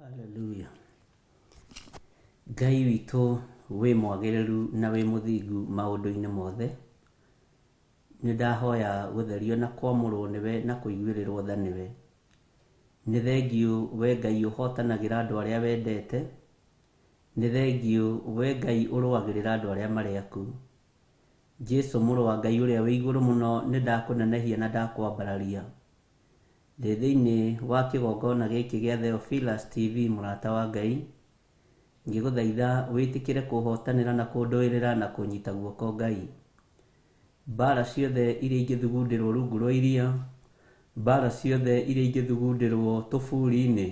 Hallelujah. Ngai witũ wĩ mwagĩrĩru na wĩ mũthingu maũndũ-inĩ mothe. Nĩ ndahoya gũtherio na kwamũrwo nĩwe na kũiguĩrĩrwo tha nĩwe. Nĩ thengiũ we Ngai ũhotanagĩra andũ arĩa wendete. Nĩ thengiũ we Ngai ũrũagĩrĩra andũ arĩa marĩ aku. Jesu mũrũ wa Ngai ũrĩa wĩ igũrũ mũno, nĩ ndakũnenehia na ndakwambararia. Ndĩ thĩinĩ wa kĩgongona gĩkĩ gĩa Theophilus TV mũrata wa Ngai, ngĩgũthaitha wĩtĩkĩre kũhotanĩra na kũndũĩrĩra na kũnyita guoko Ngai. Mbara ciothe iria ingĩthugundĩrwo rungu rwa iria, mbara ciothe iria ingĩthugundĩrwo tũburi-inĩ,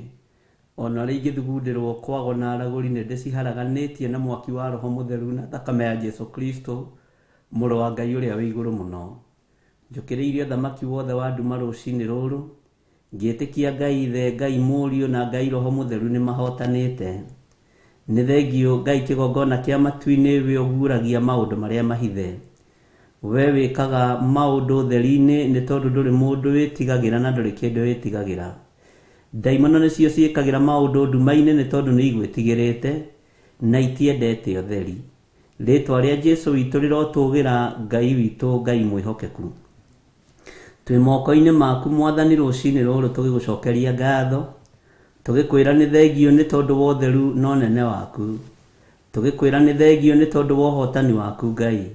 ona ũrĩa ingĩthugundĩrwo kwago na aragũri, nĩ ndĩciharaganĩtie na mwaki wa Roho Mũtheru na thakame ya Jesu Kristo, mũrũ wa Ngai ũrĩa wĩ igũrũ mũno. Njũkĩrĩirie ũthamaki wothe wa nduma rũcinĩ rũrũ, ngĩtĩkia Ngai Ithe, Ngai Mũriũ na Ngai Roho Mũtheru nĩ mahotanĩte. Nĩ thengiũ Ngai kĩgongona kĩa matu-inĩ, we ũguũragia maũndũ marĩa mahithe. We wĩkaga maũndũ ũtheri-inĩ, nĩ tondũ ndũrĩ mũndũ wĩtigagĩra na ndũrĩ kĩndũ wĩtigagĩra. Ndaimono nĩcio ciĩkagĩra maũndũ nduma-inĩ, nĩ tondũ nĩ igwĩtigĩrĩte na itiendete ũtheri. Rĩtwa rĩa Jesu witũ rĩrotũgĩra, Ngai witũ, Ngai mwĩhokeku. Twĩ moko-inĩ maku Mwathani rũcinĩ rũrũ, tũgĩgũcokeria ngatho, tũgĩkwĩra nĩ thengiũ nĩ tondũ wa ũtheru na ũnene waku, tũgĩkwĩra nĩ thengiũ nĩ tondũ wa ũhotani waku Ngai.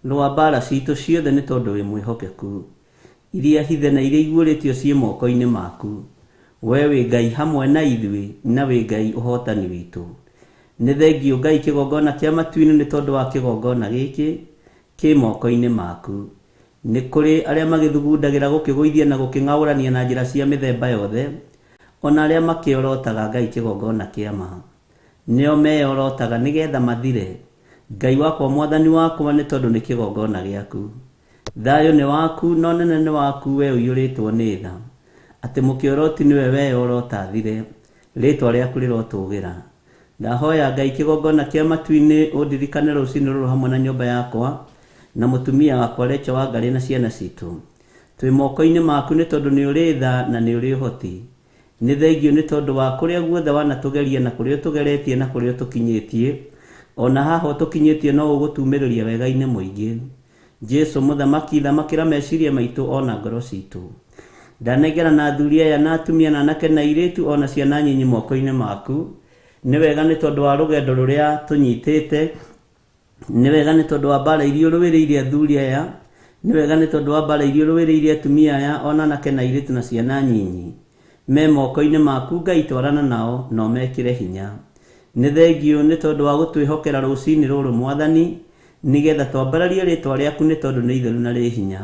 Rũa mbara citũ ciothe nĩ tondũ wĩ mwĩhokeku. Iria hithe na iria iguũrĩtio ciĩ moko-inĩ maku. We wĩ Ngai hamwe na ithuĩ, na wĩ Ngai ũhotani witũ. Nĩ thengiũ Ngai kĩgongona kĩa matu-inĩ nĩ tondũ wa kĩgongona gĩkĩ kĩ moko-inĩ maku. Nĩ kũrĩ arĩa magĩthugundagĩra gũkĩgũithia na gũkĩng'aũrania na njĩra cia mĩthemba yothe, ona arĩa makĩorotaga Ngai kĩgongona kĩa ma. Nĩo meyorotaga nĩgetha mathire. Ngai wakwa, Mwathani wakwa, nĩ tondũ nĩ kĩgongona gĩaku. Thayũ nĩ waku na ũnene nĩ waku, we ũiyũrĩtwo nĩ tha. Atĩ mũkĩoroti nĩwe weyorota athire, rĩtwa rĩaku rĩrotũgĩra. Ndahoya Ngai kĩgongona kĩa matu-inĩ ũndirikane rũcinĩ rũrũ hamwe na nyũmba yakwa na mũtumia wakwa Rachel Wangarĩ na ciana citũ. Twĩ moko-inĩ maku nĩ tondũ nĩ ũrĩ tha na nĩ ũrĩ ũhoti. Nĩ thengiũ nĩ tondũ wa kũrĩa guothe wanatũgeria na kũrĩa ũtũgeretie na kũrĩa ũtũkinyĩtie. Ona haha ũtũkinyĩtie no ũgũtumĩrĩria wega-inĩ mũingĩ. Jesu mũthamaki, thamakĩra meciria maitũ ona ngoro citũ. Ndanengera na athuri aya na atumia na anake na airĩtu ona ciana nyinyi moko-inĩ maku. Nĩ wega nĩ tondũ wa rũgendo rũrĩa tũnyitĩte. Nĩ wega nĩ tondũ wa mbara iria ũrũĩrĩire athuri aya. Nĩ wega nĩ tondũ wa mbara iria ũrũĩrĩire atumia aya ona anake na airĩtu na ciana nyinyi. Me moko-inĩ maku Ngai, twarana nao na ũmekĩre hinya. Nĩ thengiũ nĩ tondũ wa gũtwĩhokera rũcinĩ rũrũ Mwathani, nĩgetha twambararie rĩtwa rĩaku nĩ tondũ nĩ itheru na rĩ hinya.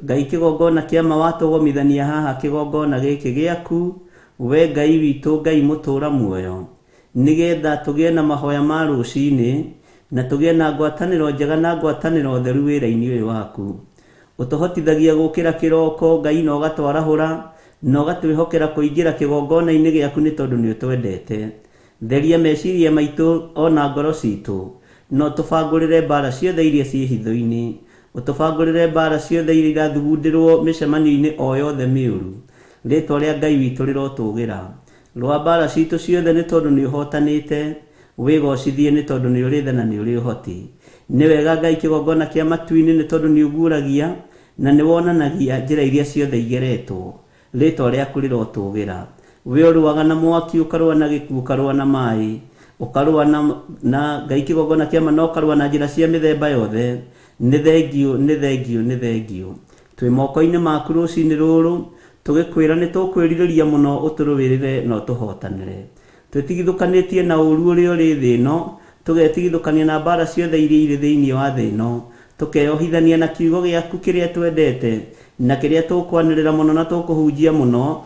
Ngai kĩgongona kĩa ma watũgomithania haha kĩgongona gĩkĩ gĩaku, we Ngai witũ, Ngai mũtũũra muoyo, nĩgetha tũgĩe na mahoya ma rũcinĩ na tũgĩe na ngwatanĩro njega na ngwatanĩro theru wĩra-inĩ ũyũ waku. Ũtũhotithagia gũkĩra kĩroko Ngai na ũgatwarahũra na ũgatwĩhokera kũingĩra kĩgongona-inĩ gĩaku nĩ tondũ nĩ ũtwendete. Theria meciria maitũ ona ngoro citũ, na ũtũbangũrĩre mbara ciothe iria ciĩ hitho-inĩ. Ũtũbangũrĩre mbara ciothe iria irathugundĩrwo mĩcemanio-inĩ o yothe mĩũru. Rĩtwa rĩa Ngai witũ rĩrotũgĩra. Rũa mbara citũ ciothe nĩ tondũ nĩ ũhotanĩte. Wĩgocithie nĩ tondũ nĩ ũrĩ tha na nĩ ũrĩ ũhoti. Nĩ wega Ngai kĩgongona kĩa matu-inĩ nĩ tondũ nĩ ũguũragia na nĩ wonanagia njĩra iria ciothe igeretwo. Rĩtwa rĩaku rĩrotũgĩra. We ũrũaga na mwaki, ũkarũa na gĩkuũ, ũkarũa na maĩ, ũkarũa na Ngai kĩgongona kĩa ma, na ũkarũa na njĩra cia mĩthemba yothe. Nĩ thengiũ, nĩ thengiũ, nĩ thengiũ. Twĩ moko-inĩ maku rũcinĩ rũrũ, tũgĩkwĩra nĩ tũkwĩrirĩria mũno ũtũrũĩrĩre na ũtũhotanĩre. Twĩtigithũkanĩtie na ũru ũrĩa ũrĩ thĩ ĩno, tũgetigithũkania na mbara ciothe iria irĩ thĩinĩ wa thĩ ĩno, tũkeyohithania na kiugo gĩaku kĩrĩa twendete, na kĩrĩa tũkwanĩrĩra mũno na tũkũhunjia mũno,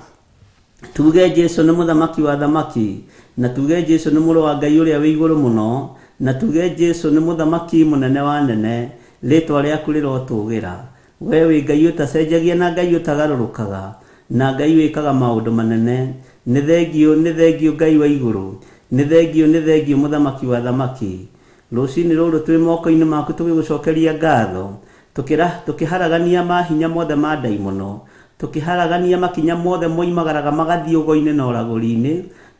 tuge Jesu nĩ mũthamaki wa thamaki, na tuge Jesu nĩ mũrũ wa Ngai ũrĩa wĩ igũrũ mũno, na tuge Jesu nĩ mũthamaki mũnene wa nene. Rĩtwa rĩaku rĩrotũgĩra. We wĩ Ngai ũtacenjagia na Ngai ũtagarũrũkaga, na Ngai wĩkaga maũndũ manene. Nĩ thengiũ, nĩ thengiũ Ngai wa igũrũ. Nĩ thengiũ, nĩ thengiũ mũthamaki wa thamaki. Rũcinĩ rũrũ twĩ moko-inĩ maku tũgĩgũcokeria ngatho, tũkĩharagania mahinya mothe ma ndaimono, Tũkĩharagania makinya mothe moimagaraga magathiĩ ũgo-inĩ na ũragũri-inĩ,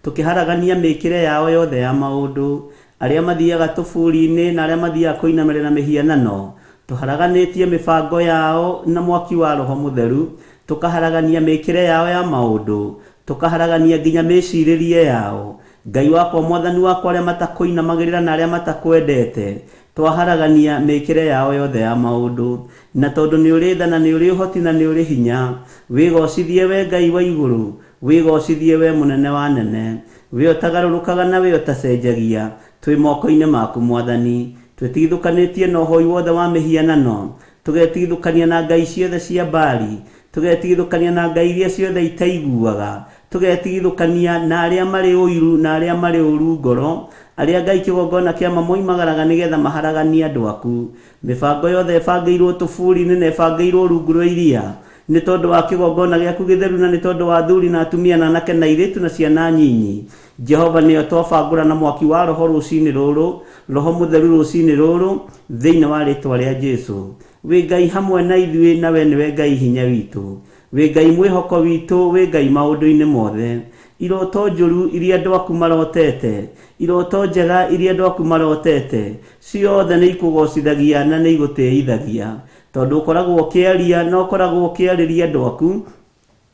tũkĩharagania mĩĩkĩre yao yothe ya maũndũ, arĩa mathiaga tũburi-inĩ na arĩa mathiaga kũinamĩrĩra mĩhianano. Tũharaganĩtie mĩbango yao na mwaki wa Roho Mũtheru, tũkaharagania mĩĩkĩre yao ya maũndũ, tũkaharagania nginya mĩĩcirĩrie yao. Ngai wakwa, Mwathani wakwa, arĩa matakũinamagĩrĩra na arĩa matakwendete, twaharagania mĩĩkĩre yao yothe ya maũndũ. Na tondũ nĩ ũrĩ tha na nĩ ũrĩ ũhoti na nĩ ũrĩ hinya, wĩgocithie we Ngai wa igũrũ, wĩgocithie we mũnene wa nene, we ũtagarũrũkaga na we ũtacenjagia. Twĩ moko-inĩ maku Mwathani, twĩtigithũkanĩtie na ũhoi wothe wa mĩhianano, tũgetigithũkania na ngai ciothe cia Baali, tũgetigithũkania na ngai iria ciothe itaiguaga, tũgetigithũkania na arĩa marĩ ũiru na arĩa marĩ ũru ngoro, arĩa Ngai kĩgongona kĩa moimagaraga nĩgetha maharaganie andũ aku. Mĩbango yothe ĩbangĩirwo tũburi-inĩ na ĩbangĩirwo rungu rwa iria, nĩ tondũ wa kĩgongona gĩaku gĩtheru na nĩ tondũ wa athuri na atumia na anake na airĩtu na ciana nyinyi. Jehova nĩyo twabangũra na mwaki wa Roho rũcinĩ rũrũ, Roho Mũtheru rũcinĩ rũrũ, thĩinĩ wa rĩtwa rĩa Jesu. Wĩ Ngai hamwe na ithuĩ na we nĩwe Ngai hinya witũ. Wĩ Ngai mwĩhoko witũ, wĩ Ngai maũndũ-inĩ mothe. Iroto njũru iria andũ aku marotete, iroto njega iria andũ aku marotete, ciothe nĩ ikũgocithagia na nĩ igũtĩithagia. Tondũ ũkoragwo ũkĩaria na ũkoragwo ũkĩarĩria andũ aku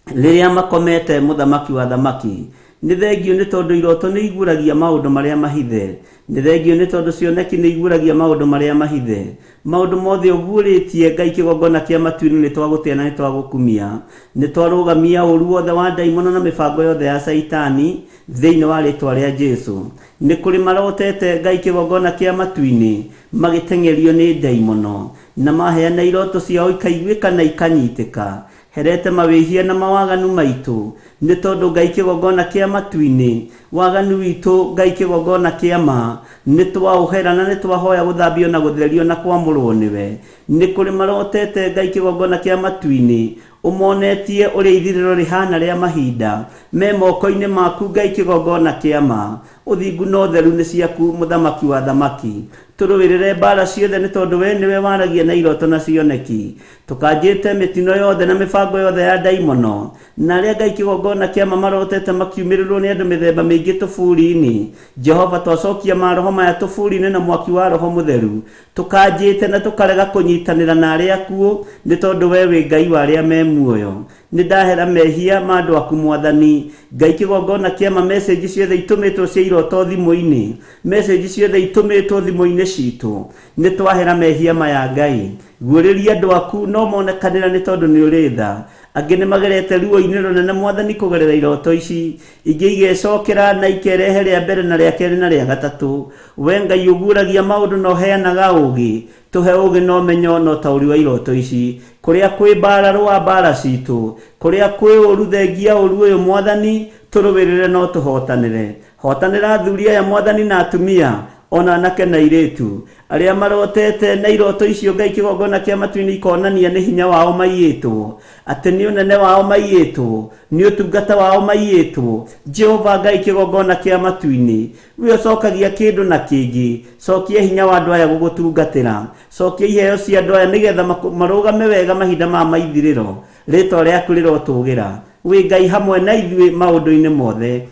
rĩrĩa makomete, mũthamaki wa thamaki. Nĩ thengio nĩ tondũ iroto nĩ iguũragia maũndũ marĩa mahithe. Nĩ thengio nĩ tondũ cioneki nĩ iguũragia maũndũ marĩa mahithe. Maũndũ mothe ũguũrĩtie Ngai kĩgongona kĩa matu-inĩ nĩ twagũtĩa na nĩ twagũkumia. Nĩ twarũgamia ũru wothe wa ndaimono na mĩbango yothe ya Caitani thĩinĩ wa rĩtwa rĩa Jesu. Nĩ kũrĩ marotete Ngai kĩgongona kĩa matu-inĩ magĩteng'erio nĩ ndaimono, na maheana iroto ciao ikaiguĩka na ikanyitĩka. Herete mawĩhia na mawaganu maitũ, nĩ tondũ Ngai kĩgongona kĩa matu-inĩ, waganu witũ Ngai kĩgongona kĩa ma, nĩ twaũhera na nĩ twahoya gũthambio na gũtherio na kwamũrwo nĩwe. Nĩ kũrĩ marotete Ngai kĩgongona kĩa matu-inĩ, ũmonetie ũrĩa ithirĩro rĩhana rĩa mahinda, me moko-inĩ maku Ngai kĩgongona kĩa ma. Ũthingu na ũtheru nĩ ciaku mũthamaki wa thamaki. Tũrũĩrĩre mbara ciothe nĩ tondũ we nĩwe waragia na iroto na cioneki. Tũkanjĩte mĩtino yothe na mĩbango yothe ya ndaimono, na arĩa Ngai kĩgongona kĩa ma marotete makiumĩrĩrwo nĩ andũ mĩthemba mĩingĩ tũburi-inĩ. Jehova, twacokia maroho maya tũburi-inĩ na mwaki wa Roho Mũtheru. Tũkanjĩte na tũkarega kũnyitanĩra na arĩa akuũ, nĩ tondũ we wĩ Ngai wa arĩa me muoyo. Nĩ ndahera mehia ma andũ aku Mwathani. Ngai kĩgongona kĩa ma, message ciothe itũmĩtwo cia iroto thimũ-inĩ, message ciothe itũmĩtwo thimũ-inĩ citũ, nĩ twahera mehia maya Ngai. Guũrĩria andũ aku no monekanĩra nĩ tondũ nĩ ũrĩ tha. Angĩ nĩ magerete ruo-inĩ rũnene Mwathani kũgerera iroto ici, ingĩ igecokera na ikerehe rĩa mbere na rĩa kerĩ na rĩa gatatũ. We Ngai ũguũragia maũndũ na ũheanaga ũũgĩ, tũhe ũũgĩ na ũmenyo na ũtaũri wa iroto ici. Kũrĩa kwĩ mbara rũa mbara citũ, kũrĩa kwĩ ũru thengia ũru ũyũ Mwathani, tũrũĩrĩre no tũhotanĩre. Hotanĩra athuri aya Mwathani na atumia, ona anake na airĩtu, arĩa marotete na iroto icio Ngai kĩgongona kĩa matu-inĩ ikonania nĩ hinya wao maiyĩtwo, atĩ nĩ ũnene wao maiyĩtwo, nĩ ũtungata wao maiyĩtwo. Jehova Ngai kĩgongona kĩa matu-inĩ, we ũcokagia kĩndũ na kĩngĩ, cokia hinya wa andũ aya gũgũtungatĩra, cokia iheo cia andũ aya nĩgetha marũgame wega mahinda ma maithirĩro. Rĩtwa rĩaku rĩrotũgĩra. Wĩ Ngai hamwe na ithuĩ maũndũ-inĩ mothe.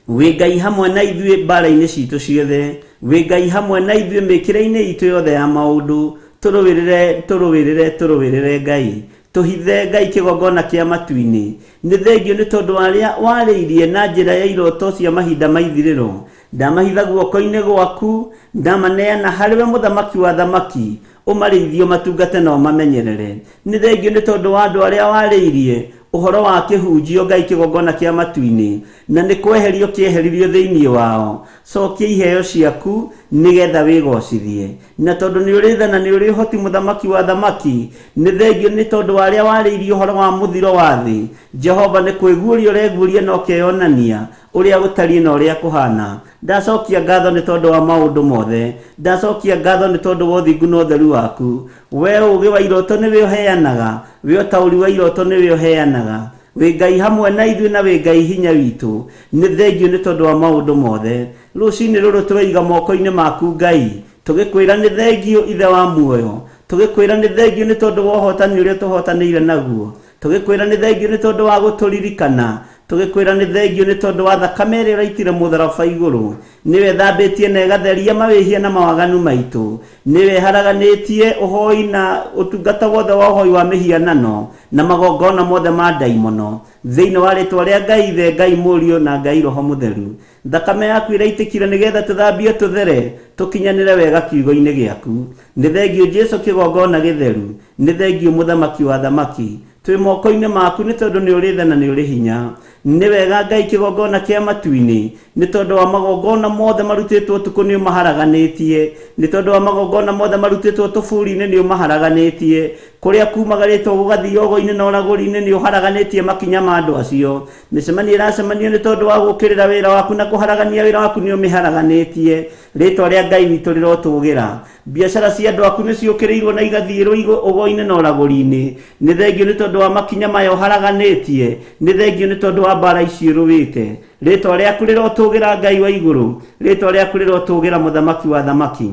Wĩ Ngai hamwe na ithuĩ mbara-inĩ citũ ciothe. Wĩ Ngai hamwe na ithuĩ mĩkĩre-inĩ itũ yothe ya maũndũ. Tũrũĩrĩre, tũrũĩrĩre, tũrũĩrĩre Ngai. Tũhithe Ngai kĩgongona kĩa matu-inĩ. Nĩ thengio nĩ tondũ wa arĩa warĩirie na njĩra ya iroto cia mahinda ma ithirĩro. Ndamahitha guoko-inĩ gwaku, ndamaneana harĩ we mũthamaki wa thamaki, ũmarĩithie ũmatungate na ũmamenyerere. Nĩ thengio nĩ tondũ wa andũ arĩa warĩirie ũhoro wa kĩhunjio Ngai kĩgongona kĩa matu-inĩ, na nĩ kweherio kĩeheririo thĩinĩ wao. Cokia iheo ciaku nĩgetha wĩgocithie. Na tondũ nĩ ũrĩ tha na nĩ ũrĩ ũhoti mũthamaki wa thamaki, nĩ thengio nĩ tondũ wa arĩa warĩirie ũhoro wa mũthiro wa thĩ. Jehova nĩ kwĩguũria ũreguũria na ũkeyonania ũrĩa gũtariĩ na ũrĩa kũhana. Ndacokia ngatho nĩ tondũ wa maũndũ mothe. Ndacokia ngatho nĩ tondũ wa ũthingu na ũtheru waku. We ũũgĩ wa iroto nĩwe ũheanaga, we ũtaũri wa iroto nĩwe ũheanaga. Wĩ Ngai hamwe na ithuĩ na wĩ Ngai hinya witũ. Nĩ thengio nĩ tondũ wa maũndũ mothe. Rũcinĩ rũrũ tũreiga moko-inĩ maku Ngai, tũgĩkwĩra nĩ thengio Ithe wa muoyo, tũgĩkwĩra nĩ thengio nĩ tondũ wa ũhotani ũrĩa tũhotanĩire naguo. Tũgĩkwĩra nĩ thengiũ nĩ tondũ wa gũtũririkana. Tũgĩkwĩra nĩ thengiũ nĩ tondũ wa thakame ĩrĩa ũraitire mũtharaba igũrũ. Nĩwe ĩthambĩtie na ĩgatheria mawĩhia na mawaganu maitũ. Nĩwe ĩharaganĩtie ũhoi na ũtungata wothe wa ũhoi wa mĩhianano na magongona mothe ma ndaimono. Thĩinĩ wa rĩtwa rĩa Ngai Ithe, Ngai Mũriũ na Ngai Roho Mũtheru. Thakame yaku ĩraitĩkire nĩgetha tũthambio tũthere, tũkinyanĩre wega kiugo-inĩ gĩaku. Nĩ thengiũ Jesũ kĩgongona gĩtheru. Nĩ thengiũ mũthamaki wa thamaki. Twĩ moko-inĩ maku nĩ tondũ nĩ ũrĩ tha na nĩ ũrĩ hinya. Nĩ wega Ngai kĩgongona kĩa matu-inĩ, nĩ tondũ wa magongona mothe marutĩtwo ũtukũ nĩ ũmaharaganĩtie. Nĩ tondũ wa magongona mothe marutĩtwo tũburi-inĩ nĩ ũmaharaganĩtie. Kũrĩa kumagarĩtwo gũgathiĩ ogo-inĩ na ũragũri-inĩ nĩ ũharaganĩtie makinya ma andũ acio. Mĩcemanio ĩracemanio nĩ tondũ wa gũũkĩrĩra wĩra waku na kũharagania wĩra waku nĩ ũmĩharaganĩtie. Rĩtwa rĩa Ngai witũ rĩrotũgĩra. Biacara cia andũ aku nĩ ciũkĩrĩirwo na igathiĩrwo ũgo-inĩ na ũragũri-inĩ. Nĩ thengiũ nĩ tondũ wa makinya maya ũharaganĩtie. Nĩ thengiũ nĩ tondũ wa mbara ici ũrũĩte. Rĩtwa rĩaku rĩrotũgĩra Ngai wa igũrũ. Rĩtwa rĩaku rĩrotũgĩra mũthamaki wa thamaki.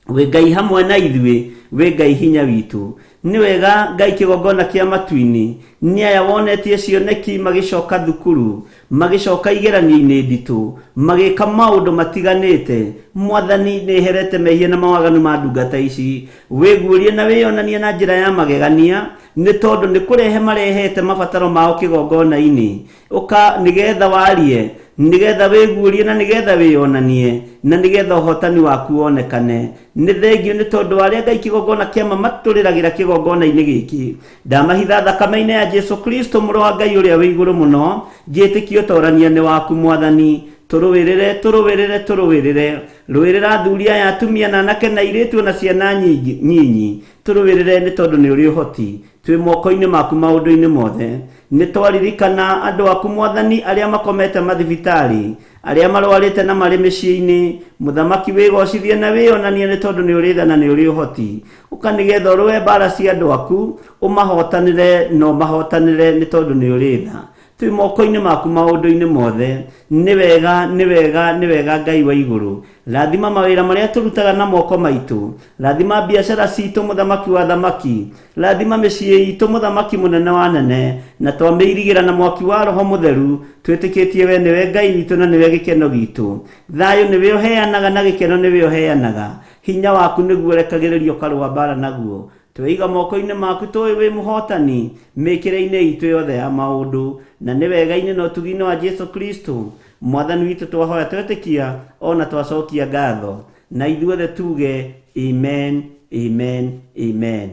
Wĩ Ngai hamwe na ithuĩ, wĩ Ngai hinya witũ. Nĩ wega Ngai kĩgongona kĩa matu-inĩ. Nĩ aya wonetie cioneki magĩcoka thukuru, magĩcoka igeranio-inĩ nditũ, magĩka maũndũ matiganĩte. Mwathani nĩ herete mehia na mawaganu ma ndungata ici. Wĩguũrie na wĩyonanie na njĩra ya magegania, nĩ tondũ nĩ kũrehe marehete mabataro mao kĩgongona-inĩ. Ũka nĩgetha warie, nĩgetha wĩguũrie na nĩgetha wĩyonanie, na nĩgetha ũhotani waku wonekane. Nĩ thengiũ nĩ tondũ wa arĩa Ngai kĩgongona kĩa ma matũrĩragĩra kĩgongona-inĩ gĩkĩ. Ndamahitha thakame-inĩ ya Jesũ Kristo mũrũ wa Ngai ũrĩa wĩ igũrũ mũno, njĩtĩkie ũtorania nĩ waku Mwathani. Tũrũĩrĩre, tũrũĩrĩre, tũrũĩrĩre. Rũĩrĩra athuri aya, atumia na anake na airĩtu na ciana nyinyi. Tũrũĩrĩre nĩ tondũ nĩ ũrĩ ũhoti. Twĩ moko-inĩ maku maũndũ-inĩ mothe. Nĩ twaririkana andũ aku Mwathani arĩa makomete mathibitarĩ, arĩa marwarĩte na marĩ mĩciĩ-inĩ. Mũthamaki wĩgocithie na wĩyonanie nĩ tondũ nĩ ũrĩ tha na nĩ ũrĩ ũhoti. Ũka nĩgetha ũrũe mbara cia andũ aku, ũmahotanĩre na ũmahotanĩre nĩ tondũ nĩ ũrĩ tha. Twĩ moko-inĩ maku maũndũ-inĩ mothe. Nĩ wega, nĩ wega, nĩ wega Ngai wa igũrũ. Rathima mawĩra marĩa tũrutaga na moko maitũ. Rathima biacara citũ mũthamaki wa thamaki. Rathima mĩciĩ itũ mũthamaki mũnene wa nene. Na twamĩirigĩra na mwaki wa Roho Mũtheru. Twĩtĩkĩtie we nĩwe Ngai witũ na nĩwe gĩkeno gitũ. Thayũ nĩwe ũheanaga na gĩkeno nĩwe ũheanaga. Hinya waku nĩguo ũrekagĩrĩria ũkarũa mbara naguo. Tweiga moko-inĩ maku tũĩ wĩ mũhotani mĩkĩre-inĩ itũ yothe ya maũndũ. Na nĩ wega-inĩ na ũtugi-inĩ wa Jesũ Kristo Mwathani witũ twahoya twetĩkia ona twacokia ngatho. Na ithuothe tuge amen, amen, amen.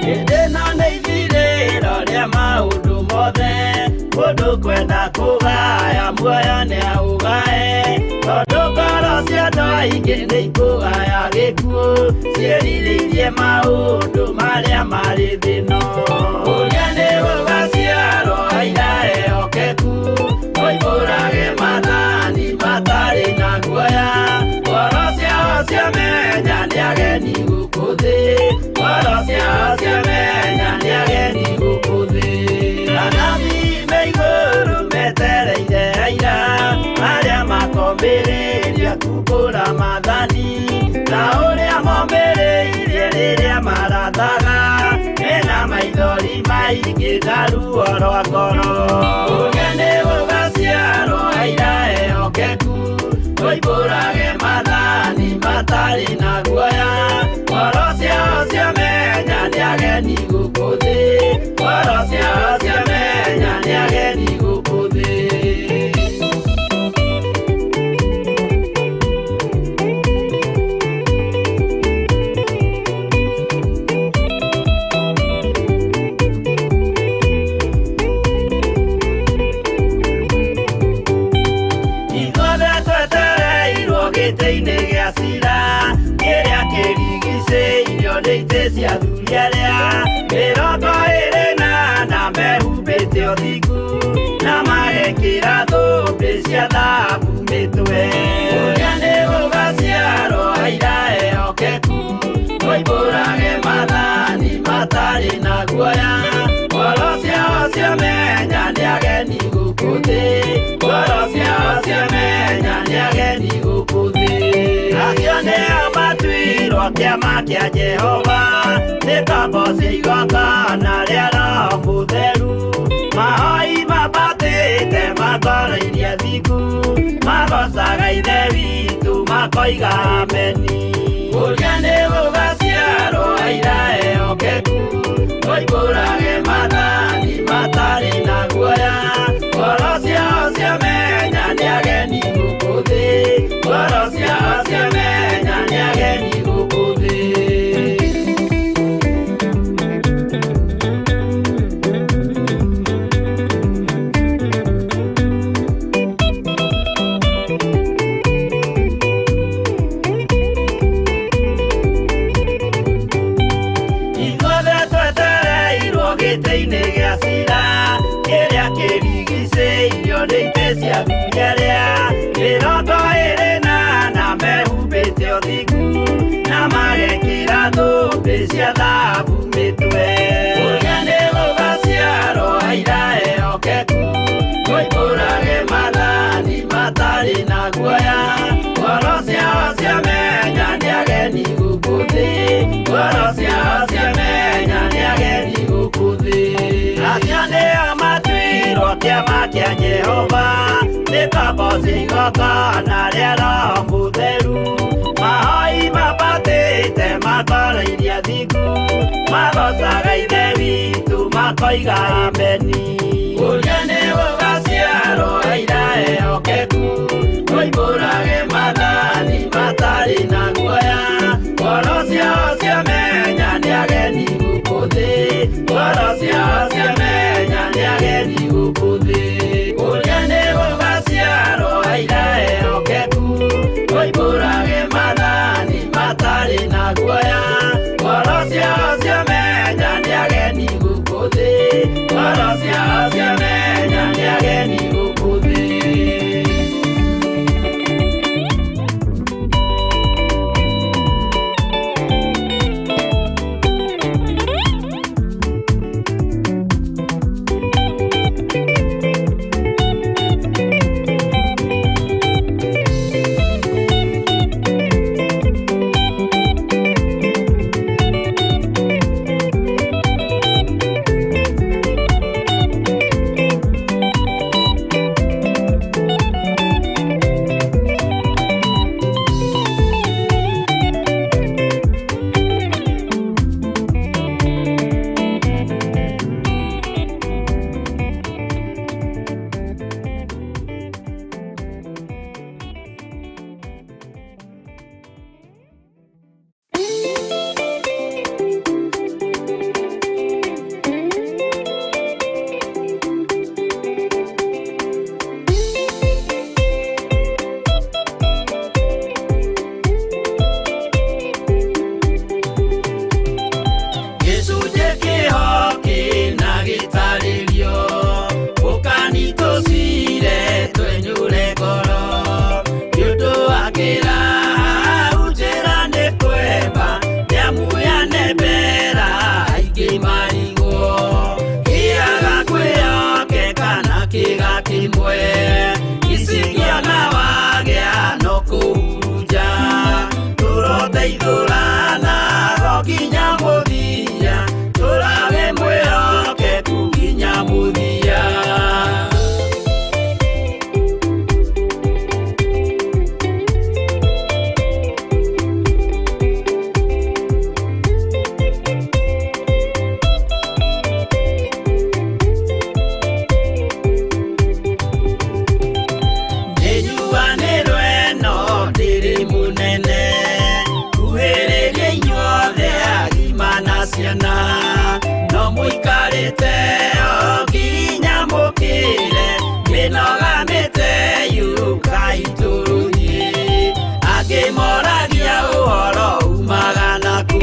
Hĩndĩ ĩno nĩ ithirĩro rĩa maũndũ mothe, mũndũ kwenda kũgaya muoyo nĩ aũgae, tondũ ngoro cia andũ aingĩ nĩ ikũgaya gĩkuũ, ciĩrirĩirie maũndũ marĩa marĩ thĩ ĩno. Ũrĩa nĩ gũgaciarwo aira ehokeku, moimbũrage maathani matarĩ na guoya, ngoro ciao ciamenya nĩ ageni gũkũ thĩ, ngoro ciao ciamenya nĩ ageni gũkũ thĩ. Anabii me igũrũ metereire aira, arĩa makomĩrĩria kumbũra maathani, ta ũrĩa momĩrĩirie rĩrĩa marathaga, mena maithori maingĩ na ruo rwa ngoro. Ũrĩa nĩ gũgaciarwo aira ehokeku, moimbũrage maathani matarĩ na guoya, ngoro ciao ciamenya nĩ ageni gũkũ thĩ, ngoro ciao ciamenya nĩ ageni gũkũ thĩ. Ithuothe twetereirwo gĩtĩ-inĩ gĩa cira, kĩrĩa kĩrigicĩirio nĩ itĩ cia athuri arĩa 24 mehumbĩte ũthingu, na magekĩra thũmbĩ cia thahabu mĩtwe. Ũrĩa nĩ Kĩama kĩa Jehova nĩ kaboci igongona rĩa Roho Mũtheru. Mahoi mabatĩte matorairie thingu, magocaga Ithe witũ makoiga ameni. Ũrĩa nĩ gũgaciarwo aira ehokeku, moimbũrage maathani matarĩ na guoya. Ngoro ciao ciamenya nĩ ageni gũkũ thĩ, ngoro ciao ciamenya nĩ ageni gũkũ thĩ. Ithuothe twetereirwo gĩtĩ-inĩ gĩa cira, kĩrĩa kĩrigicĩirio nĩ itĩ cia athuri arĩa mĩrongo ĩrĩ na ana mehumbĩte ũthingu na magekĩra thũmbĩ cia thahabu mĩtwe. Ũrĩa nĩ gũgaciarwo aira ehokeku, moimbũrage maathani matarĩ na guoya. Ngoro ciao ciamenya nĩ ageni gũkũ thĩ, ngoro ciao ciamenya nĩ ageni gũkũ thĩ. Acio nĩo matuirwo kĩama kĩa Jehova, nĩ kaboci igongona rĩa Roho Mũtheru. Mahoi mabatĩte matorairie thingu, magocaga Ithe witũ makoiga ameni. Ũrĩa nĩ gũgaciarwo aira ehokeku, moimbũrage maathani matarĩ na guoya. Ngoro ciao ciamenya nĩ ageni gũkũ thĩ, ngoro ciao ciamenya nĩ ageni gũkũ thĩ. Ũrĩa nĩ gũgaciarwo aira ehokeku, moimbũrage maathani matarĩ na guoya. Ngoro ciao ciamenya nĩ ageni gũkũ thĩ, ngoro ciao ciamenya nĩ ageni gũkũ thĩ. Gĩcunjĩ kĩho kĩna gĩtarĩrio, ũkani tũcire twenyũre ngoro. Nĩ ũndũ wa kĩraha njĩra nĩ kwemba, nĩamuyane mbera aingĩ marigwo. Kĩaga kwĩhokeka na kĩga kĩmwe, icingĩona wagĩa no kũhurunja. Tũroteithũrana ro nginya mũthia, tũrage mwĩhokeku nginya mũthia. Nĩnjuanĩrwo ĩno ndĩrĩ mũnene, kuhĩrĩria inyuothe agima na ciana. No mũikarĩte o nginya mũkĩre, mĩnoga mĩte yũkai tũrũthiĩ. Angĩ moragia ũhoro umaga nakũ,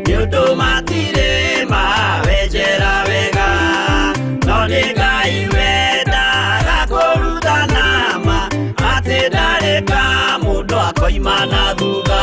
nĩ ũndũ matirĩ mawenjera wega. No nĩ Ngai wendaga kũrutana ma, atĩ ndarĩ ka mũndũ akoima na thutha.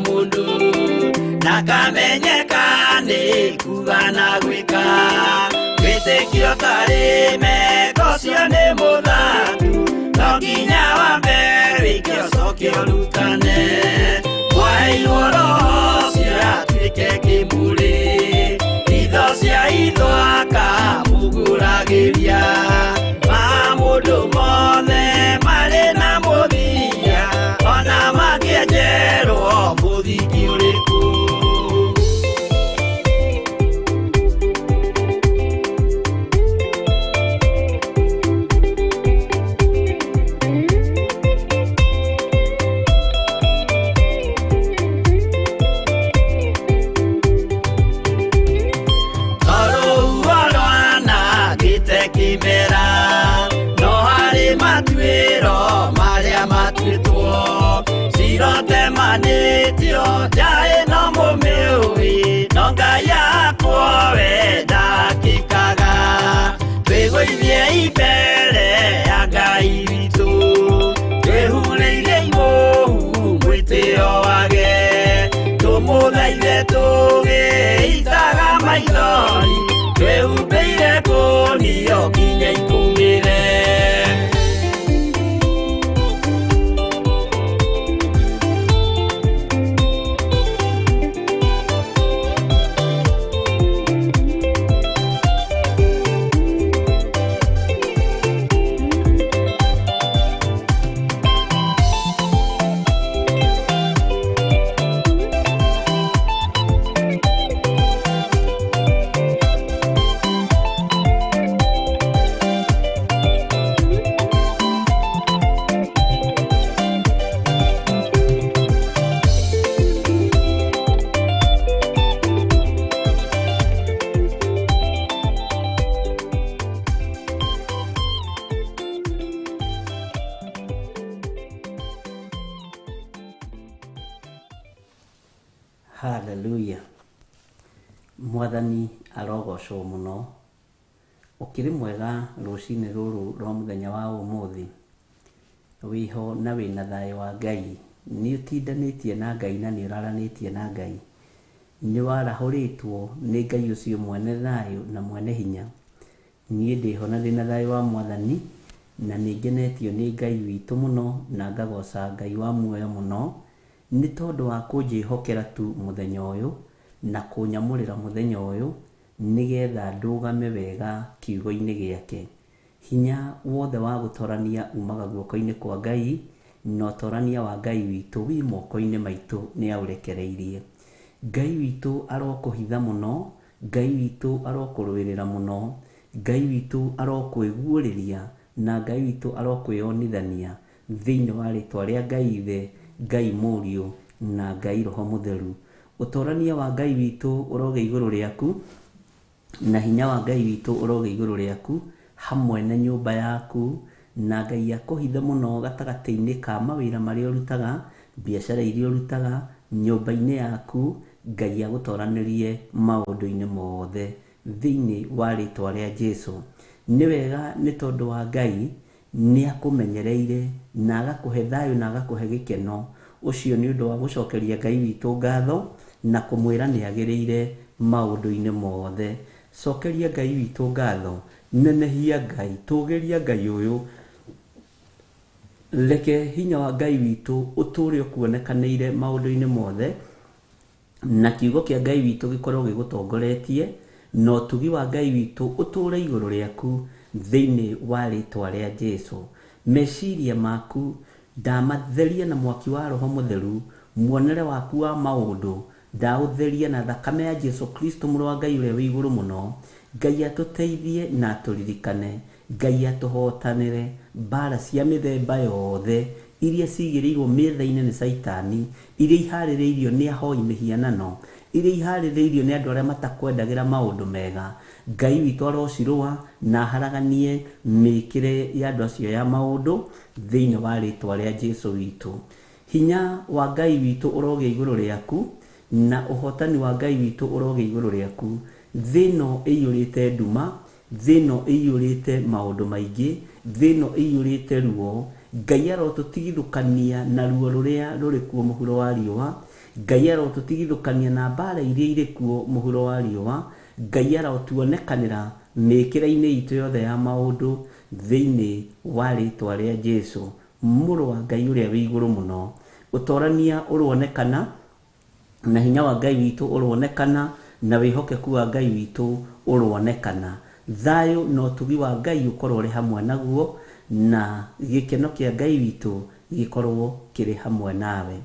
mũndũ Nakamenyeka nĩ kuga na gwĩka Wĩtĩkio tarĩ meko ũcio nĩ mũthatu No nginya wambe wĩke ũcoke ũrutane Mwaheirwo roho ũcio atuĩke kĩmũrĩ Itho cia itho akamũgũragĩria Maũndũ mothe marĩ na mũthia Ona mangĩenjerwo mũthingi ũrĩkũ Cirotemanĩtio njaĩ no mũmĩũĩ no Ngai yakwa we ndakĩkaga Twĩgũithie mbere ya Ngai witũ Twĩhurĩire imũhu mwĩtĩo wage Tũmũthaithe tũgĩitaga maithori Twĩhumbĩire kũnio nginya ikũmĩre Hallelujah. Mwathani arogocwo mũno. Ũkĩrĩ mwega rũcinĩ rũrũ rwa mũthenya wa ũmũthĩ. Wĩho na wĩna thayũ wa Ngai. Nĩ ũtindanĩtie na Ngai na nĩ ũraranĩtie na Ngai. Nĩ warahũrĩtwo nĩ Ngai ũcio mwene thayũ na mwene hinya. Niĩ ndĩho na ndĩna thayũ wa Mwathani na nĩ ngenetio nĩ Ngai witũ mũno na ngagoca Ngai wa muoyo mũno nĩ tondũ wa kũnjĩhokera tu mũthenya ũyũ na kũnyamũrĩra mũthenya ũyũ nĩgetha ndũgame wega kiugo-inĩ gĩake. Hinya wothe wa gũtorania umaga guoko-inĩ kwa Ngai na ũtorania wa Ngai witũ wĩ moko-inĩ maitũ nĩ aũrekereirie. Ngai witũ arokũhitha mũno, Ngai witũ arokũrũĩrĩra mũno, Ngai witũ arokwĩguũrĩria na Ngai witũ arokwĩonithania thĩinĩ wa rĩtwa rĩa Ngai Ithe, Ngai Mũriũ na Ngai Roho Mũtheru. Ũtorania wa Ngai witũ ũrogĩa igũrũ rĩaku na hinya wa Ngai witũ ũrogĩa igũrũ rĩaku hamwe na nyũmba yaku na Ngai akũhithe mũno gatagatĩ-inĩ ka mawĩra marĩa ũrutaga, biacara iria ũrutaga, nyũmba-inĩ yaku, Ngai agũtoranĩrie maũndũ-inĩ mothe thĩinĩ wa rĩtwa rĩa Jesu. Nĩ wega nĩ tondũ wa Ngai nĩ akũmenyereire na agakũhe thayũ na agakũhe gĩkeno. Ũcio nĩ ũndũ wa gũcokeria Ngai witũ ngatho na kũmwĩra nĩ agĩrĩire maũndũ-inĩ mothe. Cokeria Ngai witũ ngatho, nenehia Ngai, tũgĩria Ngai ũyũ. Reke hinya wa Ngai witũ ũtũre ũkuonekanĩire maũndũ-inĩ mothe na kiugo kĩa Ngai witũ gĩkorwo gĩgũtongoretie na ũtugi wa Ngai witũ ũtũre igũrũ rĩaku thĩinĩ wa rĩtwa rĩa Jesu. Meciria maku ndamatheria na mwaki wa Roho Mũtheru, muonere waku wa maũndũ ndaũtheria na thakame ya Jesu Kristo mũrũ wa Ngai ũrĩa wĩ igũrũ mũno. Ngai atũteithie na atũririkane, Ngai atũhotanĩre mbara cia mĩthemba yothe iria cigĩrĩirwo metha-inĩ nĩ Caitani, iria iharĩrĩirio nĩ ahoi mĩhianano, iria iharĩrĩirio nĩ andũ arĩa matakwendagĩra maũndũ mega. Ngai witũ arocirũa na aharaganie mĩkĩre ya andũ acio ya maũndũ thĩinĩ wa rĩtwa rĩa Jesu witũ. Hinya wa Ngai witũ ũrogĩa igũrũ rĩaku na ũhotani wa Ngai witũ ũrogĩa igũrũ rĩaku. Thĩ ĩno ĩiyũrĩte nduma, thĩ ĩno ĩiyũrĩte maũndũ maingĩ, thĩ ĩno ĩiyũrĩte ruo. Ngai arotũtigithũkania na ruo rũrĩa rũrĩ kuo mũhuro wa riũa. Ngai arotũtigithũkania na mbara iria irĩ kuo mũhuro wa riũa. Ngai arotuonekanĩra mĩkĩre-inĩ itũ yothe ya maũndũ thĩinĩ wa rĩtwa rĩa Jesu, mũrũ wa Ngai ũrĩa wĩ igũrũ mũno. Ũtorania ũronekana na hinya wa Ngai witũ ũronekana na wĩhokeku wa Ngai witũ ũronekana. Thayũ na ũtugi wa Ngai ũkorwo ũrĩ hamwe naguo, na gĩkeno kĩa Ngai witũ gĩkorwo kĩrĩ hamwe nawe.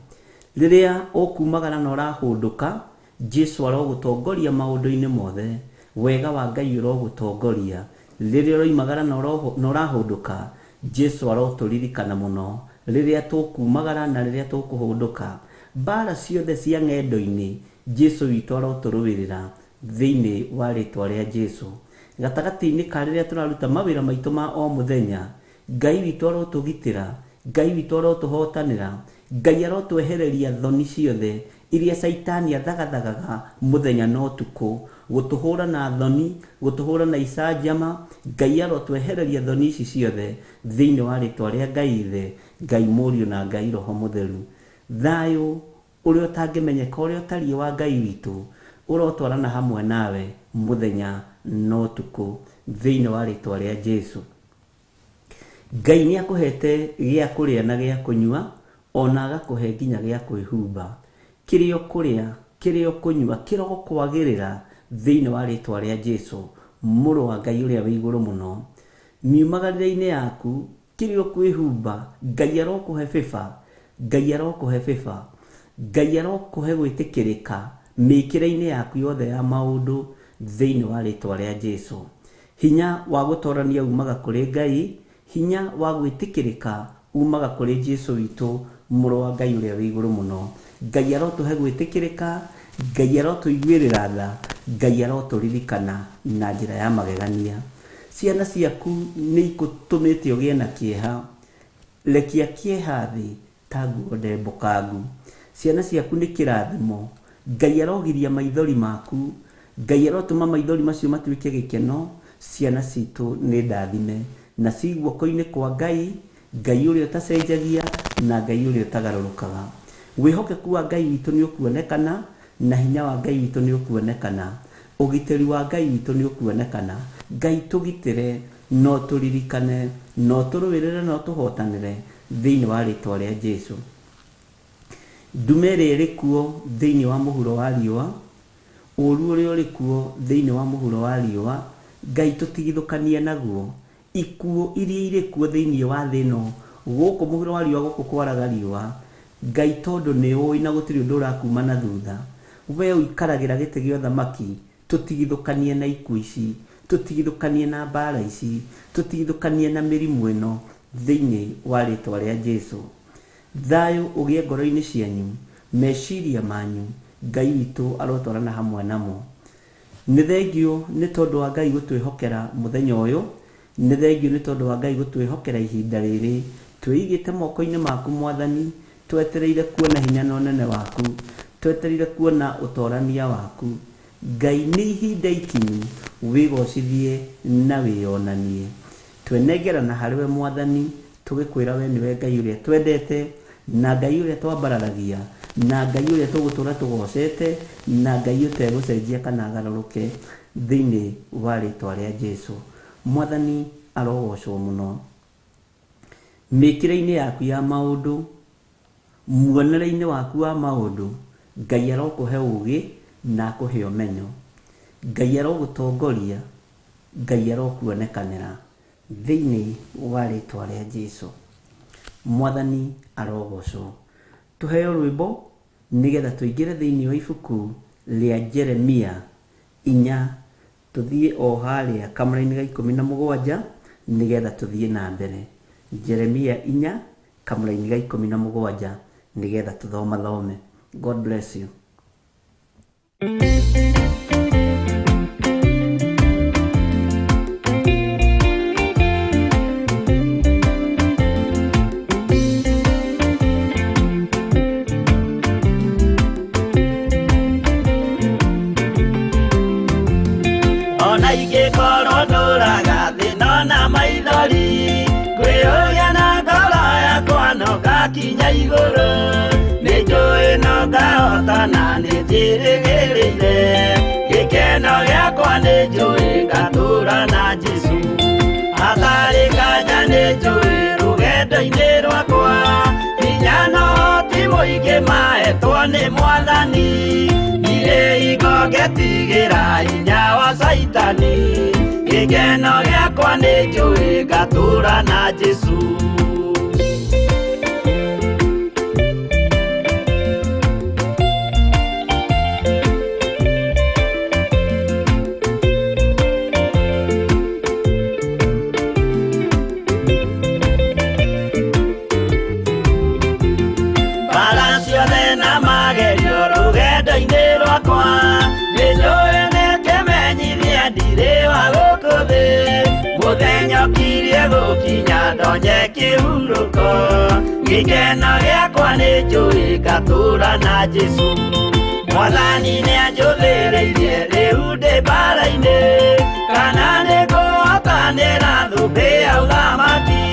Rĩrĩa ũkumagara na ũrahũndũka, Jesu arogũtongoria maũndũ-inĩ mothe. Wega wa Ngai ũrogũtongoria. Rĩrĩa ũroimagara na ũrahũndũka, Jesu arotũririkana mũno. Rĩrĩa tũkumagara na rĩrĩa tũkũhũndũka, mbara ciothe cia ng'endo-inĩ, Jesu witũ arotũrũĩrĩra thĩinĩ wa rĩtwa rĩa Jesu. Gatagatĩ-inĩ ka rĩrĩa tũraruta mawĩra maitũ ma o mũthenya, Ngai witũ arotũgitĩra, Ngai witũ arotũhotanĩra, Ngai arotwehereria thoni ciothe iria Caitani athagathagaga mũthenya na ũtukũ, gũtũhũra na thoni, gũtũhũra na icanjama. Ngai arotwehereria thoni ici ciothe thĩinĩ wa rĩtwa rĩa Ngai Ithe, Ngai Mũriũ na Ngai Roho Mũtheru. Thayũ ũrĩa ũtangĩmenyeka, ũrĩa ũtariĩ wa Ngai witũ, ũrotwarana hamwe nawe mũthenya na ũtukũ thĩinĩ wa rĩtwa rĩa Jesu. Ngai nĩ akũhete gĩa kũrĩa na gĩa kũnyua, ona agakũhe nginya gĩa kwĩhumba. Kĩrĩa ũkũrĩa, kĩrĩa ũkũnyua, kĩrokwagĩrĩra thĩinĩ wa rĩtwa rĩa Jesu, mũrũ wa Ngai ũrĩa wĩ igũrũ mũno. Miumagarĩre-inĩ yaku, kĩrĩa ũkwĩhumba, Ngai arokũhe favor, Ngai arokũhe favor, Ngai arokũhe gwĩtĩkĩrĩka mĩkĩre-inĩ yaku yothe ya maũndũ thĩinĩ wa rĩtwa rĩa Jesu. Hinya wa gũtorania umaga kũrĩ Ngai, hinya wa gwĩtĩkĩrĩka umaga kũrĩ Jesu witũ, mũrũ wa Ngai ũrĩa wĩ igũrũ mũno. Ngai arotũhe gwĩtĩkĩrĩka, Ngai arotũiguĩrĩra tha, Ngai arotũririkana na njĩra ya magegania. Ciana ciaku nĩ ikũtũmĩte ũgĩe na kĩeha, rekia kĩeha thĩ ta nguo ndembũkangu. Ciana ciaku nĩ kĩrathimo, Ngai arogiria maithori maku, Ngai arotũma maithori macio matuĩke gĩkeno. Ciana citũ nĩ ndathime na ci guoko-inĩ kwa Ngai, Ngai ũrĩa ũtacenjagia na Ngai ũrĩa ũtagarũrũkaga. Wĩhokeku wa Ngai witũ nĩ ũkuonekana na hinya wa Ngai witũ nĩ ũkuonekana. Ũgitĩri wa Ngai witũ nĩ ũkuonekana. Ngai tũgitĩre, no tũririkane, no tũrũĩrĩre, no tũhotanĩre thĩinĩ wa rĩtwa rĩa Jesu. Ndume ĩrĩa ĩrĩ kuo thĩinĩ wa mũhuro wa riũa, ũũru ũrĩa ũrĩ kuo thĩinĩ wa mũhuro wa riũa, Ngai tũtigithũkanie naguo. Ikuũ iria irĩ kuo thĩinĩ wa thĩ ĩno, gũkũ mũhuro wa riũa, gũkũ kwaraga riũa, Ngai tondũ nĩ ũĩ na gũtirĩ ũndũ ũrakuma na thutha, we ũikaragĩra gĩtĩ gĩa ũthamaki, tũtigithũkanie na ikuũ ici, tũtigithũkanie na mbara ici, tũtigithũkanie na mĩrimũ ĩno thĩinĩ wa rĩtwa rĩa Jesu. Thayũ ũgĩe ngoro-inĩ cianyu, meciria manyu, Ngai witũ arotwarana hamwe namo. Nĩ thengio nĩ tondũ wa Ngai gũtwĩhokera mũthenya ũyũ, nĩ thengio nĩ tondũ wa Ngai gũtwĩhokera ihinda rĩrĩ. Twĩigĩte moko-inĩ maku Mwathani, twetereire kuona hinya na ũnene waku, twetereire kuona ũtorania waku. Ngai nĩ ihinda ikinyu wĩgocithie na wĩyonanie. Twenengerana harĩ we Mwathani, tũgĩkwĩra we nĩwe Ngai ũrĩa twendete, na Ngai ũrĩa twambararagia, na Ngai ũrĩa tũgũtũra tũgocete, na Ngai ũtegũcenjia kana agarũrũke thĩinĩ wa rĩtwa rĩa Jesu. Mwathani arogocwo mũno. Mĩkĩre-inĩ yaku ya maũndũ, muonere-inĩ waku wa maũndũ, Ngai arokũhe ũũgĩ na akũhe ũmenyo. Ngai arogũtongoria, Ngai arokuonekanĩra thĩinĩ wa rĩtwa rĩa Jesu. Mwathani arogocwo. Tũheo rwĩmbo nĩgetha tũingĩre thĩinĩ wa ibuku rĩa Jeremia 4, tũthiĩ o harĩa kamũra-inĩ ga 17 nĩgetha tũthiĩ na mbere. Jeremia 4 kamũra-inĩ ga 17 nĩgetha tũthomathome. God bless you. Ona ingĩkorwo ndũraga thĩna na maithori, kwĩyũria na ngoro yakwa no ngakinya igũrũ. Nĩ njũĩ no ngahotana nĩ njĩrĩgĩrĩire gĩkeno gĩakwa nĩ njũĩ ngatũũra na Jesũ hatarĩ nganja nĩ njũĩ rũgendo-inĩ rwakwa hinya no ti mũingĩ mahetwo nĩ Mwathani ndirĩ hingo ngetigĩra hinya wa Caitani gĩkeno gĩakwa nĩ njũĩ ngatũũra na Jesũ. Mũthenya ũkirie gũkinya ndonye kĩhurũko gĩkeno gĩakwa nĩ njũĩ ngatũũra na Jesũ Mwathani nĩanjũthĩrĩirie rĩu ndĩ mbara-inĩ kana nĩngũhotanĩra thũmbĩ ya ũthamaki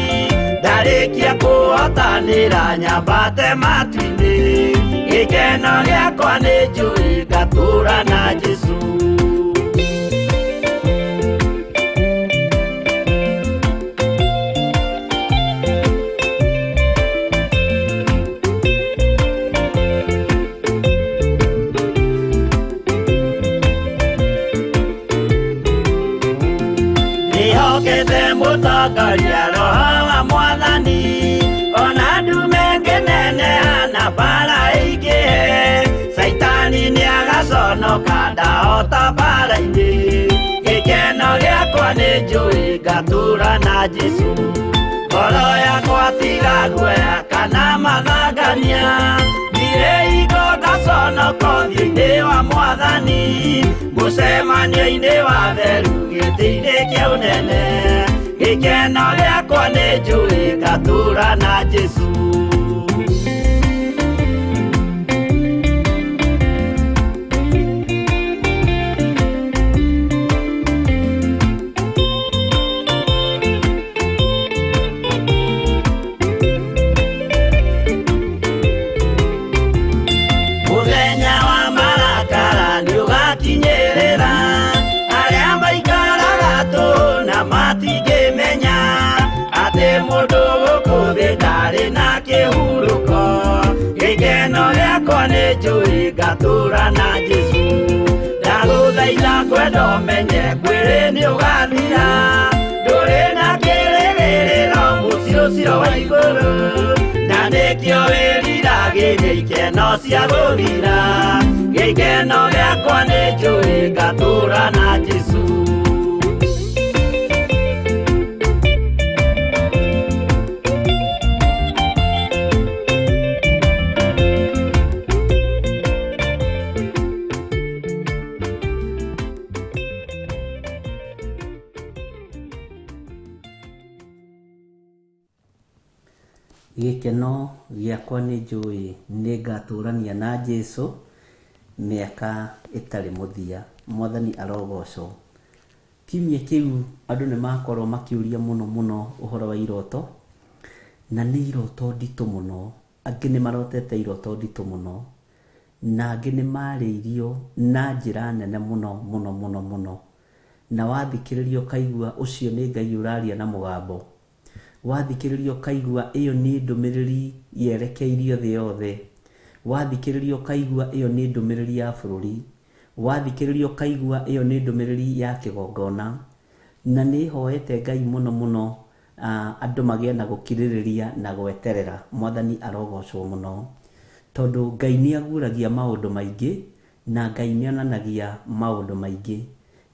ndarĩkia kũhotanĩra nyambate matu-inĩ gĩkeno gĩakwa nĩ njũĩ ngatũũra na Jesũ. Mũtongoria roho wa Mwathani ona ndume ngĩneneha na mbara ĩingĩhe Caitani nĩagaconoka ndahota mbara-inĩ gĩkeno gĩakwa nĩ njũĩ ngatũũra na Jesũ ngoro yakwa tiga guoya kana mathangania ndirĩ hingo ngaconoka ũthiũ-inĩ wa Mwathani mũcemanio-inĩ wa theru gĩtĩ-inĩ kĩa ũnene gĩkeno gĩakwa nĩ njũĩ ngatũũra na Jesũ. Mũthenya wa marakara nĩũgakinyĩrĩra arĩa maikaraga tũhũ na matingĩmenya atĩ mũndũ gũkũ thĩ ndarĩ na kĩhurũko gĩkeno gĩakwa nĩ njũĩ ngatũũra na Jesũ ndagũthaitha kwenda ũmenye mwĩrĩ nĩũgathira ndũrĩ na kĩrĩgĩrĩro mũciĩ ũcio wa igũrũ na nĩkĩo wĩriragĩria ikeno cia gũthira gĩkeno gĩakwa nĩ njũĩ ngatũũra na Jesũ. Gĩkeno gĩakwa nĩ njũĩ nĩ ngatũrania na Jesũ mĩaka ĩtarĩ mũthia. Mwathani arogocwo. Kiumia kĩu andũ nĩ makorwo makĩũria mũno mũno ũhoro wa iroto, na nĩ iroto nditũ mũno. Angĩ nĩ marotete iroto nditũ mũno, na angĩ nĩ marĩirio na njĩra nene mũno mũno mũno mũno. Na wathikĩrĩria ũkaigua ũcio nĩ Ngai ũraria na mũgambo. Wathikĩrĩria ũkaigua ĩyo nĩ ndũmĩrĩri yerekeirio thĩ yothe. Wathikĩrĩria ũkaigua ĩyo nĩ ndũmĩrĩri ya bũrũri. Wathikĩrĩria ũkaigua ĩyo nĩ ndũmĩrĩri ya kĩgongona. Na nĩ hoete Ngai mũno mũno andũ magĩe na gũkirĩrĩria na gweterera. Mwathani arogocwo mũno. Tondũ Ngai nĩ aguũragia maũndũ maingĩ na Ngai nĩ onanagia maũndũ maingĩ.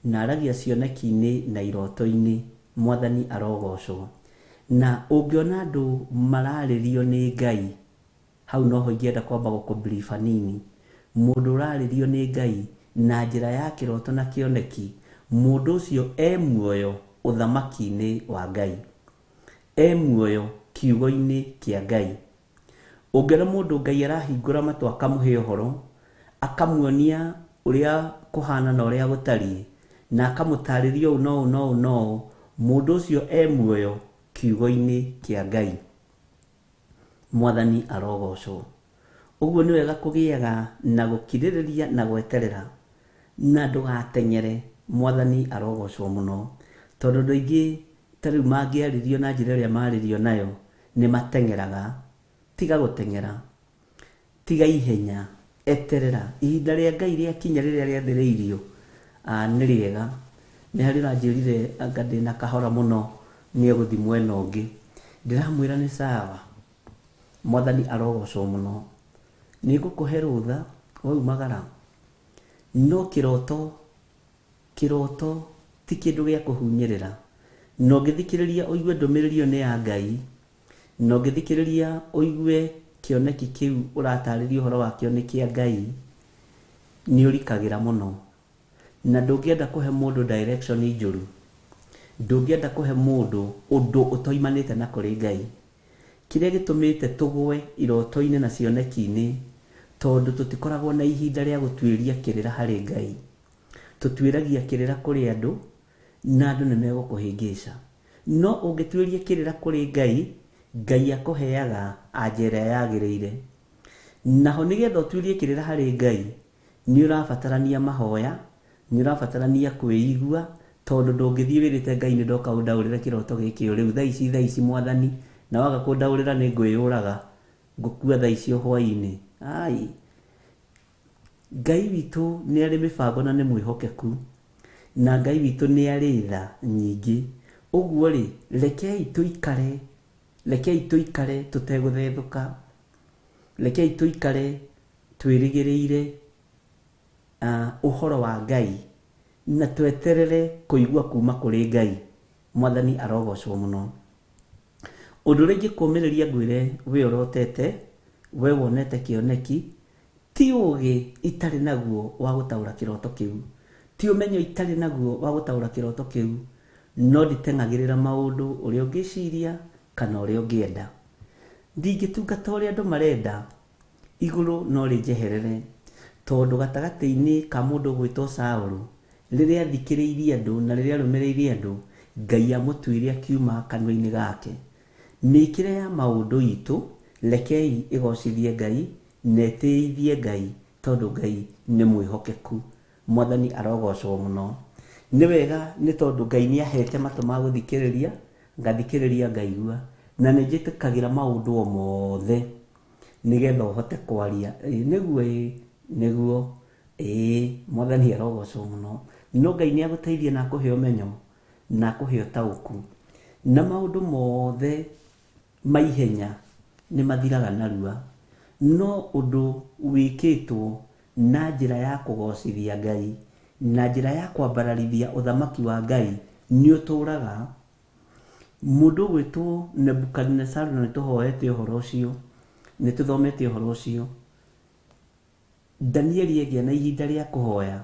Na aragia cioneki-inĩ na iroto-inĩ. Mwathani arogocwo. Na ũngĩona andũ mararĩrio nĩ Ngai, hau noho ingĩenda kwamba gũkũ brief hanini. Mũndũ ũrarĩrio nĩ Ngai na njĩra ya kĩroto na kĩoneki, mũndũ ũcio e muoyo ũthamaki-inĩ wa Ngai, e muoyo kiugo-inĩ kĩa Ngai. Ũngĩona mũndũ Ngai arahingũra matũ akamũhe ũhoro, akamuonia ũrĩa kũhana na ũrĩa gũtariĩ, na akamũtarĩria ũũ na ũũ na ũũ na ũũ, mũndũ ũcio e muoyo kiugo-inĩ kĩa Ngai. Mwathani arogocwo. Ũguo nĩ wega kũgĩaga na gũkirĩrĩria na gweterera, na ndũgateng'ere. Mwathani arogocwo mũno, tondũ andũ aingĩ ta rĩu mangĩarĩrio na njĩra ĩrĩa marĩrio nayo, nĩ mateng'eraga. Tiga gũteng'era, tiga ihenya, eterera ihinda rĩa Ngai rĩakinya rĩrĩa rĩathĩrĩirio, nĩ rĩega. Nĩ harĩ ũranjĩrire anga ndĩna kahora mũno, nĩ egũthiĩ mwena ũngĩ. Ndĩramwĩra nĩ sawa. Mwathani arogocwo mũno. Nĩ ngũkũhe rũtha waumagara, no kĩroto, kĩroto ti kĩndũ gĩa kũhunyĩrĩra. Na ũngĩthikĩrĩria ũigue ndũmĩrĩri ĩyo nĩ ya Ngai, na ũngĩthikĩrĩria ũigue kĩoneki kĩu ũratarĩria ũhoro wakĩo nĩ kĩa Ngai, nĩ ũrikagĩra mũno. Na ndũngĩenda kũhe mũndũ direction njũru, ndũngĩenda kũhe mũndũ ũndũ ũtoimanĩte na kũrĩ Ngai. Kĩrĩa gĩtũmĩte tũgwe iroto-inĩ na cioneki-inĩ, tondũ tũtikoragwo na ihinda rĩa gũtuĩria kĩrĩra harĩ Ngai. Tũtuĩragia kĩrĩra kũrĩ andũ, na andũ nĩ megũkũhĩngĩca. No ũngĩtuĩria kĩrĩra kũrĩ Ngai, Ngai akũheaga anja ĩrĩa yagĩrĩire. Naho nĩgetha ũtuĩrie kĩrĩra harĩ Ngai, nĩ ũrabatarania mahoya, nĩ ũrabatarania kwĩigua, tondũ ndũngĩthiĩ wĩrĩte Ngai nĩ ndoka ũndaũrĩre kĩroto gĩkĩ o rĩu, thaa ici, thaa ici Mwathani, na waga kũndaũrĩra nĩ ngwĩyũraga, ngũkua thaa ici o hwaĩ-inĩ. Ai, Ngai witũ nĩ arĩ mĩbango na nĩ mwĩhokeku, na Ngai witũ nĩ arĩ tha nyingĩ. Ũguo rĩ, rekei tũikare, rekei tũikare tũtegũthethũka, rekei tũikare twĩrĩgĩrĩire ũhoro wa Ngai, na tweterere kũigua kuma kũrĩ Ngai. Mwathani arogocwo mũno. Ũndũ ũrĩa ingĩkũmĩrĩria ngwĩre we ũrotete, we wonete kĩoneki, ti ũgĩ itarĩ naguo wa gũtaũra kĩroto kĩu, ti ũmenyo itarĩ naguo wa gũtaũra kĩroto kĩu, no nditeng'agĩrĩra maũndũ ũrĩa ũngĩciria kana ũrĩa ũngĩenda. Ndingĩtungata ũrĩa andũ marenda, igũrũ no rĩnjeherere, tondũ gatagatĩ-inĩ ka mũndũ ũgwĩtwo Saũlũ, rĩrĩa athikĩrĩirie andũ na rĩrĩa arũmĩrĩire andũ, Ngai amũtuire akiuma kanua-inĩ gake. Mĩkĩre ya maũndũ itũ, rekei ĩgocithie Ngai na ĩtĩithie Ngai, tondũ Ngai nĩ mwĩhokeku. Mwathani arogocwo mũno. Nĩ wega nĩ tondũ Ngai nĩ ahete matũ ma gũthikĩrĩria, ngathikĩrĩria ngaigua, na nĩ njĩtĩkagĩra maũndũ o mothe nĩgetha ũhote kwaria. Ĩĩ nĩguo, ĩĩ nĩguo, ĩĩ Mwathani arogocwo mũno. No Ngai nĩ agũteithie na akũhe ũmenyo na akũhe ũtaũku, na maũndũ mothe ma ihenya nĩ mathiraga narua, no ũndũ wĩkĩtwo na njĩra ya kũgocithia Ngai, na njĩra ya kwambararithia ũthamaki wa Ngai nĩ ũtũraga. Mũndũ ũgwĩtwo Nebukadinesaru, na nĩ tũhoete ũhoro ũcio, nĩ tũthomete ũhoro ũcio, Danieli egĩa na ihinda rĩa kũhoya,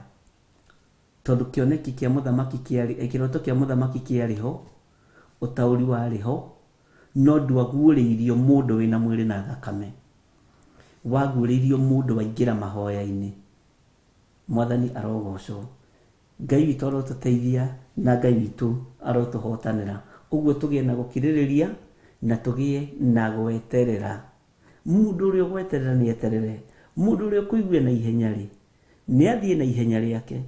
tondũ kĩoneki kĩa mũthamaki kĩarĩ, kĩroto kĩa mũthamaki kĩarĩ ho, ũtaũri warĩ ho, no ndwaguũrĩirio mũndũ wĩna mwĩrĩ na thakame, waguũrĩirio mũndũ waingĩra mahoya-inĩ. Mwathani arogocwo. Ngai witũ arotũteithia na Ngai witũ arotũhotanĩra. Ũguo tũgĩe na gũkirĩrĩria na tũgĩe na gweterera. Mũndũ ũrĩa ũgweterera nĩ eterere. Mũndũ ũrĩa ũkũigua na ihenya rĩ, nĩ athiĩ na ihenya rĩake.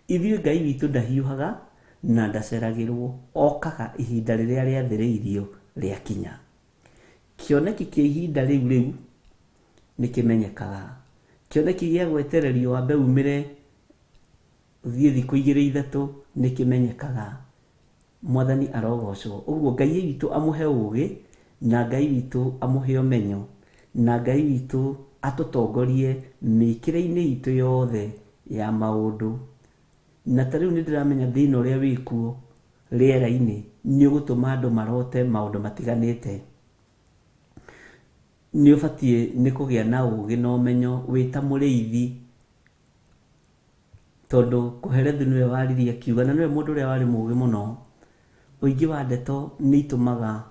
Ithuĩ Ngai witũ ndahiũhaga na ndaceragĩrwo, okaga ihinda rĩrĩa rĩathĩrĩirio rĩakinya. Kĩoneki kĩa ihinda rĩu rĩu nĩ kĩmenyekaga. Kĩoneki gĩa gwetererio wambe umĩre ũthiĩ thikũ igĩrĩ ithatũ nĩ kĩmenyekaga. Mwathani arogocwo. Ũguo Ngai witũ amũhe ũgĩ, na Ngai witũ amũhe ũmenyo, na Ngai witũ atũtongorie mĩkĩre-inĩ itũ yothe ya maũndũ. Na ta rĩu nĩ ndĩramenya thĩna ũrĩa wĩkuo rĩera-inĩ nĩ ũgũtũma andũ marote maũndũ matiganĩte. Nĩ ũbatiĩ nĩ kũgĩa na ũgĩ na ũmenyo wĩ ta mũrĩithi, tondũ Kohelethu nĩwe waririe akiuga, na nĩwe mũndũ ũrĩa warĩ mũgĩ mũno, ũingĩ wa ndeto nĩ itũmaga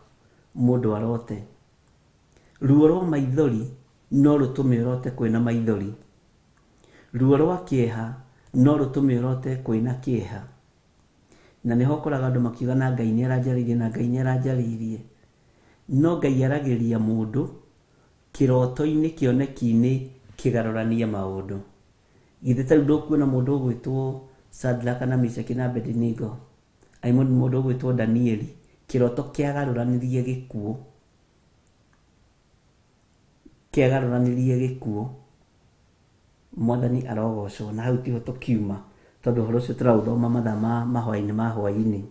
mũndũ arote. Ruo rwa maithori no rũtũme ũrote kwĩna maithori. Ruo rwa kĩeha no rũtũme ũrote kwĩna kĩeha. Na nĩho ũkoraga andũ makiuga na Ngai nĩ aranjarĩirie, na Ngai nĩ aranjarĩirie. No Ngai aragĩria mũndũ Kĩroto-inĩ, kĩoneki-inĩ kĩgarũranie maũndũ. Githĩ ta rĩu ndũkuona mũndũ ũgwĩtwo Shadraka na Meshaki na Abednego, ai mũndũ ũgwĩtwo Danieli, kĩroto kĩagarũranirie gĩkuũ. Kĩagarũranirie gĩkuũ. Mwathani arogocwo. Na hau tiho tũkiuma, tondũ ũhoro ũcio tũraũthoma mathaa ma mahoya-inĩ ma hwaĩ-inĩ.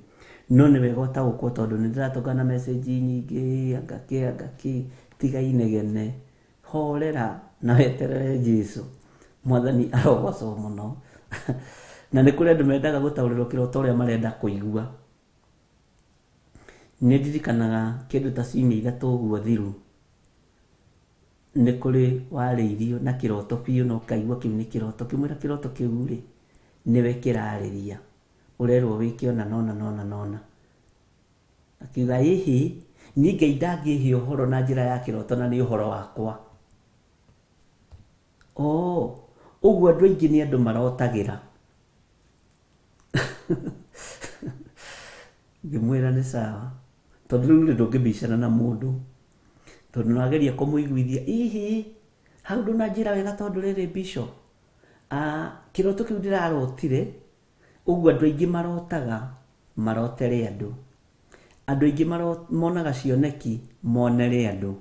No nĩ wega ũtaũkwo, tondũ nĩ ndĩratũngana na message nyingĩ, anga kĩ, anga kĩ, tiga inegene, horera na weterere Jesu. Mwathani arogocwo mũno. Na nĩ kũrĩ andũ mendaga gũtaũrĩrwo kĩroto ũrĩa marenda kũigua. Nĩ ndirikanaga kĩndũ ta ciumia ithatũ ũguo thiru, nĩ kũrĩ warĩirio na kĩroto biũ na ũkaigua kĩu nĩ kĩroto. Ũkĩmwĩra kĩroto kĩu rĩ, nĩwe kĩrarĩria. Ũrerwo wĩke ũna na ũna na ũna na ũna. Akiuga ĩhĩ, niĩ Ngai ndangĩhe ũhoro na njĩra ya kĩroto na nĩ ũhoro wakwa. Oh, ũguo andũ aingĩ nĩ andũ marotagĩra. Ngĩmwĩra nĩ sawa. Tondũ rĩu rĩ ndũngĩbicana na mũndũ. Tondũ no ageria kũmũiguithia, ihi, hau ndũnanjĩra wega tondũ rĩrĩ bishop. Kĩroto kĩu ndĩrarotire, ũguo andũ aingĩ marotaga, marotere andũ. Andũ aingĩ monaga cioneki, monere andũ.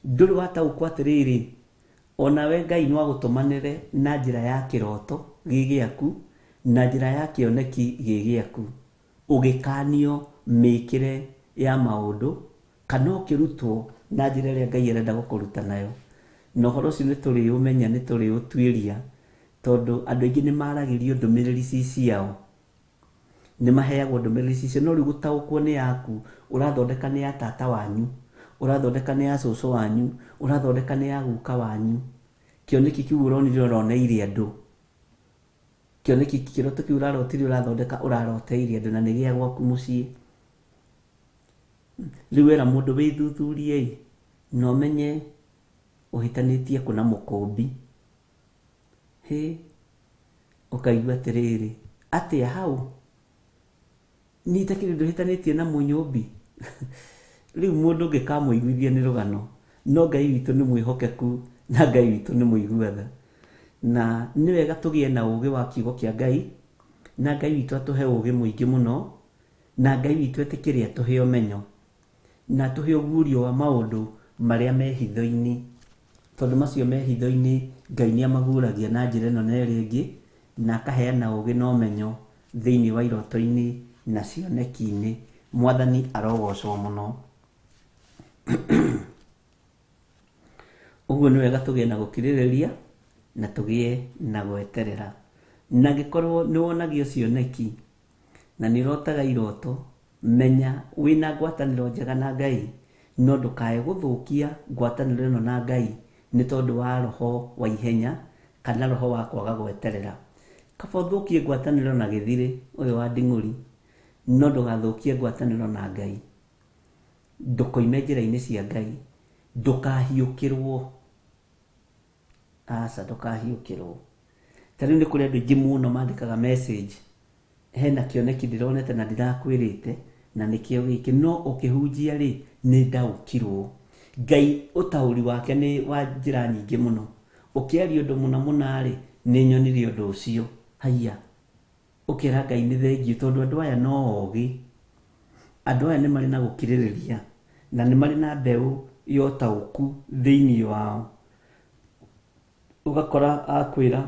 Ndũrĩ wataũkwo atĩrĩrĩ, onawe Ngai no agũtũmanĩre na njĩra ya kĩroto gĩ gĩaku, na njĩra ya kĩoneki gĩ gĩaku. Ũgĩkanio mĩkĩre ya maũndũ, kana ũkĩrutwo na njĩra ĩrĩa Ngai arenda gũkũruta nayo. Na ũhoro ũcio nĩ tũrĩũmenya, nĩ tũrĩũtuĩria, tondũ andũ aingĩ nĩ maragĩrio ndũmĩrĩri ci ciao. Nĩ maheagwo ndũmĩrĩri ci ciao, no rĩu gũtaũkwo nĩ yaku, ũrathondeka nĩ ya tata wanyu, ũrathondeka nĩ ya cũcũ wanyu, ũrathondeka nĩ ya guka wanyu. Kĩoneki kĩu ũronire ũroneire andũ. Kĩoneki kĩroto kĩu ũrarotire ũrathondeka ũraroteire andũ na nĩ gĩa gwaku mũciĩ. Rĩu wera mũndũ wĩthuthurie-ĩ, na ũmenye ũhĩtanĩtie kũ na mũkũmbi. Hĩ, ũkaigua atĩrĩrĩ, atĩa hau? Niĩ itakĩrĩ ũndũ hĩtanĩtie na mũnyũmbi. Rĩu mũndũ ũngĩkamũiguithia nĩ rũgano, no Ngai witũ nĩ mwĩhokeku na Ngai witũ nĩ mũigua tha. Na nĩ wega tũgĩe na ũũgĩ wa kiugo kĩa Ngai, na Ngai witũ atũhe ũũgĩ mũingĩ mũno, na Ngai witũ etĩkĩre atũhe ũmenyo, na atũhe ũguũrio wa maũndũ marĩa me hitho-inĩ. Tondũ macio me hitho-inĩ, Ngai nĩ amaguũragia na njĩra ĩno na ĩrĩa ĩngĩ, na akaheana ũũgĩ na ũmenyo thĩinĩ wa iroto-inĩ na cioneki-inĩ. Mwathani arogocwo mũno. Ũguo nĩ wega tũgĩe na gũkirĩrĩria na tũgĩe na gweterera. Na angĩkorwo nĩ wonagio cioneki na nĩ ũrotaga iroto, menya wĩna ngwatanĩro njega na Ngai, no ndũkae gũthũkia ngwatanĩro ĩno na Ngai nĩ tondũ wa roho wa ihenya kana roho wa kwaga gweterera. Kaba ũthũkie ngwatanĩro na gĩthirĩ ũyũ wa nding'ũri, no ndũgathũkie ngwatanĩro na Ngai. Ndũkoime njĩra-inĩ cia Ngai, ndũkahiũkĩrwo. Aca, ndũkahiũkĩrwo. Ta rĩu nĩ kũrĩ andũ aingĩ mũno mandĩkaga message, hena kĩoneki ndĩronete na ndirakwĩrĩte na nĩkĩo gĩkĩ, no ũkĩhunjia rĩ, nĩ ndaũkirwo. Ngai ũtaũri wake nĩ wa njĩra nyingĩ mũno. Ũkĩaria ũndũ mũna mũna rĩ, nĩ nyonire ũndũ ũcio. Haiya, ũkera Ngai nĩ thengiũ tondũ andũ aya no ogĩ. Andũ aya nĩ marĩ na gũkirĩrĩria na nĩ marĩ na mbeũ ya ũtaũku thĩinĩ wao. Ũgakora akwĩra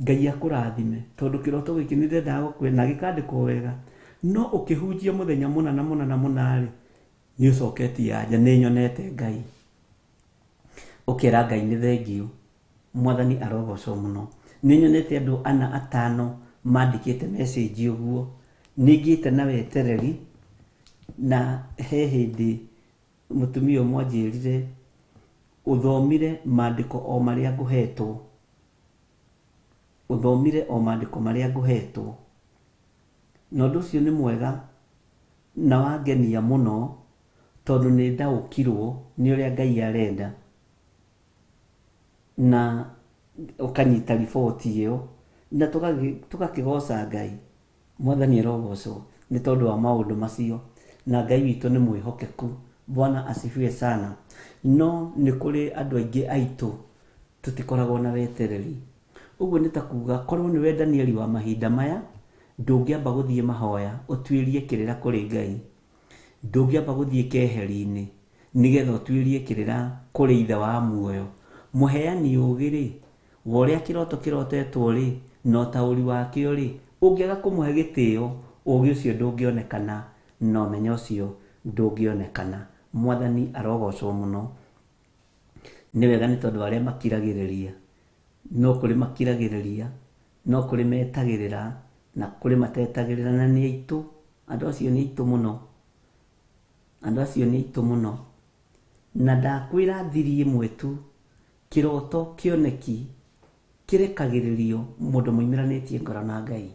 Ngai akũrathime tondũ kĩroto gĩkĩ nĩ ndendaga gũkwĩra na gĩkandĩkwo wega, no ũkĩhunjia mũthenya mũna na mũna na mũna rĩ, nĩ ũcoketie anja, nĩ nyonete Ngai. Ũkera Ngai nĩ thengiũ. Mwathani arogocwo mũno. Nĩ nyonete andũ ana atano mandĩkĩte message ũguo. Nĩ ngĩte na wetereri, na he hĩndĩ mũtumia ũmwe anjĩrire ũthomire maandĩko o marĩa ngũhetwo. Ũthomire o maandĩko marĩa ngũhetwo. Na ũndũ ũcio nĩ mwega na wangenia mũno tondũ nĩ ndaũkirwo nĩ ũrĩa Ngai arenda. Na ũkanyita riboti ĩyo na tũgakĩgoca Ngai. Mwathani arogocwo nĩ tondũ wa maũndũ macio. Na Ngai witũ nĩ mwĩhokeku. Bwana asifiwe sana. No nĩ kũrĩ andũ aingĩ aitũ tũtikoragwo na wetereri. Ũguo nĩ ta kuga korwo nĩwe Danieli wa mahinda maya, ndũngĩamba gũthiĩ mahoya ũtuĩrie kĩrĩra kũrĩ Ngai. Ndũngĩamba gũthiĩ keheri-inĩ nĩgetha ũtuĩrie kĩrĩra kũrĩ Ithe wa muoyo. Mũheani ũũgĩ-rĩ, wa ũrĩa kĩroto kĩrotetwo-rĩ, na ũtaũri wakĩo-rĩ, ũngĩaga kũmũhe gĩtĩo, ũũgĩ ũcio ndũngĩonekana na ũmenyo ũcio ndũngĩonekana. Mwathani arogocwo mũno. Nĩ wega nĩ tondũ arĩa makiragĩrĩria, no kũrĩ makiragĩrĩria, no kũrĩ metagĩrĩra, na kũrĩ matetagĩrĩra, na nĩ aitũ. Andũ acio nĩ aitũ mũno. Andũ acio nĩ aitũ mũno. Na ndakwĩra thiri ĩmwe tu, kĩroto kĩoneki kĩrekagĩrĩrio mũndũ mũimĩranĩtie ngoro na Ngai.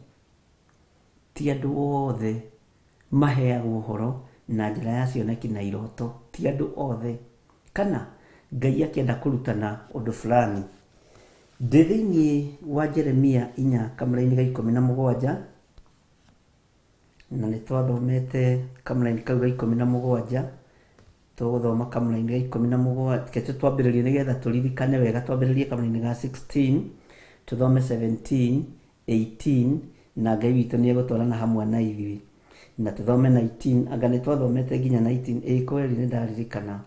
Ti andũ othe maheagwo ũhoro na njĩra ya cioneki na iroto. Ti andũ othe. Kana Ngai akĩenda kũrutana ũndũ fulani. Ndĩ thĩinĩ wa Jeremia 4 kamũraini ga 17, na nĩ twathomete kamũraini kau ga 17, tũgũthoma kamũraini ga 17, reke twambĩrĩrie nĩgetha tũririkane wega, twambĩrĩrie kamũraini ga 16, tũthome 17, 18, na Ngai witũ nĩ egũtwarana hamwe na ithuĩ. Na tũthome 19, anga nĩ twathomete nginya 19, ĩĩ kweri nĩ ndaririkana.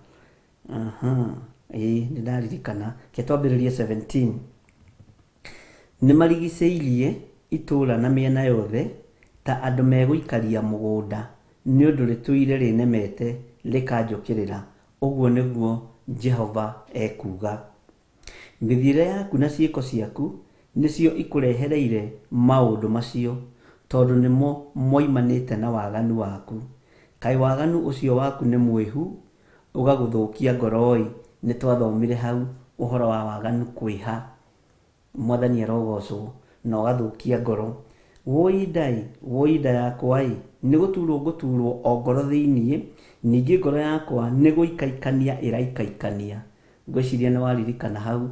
Aha, ĩĩ nĩ ndaririkana. Reke twambĩrĩrie 17. Nĩ marigicĩirie itũũra na mĩena yothe ta andũ megũikaria mũgũnda, nĩ ũndũ rĩtũire rĩnemete rĩkanjũkĩrĩra. Ũguo nĩguo Jehova ekuuga. Mĩthiĩre yaku na ciĩko ciaku nĩcio ikũrehereire maũndũ macio, tondũ nĩmo moimanĩte na waganu waku. Kaĩ waganu ũcio waku nĩ mwĩhu ũgagũthũkia ngoro-ĩ. Nĩ twathomire hau ũhoro wa waganu kwĩha. Mwathani arogocwo na ũgathũkia ngoro. Wũi ndai, wũi nda yakwa-ĩ, nĩ gũturwo ngũturwo o ngoro thĩinĩ, ningĩ ngoro yakwa nĩ gũikaikania ĩraikaikania. Ngwĩciria nĩ waririkana hau,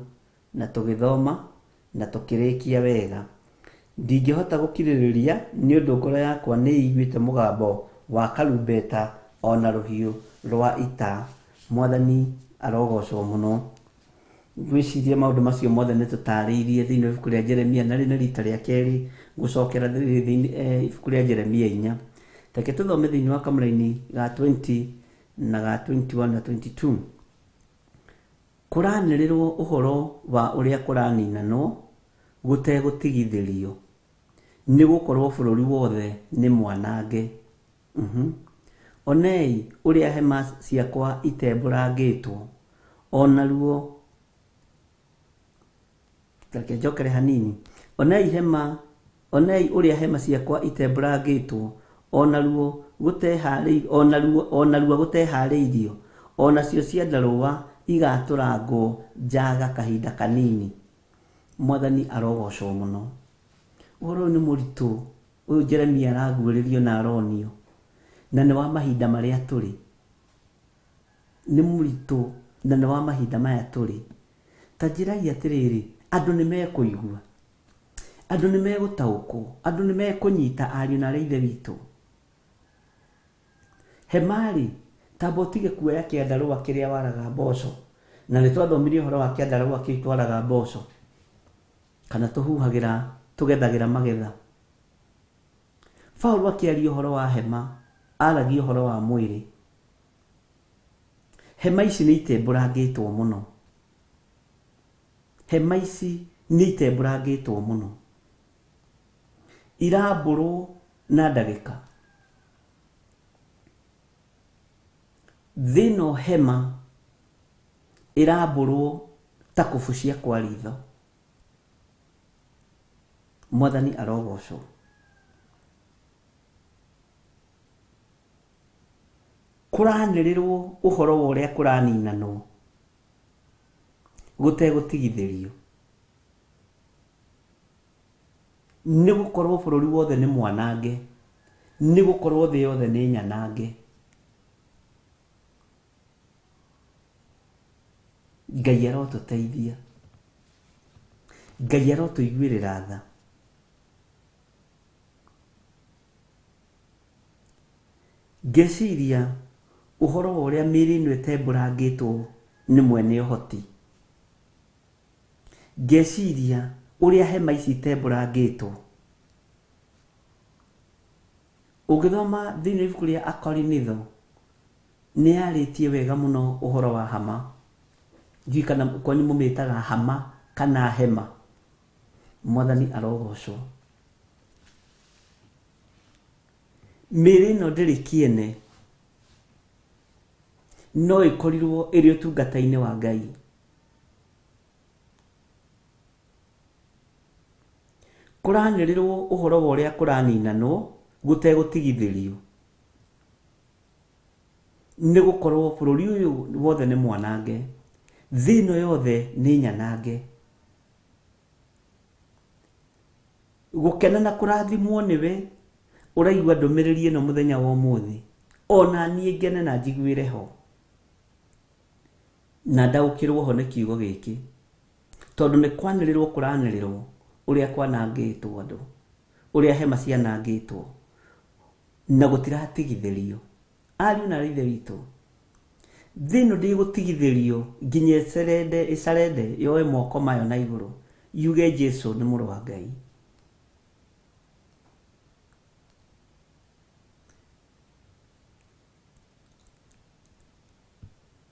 na tũgĩthoma na tũkĩrĩkia wega. Ndingĩhota gũkirĩrĩria nĩ ũndũ ngoro yakwa nĩ ĩiguĩte mũgambo wa karumbeta ona rũhiũ rwa ita. Mwathani arogocwo mũno. Ngwĩciria maũndũ macio mothe nĩ tũtarĩirie thĩinĩ wa ibuku rĩa Jeremia, na rĩ nĩ rita rĩa kerĩ gũcokera thĩinĩ ibuku rĩa Jeremia 4. Reke tũthome thĩinĩ wa kamũraini ga 20 na ga 21 na 22. Kũranĩrĩrwo ũhoro wa ũrĩa kũraninanwo gũtegũtigithĩrio, nĩ gũkorwo bũrũri wothe nĩ mwanange. Onei ũrĩa hema ciakwa itembũrangĩtwo, onaruo reke njokere hanini. Onei hema, onei ũrĩa hema ciakwa itembũrangĩtwo, onaruo gũteharĩirio, onaruo gũteharĩirio, onacio ciandarũa igatũrangwo njaga kahinda kanini. Mwathani arogocwo mũno. Ũhoro ũyũ nĩ mũritũ, ũyũ Jeremia araguũrĩrio na aronio, na nĩ wa mahinda marĩa tũrĩ. Nĩ mũritũ na nĩ wa mahinda maya tũrĩ. Ta njĩrai atĩrĩrĩ, andũ nĩ mekũigua, andũ nĩ megũtaũkwo, andũ nĩ mekũnyita ariũ na arĩa ithe witũ. Hema-rĩ, tamba ũtige kuoya kĩandarũa kĩrĩa waraga mboco, na nĩ twathomire ũhoro wa kĩandarũa kĩu twaraga mboco, kana tũhuhagĩra, tũgethagĩra magetha. Paũlũ akĩaria ũhoro wa hema, aragia ũhoro wa mwĩrĩ. Hema ici nĩ itembũrangĩtwo mũno. Hema ici nĩ itembũrangĩtwo mũno. Irambũrwo na ndagĩka. Thĩ ĩno hema ĩrambũrwo ta kũbu cia kwa ritho. Mwathani arogocwo. Kũranĩrĩrwo ũhoro wa ũrĩa kũraninanwo gũtegũtigithĩrio, nĩ gũkorwo bũrũri wothe nĩ mwanange, nĩ gũkorwo thĩ yothe nĩ nyanange. Ngai arotũteithia, Ngai arotũiguĩrĩra tha. Ngeciria Ũhoro wa ũrĩa mĩĩrĩ ĩno ĩtembũrangĩtwo nĩ mwene ũhoti. Ngeciria ũrĩa hema ici itembũrangĩtwo. Ũngĩthoma thĩinĩ wa ibuku rĩa Akorinitho, nĩ yarĩtie wega mũno ũhoro wa hama. Ndiũĩ kana kwanyu mũmĩtaga hama kana hema. Mwathani arogocwo. Mĩĩrĩ ĩno ndĩrĩ kĩene, no ĩkorirwo ĩrĩ ũtungata-inĩ wa Ngai. Kũranĩrĩrwo ũhoro wa ũrĩa kũraninanwo gũtegũtigithĩrio, nĩ gũkorwo bũrũri ũyũ wothe nĩ mwanange, thĩ ĩno yothe nĩ nyanange. Gũkena na kũrathimwo nĩwe ũraigua ndũmĩrĩri ĩno mũthenya wa ũmũthĩ, ona niĩ ngene na njiguĩre ho na ndaũkĩrwo ho nĩ kiugo gĩkĩ, tondũ nĩ kwanĩrĩrwo kũranĩrĩrwo ũrĩa kwanangĩtwo andũ, ũrĩa hema cianangĩtwo, na gũtiratigithĩrio. Ariũ na ithe witũ, thĩ ĩno ndĩgũtigithĩrio nginya ĩcerende, ĩcarende yoe moko mayo na igũrũ yuge Jesu nĩ mũrũ wa Ngai.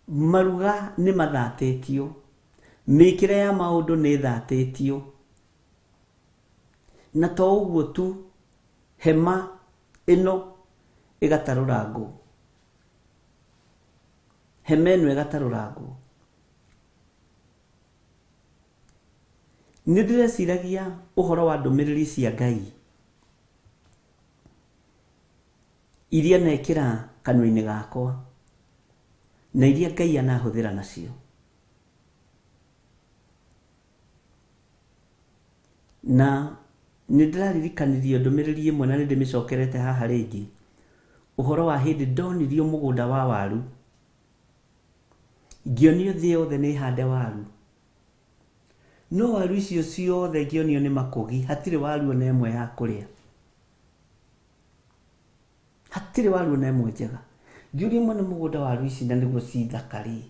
Maruga nĩ mathatĩtio, mĩkĩre ya maũndũ nĩ ĩthatĩtio, na to ũguo tu, hema ĩno ĩgatarũrangwo, hema ĩno ĩgatarũrangwo. Nĩ ndĩreciragia ũhoro wa ndũmĩrĩri cia Ngai iria nekĩra kanua-inĩ gakwa na iria Ngai anahũthĩra nacio. Na nĩ ndĩraririkanirio ndũmĩrĩri ĩmwe na nĩ ndĩmĩcokerete haha rĩngĩ, ũhoro wa hĩndĩ ndonirio mũgũnda wa waru, ngĩonio thĩ yothe nĩ hande waru, no waru icio ciothe ngĩonio nĩ makũgi, hatirĩ waru ona ĩmwe ya kũrĩa, hatirĩ waru ona ĩmwe njega. Ngĩũria mwene mũgũnda waru ici na nĩguo ci thaka rĩ,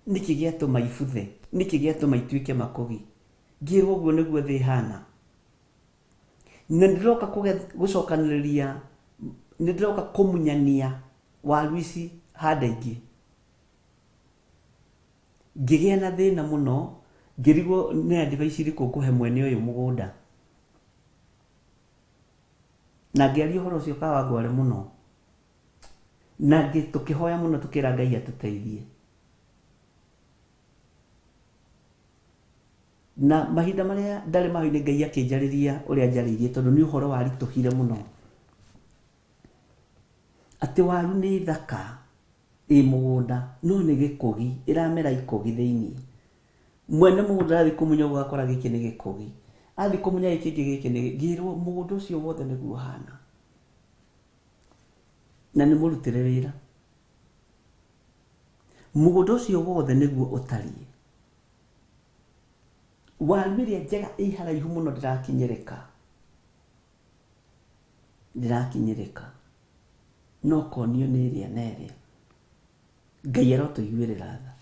nĩkĩ gĩatũma ibuthe, nĩkĩ gĩatũma ituĩke makũgi? Ngĩrwo ũguo nĩguo thĩ ĩhana. Na ndĩroka gũcokanĩrĩria, nĩ ndĩroka kũmunyania waru ici hande ingĩ. Ngĩgĩa na thĩna mũno, ngĩrigwo nĩ advice irĩkũ ngũhe mwene ũyũ mũgũnda. Na ngĩaria ũhoro ũcio Kawangware mũno. Na tũkĩhoya mũno tũkĩra Ngai atũteithie. Na mahinda marĩa ndarĩ mahoya-inĩ Ngai akĩnjarĩria ũrĩa anjarĩirie, tondũ nĩ ũhoro waritũhire mũno. Atĩ waru nĩ thaka ĩ mũgũnda, no nĩ gĩkũgi, ĩramera ikũgi thĩinĩ. Mwene mũgũnda athiĩ kũmunya ũguo agakora gĩkĩ nĩ gĩkũgi. Athiĩ kũmunya gĩkĩ kĩngĩ gĩkĩ nĩ gĩkũgi. Ngĩrwo mũgũnda ũcio wothe nĩguo ũhana. Na nĩ mũrutĩre wĩra. Mũgũnda ũcio wothe nĩguo ũtariĩ. Waru ĩrĩa njega ĩ haraihu mũno ndĩrakinyĩrĩka. Ndĩrakinyĩrĩka. No konio nĩ ĩrĩa na ĩrĩa. Ngai arotũiguĩrĩra tha.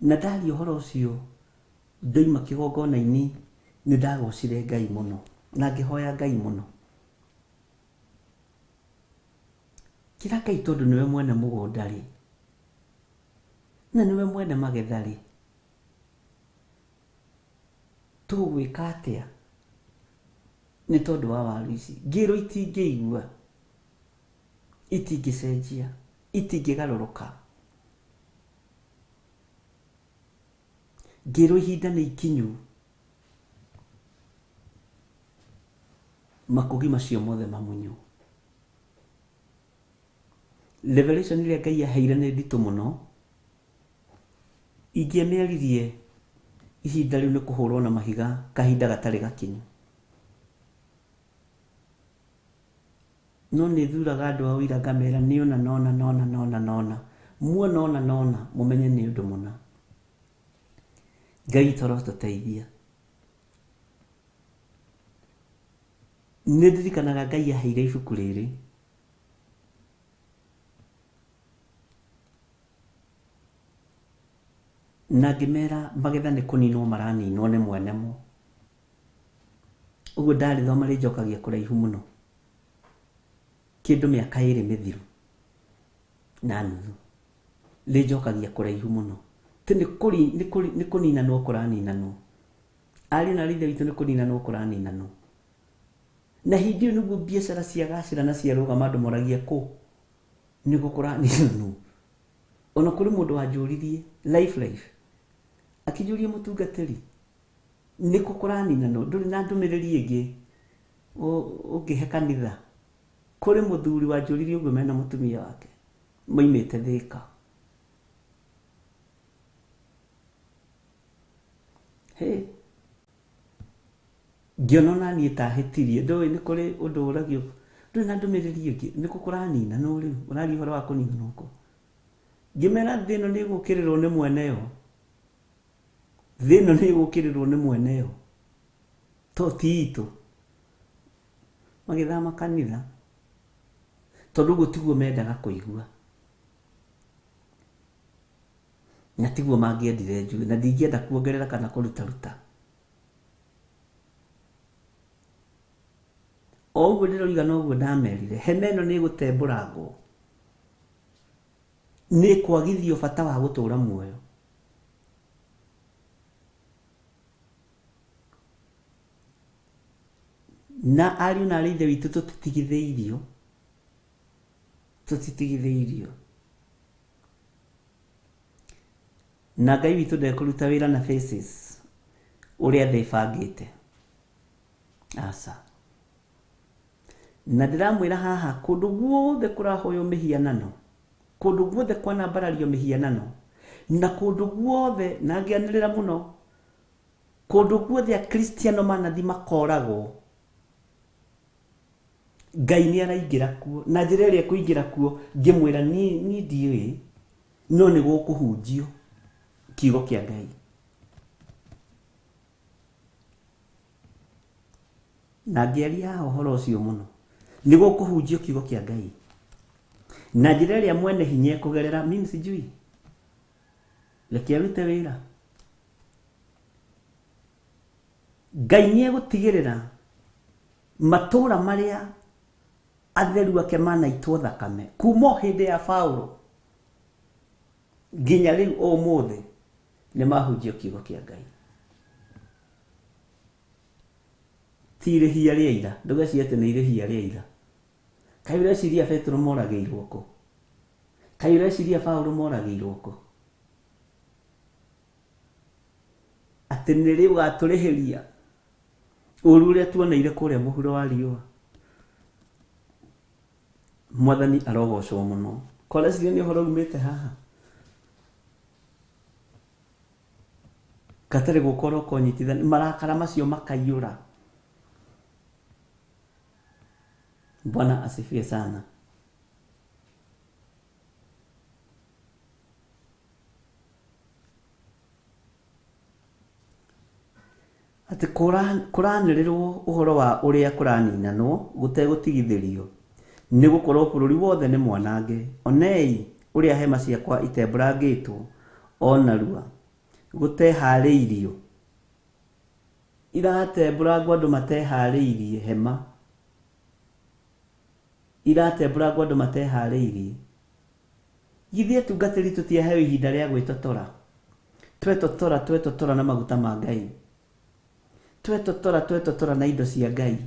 Na ndaria ũhoro ũcio ndoima kĩgongona-inĩ nĩ ndagocire Ngai mũno na ngĩhoya Ngai mũno. Kĩra Ngai tondũ nĩwe mwene mũgũnda rĩ, na nĩwe mwene magetha rĩ, tũgwĩka atĩa nĩ tondũ wa waru ici? Ngĩrwo itingĩigua, itingĩcenjia, itingĩgarũrũka. Ngĩrwo ihinda nĩ ikinyu, makũgi macio mothe mamunywo. Revelation ĩrĩa Ngai aheire nĩ nditũ mũno, ingĩamĩaririe ihinda rĩu nĩ kũhũrwo na mahiga kahinda gatarĩ gakinyu. No nĩ thuraga andũ a ũira ngamera nĩ ũna nona nona nona nona, muona ũna nona mũmenye nĩ ũndũ mũna. Ngai witũ arotũteithia. Nĩ ndirikanaga Ngai aheire ibuku rĩrĩ. Na ngĩmera magetha nĩ kũninwo maraninwo nĩ mwene mo. Ũguo ndarĩthoma rĩnjokagia kũraihu mũno. Kĩndũ mĩaka ĩrĩ mĩthiru na nuthu. Rĩnjokagia kũraihu mũno. Ti nĩ kũninanwo kũraninanwo. Ariũ na aarĩ a Ithe witũ nĩ kũninanwo kũraninanwo. Na hĩndĩ ĩyo nĩguo biacara ciagacĩra na ciarũgama andũ moragia kũ nĩguo kũraninanwo. Ona kũrĩ mũndũ wanjũririe life life. Akĩnjũria mũtungatĩri nĩkũ kũraninanwo ndũrĩ na ndũmĩrĩri ĩngĩ ũngĩhe kanitha. Kũrĩ mũthuri wanjũririe ũguo mena mũtumia wake moimĩte Thĩka. Hĩ, ngĩona ona niĩ ta hĩtirie, ndũĩ nĩ kũrĩ ũndũ ũragio, ndũrĩ na ndũmĩrĩri ĩngĩ, nĩkũ kũraninanwo rĩu, ũraria ũhoro wa kũninanwo kũ? Ngĩmera thĩ ĩno nĩ ĩgũkĩrĩrwo nĩ mwene yo. Thĩ ĩno nĩ ĩgũkĩrĩrwo nĩ mwene yo. To ti itũ. Magĩthama kanitha. Tondũ ũguo tiguo mendaga kũigua. Na tiguo mangĩendire njuge, na ndingĩenda kuongerera kana kũrutaruta. O ũguo ndĩroiga noguo ndamerire, hema ĩno nĩ ĩgũtembũrangwo. Nĩ ĩkwagithio bata wa gũtũra muoyo. Na ariũ na aarĩ a Ithe witũ tũtitigithĩirio. Tũtitigithĩirio. Na Ngai witũ ndekũruta wĩra na faces ũrĩa thĩ ĩbangĩte. Aca. Na ndĩramwĩra haha kũndũ guothe kũrahoywo mĩhianano, kũndũ guothe kwanambarario mĩhianano, na kũndũ guothe, na ngĩanĩrĩra mũno, kũndũ guothe akristiano manathi makoragwo, Ngai nĩ araingĩra kuo. Na njĩra ĩrĩa ekũingĩra kuo, ngĩmwĩra niĩ ndiũĩ, no nĩ gũkũhunjio kiugo kĩa Ngai. Na ngĩaria haha ũhoro ũcio mũno. Nĩ gũkũhunjio kiugo kĩa Ngai. Na njĩra ĩrĩa mwene hinya ekũgerera, mimi sijui. Reke arute wĩra. Ngai nĩ egũtigĩrĩra matũũra marĩa atheru ake manaitwo thakame kuma o hĩndĩ ya Paulo nginya rĩu ũmũthĩ nĩ mahunjio kiugo kĩa Ngai. Ti irĩhia rĩa ira, ndũgecirie atĩ nĩ irĩhia rĩa ira. Kaĩ ũreciria Petero moragĩirwo kũ? Kaĩ ũreciria Paulo moragĩirwo kũ? Atĩ nĩ rĩ ũgatũrĩhĩria ũru ũrĩa tuoneire kũrĩa mũhuro wa riũa. Mwathani arogocwo mũno. Koreciria nĩ ũhoro umĩte haha. Gatarĩ gũkorwo kũnyitithania marakara macio makaiyũra. Bwana asifiwe sana. Atĩ kũranĩrĩrwo ũhoro wa ũrĩa kũraninanwo gũtegũtigithĩrio, nĩ gũkorwo bũrũri wothe nĩ mwanange. Onei ũrĩa hema ciakwa itembũrangĩtwo o narua, gũteharĩirio. Iratembũrangwo andũ mateharĩirie hema. Iratembũrangwo andũ mateharĩirie. Githĩ atungatĩri tũtiaheo ihinda rĩa gwĩtotora? Twetotora, twetotora na maguta ma Ngai. Twetotora, twetotora na indo cia Ngai.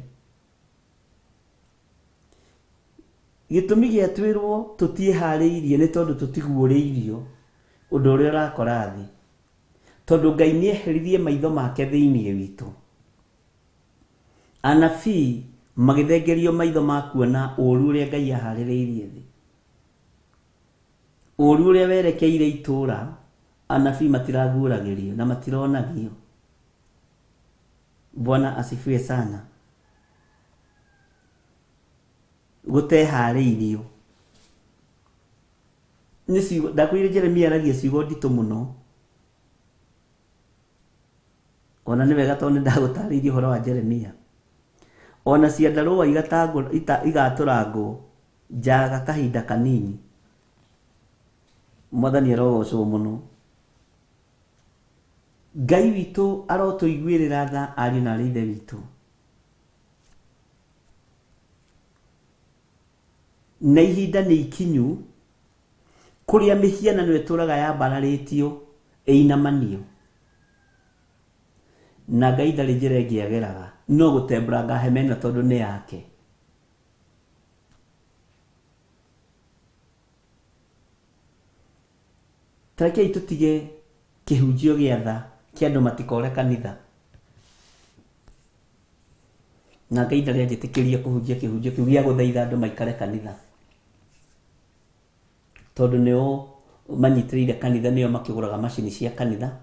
Gĩtũmi gĩa twĩrwo tũtiĩharĩirie nĩ tondũ tũtiguũrĩirio ũndũ ũrĩa ũrakora thĩ. Tondũ Ngai nĩeheririe maitho make thĩinĩ witũ. Anabii magĩthengerio maitho ma kuona ũũru ũrĩa Ngai aharĩrĩirie thĩ. Ũũru ũrĩa werekeire itũũra, anabii matiraguũragĩrio na matironagio. Bwana asifiwe sana. Gũteharĩirio. Nĩ ciugo, ndakwĩrire Jeremia aragia ciugo nditũ mũno. Ona nĩ wega tondũ nĩ ndagũtarĩirie ũhoro wa Jeremia. Ona ciandarũa igatũrangwo njaga kahinda kanini. Mwathani arogocwo mũno. Ngai witũ arotũiguĩrĩra tha ariũ na arĩ ithe witũ. Na ihinda nĩ ikinyu kũrĩa mĩhianano ĩtũraga yambararĩtio ĩinamanio. Na Ngai ndarĩ njĩra ĩngĩ ageraga no gũtembũranga hema ĩno tondũ nĩ yake. Tarekei tũtige kĩhunjio gĩa tha kĩa andũ matikore kanitha. Na Ngai ndarĩ anjĩtĩkĩria kũhunjia kĩhunjio kĩu gĩa gũthaitha andũ maikare kanitha. Tondũ nĩo manyitĩrĩire kanitha, nĩo makĩgũraga macini cia kanitha,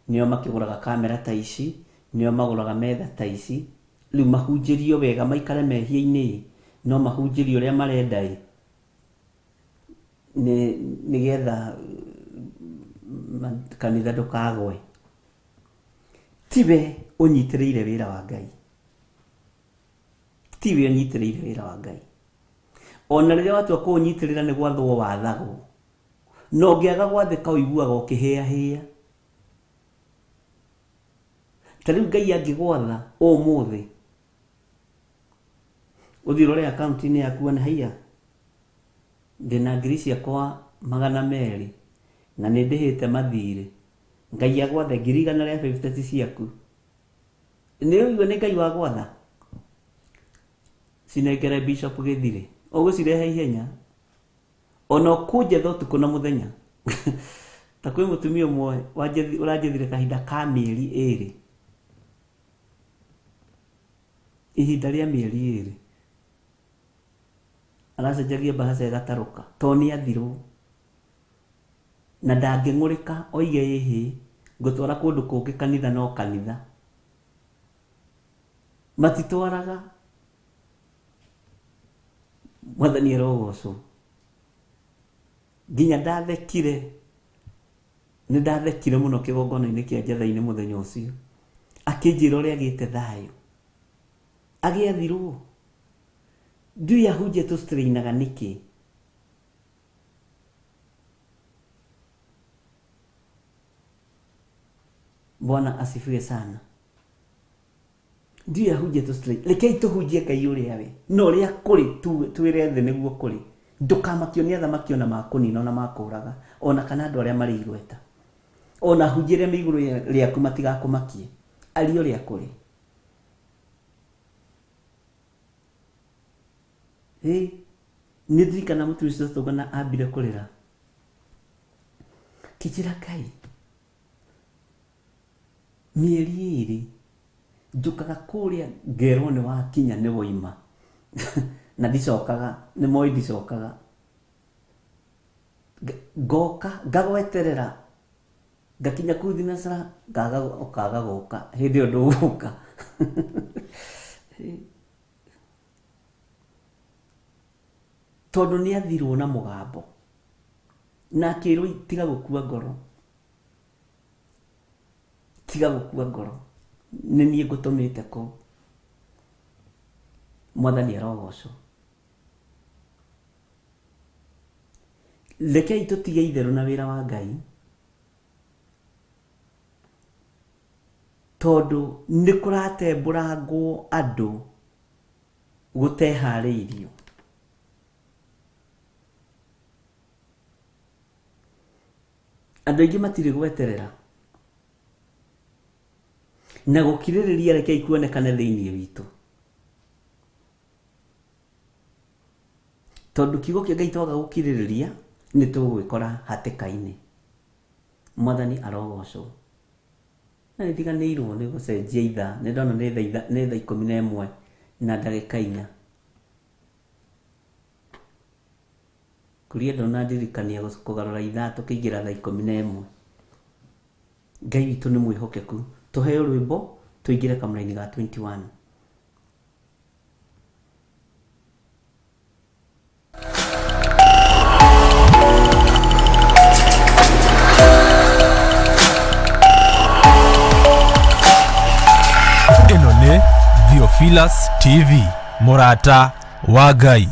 nĩo makĩgũraga kamera ta ici, nĩo magũraga metha ta ici. Rĩu mahunjĩrio wega maikare mehia-inĩ, no mahunjĩrio ũrĩa marenda ĩ, nĩgetha kanitha ndũkagwe. Tiwe ũnyitĩrĩire wĩra wa Ngai. Tiwe ũnyitĩrĩire wĩra wa Ngai. Ona rĩrĩa watua kũũnyitĩrĩra nĩ gwathwo wathagwo. Na ũngĩaga gwathĩka ũiguaga ũkĩhĩahĩa. Ta rĩu Ngai angĩgwatha ũmũthĩ, ũthiĩ ũrore akaunti-inĩ yaku wone haiya, ndĩna ngiri ciakwa 200 na nĩ ndĩhĩte mathirĩ. Ngai agwathe ngiri 150 ti ciaku. Nĩ ũigua nĩ Ngai wagwatha? Cinengere Bishop Gĩthirĩ. Ũgũcirehe ihenya. Ona ũkũnjetha ũtukũ na mũthenya. Ta kwĩ mũtumia ũmwe ũranjethire kahinda ka mĩeri ĩrĩ. Ihinda rĩa mĩeri ĩrĩ. Aracenjagia mbahaca ĩgatarũka. Tondũ nĩ athirwo. Na ndangĩng'ũrĩka oige ĩhĩ, ngũtwara kũndũ kũngĩ kanitha no kanitha. Matitwaraga. Mwathani arogocwo. Nginya ndathekire, nĩ ndathekire mũno kĩgongona-inĩ kĩa Njetha-inĩ mũthenya ũcio. Akĩnjĩra ũrĩa agĩte thayũ. Agĩathirwo. Ndiũĩ ahunjia tũstrainaga nĩkĩ. Bwana asifiwe sana. Ndiũĩ ahunjia tũstrain. Rekei tũhunjie Ngai ũrĩa we. Na ũrĩa kũrĩ twĩre thĩ nĩguo kũrĩ. Ndũkamakio nĩ athamaki ona makũnina ona makũraga. Ona kana andũ arĩa marĩ igweta. Ona ahunjia arĩa me igũrũ rĩaku matigakũmakie. Aria ũrĩa kũrĩ. Ĩ, nĩ ndirikana mũtumia ũcio tũtũngana ambire kũrĩra. Kĩnjĩra Ngai, mĩeri ĩrĩ, njũkaga kũrĩa ngerwo nĩ wakinya nĩ waima. Na ndicokaga, nĩ moĩ ndicokaga. Ngoka, ngagweterera, ngakinya kũu thinacara, ngaga, ũkaga gũka, hĩndĩ ĩyo ndũgũka. Tondũ nĩ athirwo na mũgambo. Na akĩrwo tiga gũkua ngoro. Tiga gũkua ngoro. Nĩ niĩ ngũtũmĩte kũu. Mwathani arogocwo. Rekei tũtige itherũ na wĩra wa Ngai. Tondũ nĩ kũratembũrangwo andũ gũteharĩirio. Andũ aingĩ matirĩ gweterera. Na gũkirĩrĩria rekei kuonekane thĩinĩ witũ. Tondũ kiugo kĩa Ngai twaga gũkirĩrĩria, nĩ tũgwĩkora hatĩka-inĩ. Mwathani arogocwo. Na nĩ ndiganĩirwo nĩ gũcenjia ithaa, nĩ ndona nĩ thaa 11 na ndagĩka 4. Kuria ndũnandirikania kũgarũra ithaa tũkĩingĩra thaa 11. Ngai witũ nĩ mwĩhokeku. Tũheo rwĩmbo tũingĩre kamũraini ga 21. Ĩno nĩ Theophilus TV, mũrata wa Ngai.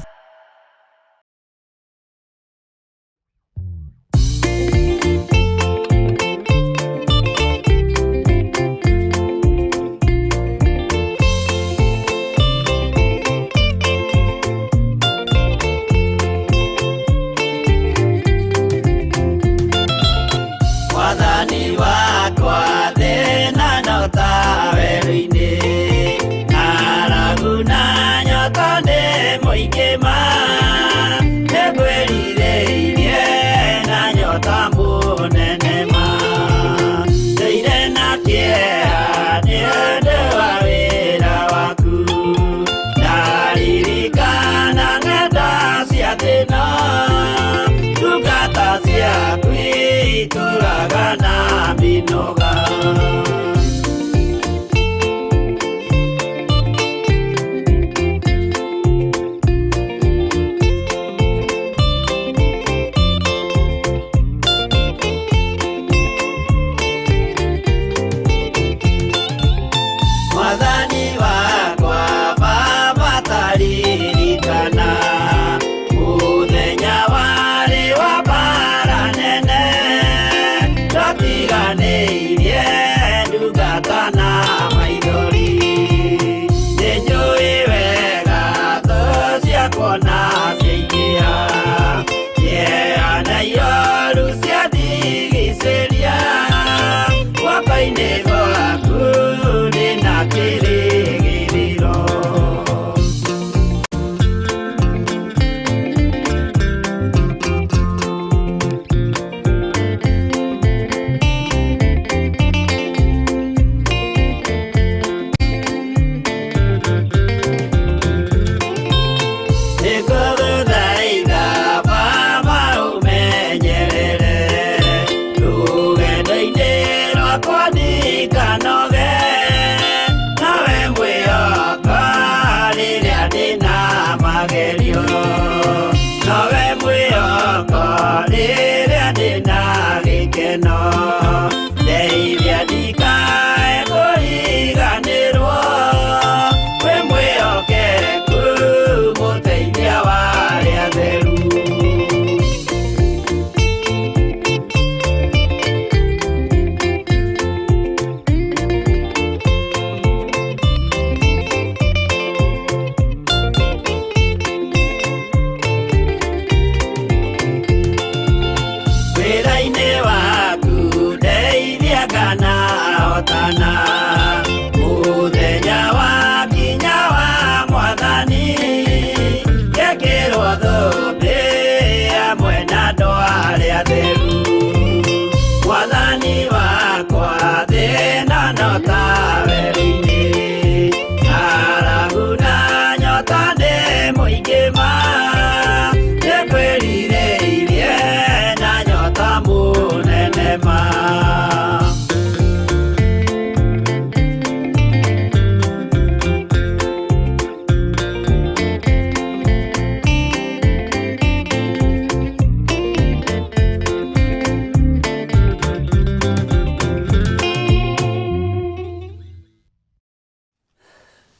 Mwathani wakwa thĩna no ta werũ-inĩ, ng'aragu na nyota nĩ mũingĩ ma, nĩngwĩrirĩirie na nyota mũnene ma, ndũire na kĩeha nĩ ũndũ wa wĩra waku, ndaririkana ng'enda cia thĩna, ndungata ciaku itũraga na mĩnoga. Mwathani wakwa Baba taririkana mũthenya warĩ wa mbara nene, twatiganĩirie ndungata na maithori, nĩnjũĩ wega thũ ciakwa na ciaingĩha, kĩeha na ioru ciandigicĩria, guoko-inĩ gwaku ndĩna kĩrĩgĩrĩro. Nĩngũgũthaitha Baba ũmenyerere rũgendo-inĩ rwakwa ndikanoge, nawe mwĩhoka rĩrĩa ndĩna magerio, nowe mwĩhoko rĩrĩa ndĩna gĩkeno, ndeithia ndikae kũriganĩrwo, wĩ mwĩhokeku mũteithia wa arĩa atheru. Wĩra-inĩ waku ndeithia kana hotana, mũthenya wakinya wa Mwathani, ngekĩrwo thũmbĩ hamwe na andũ arĩa atheru. Mwathani wakwa thĩna no ta werũ-inĩ, ng'aragu na nyota nĩ mũingĩ ma, nĩngwĩrirĩirie na nyota mũnene ma.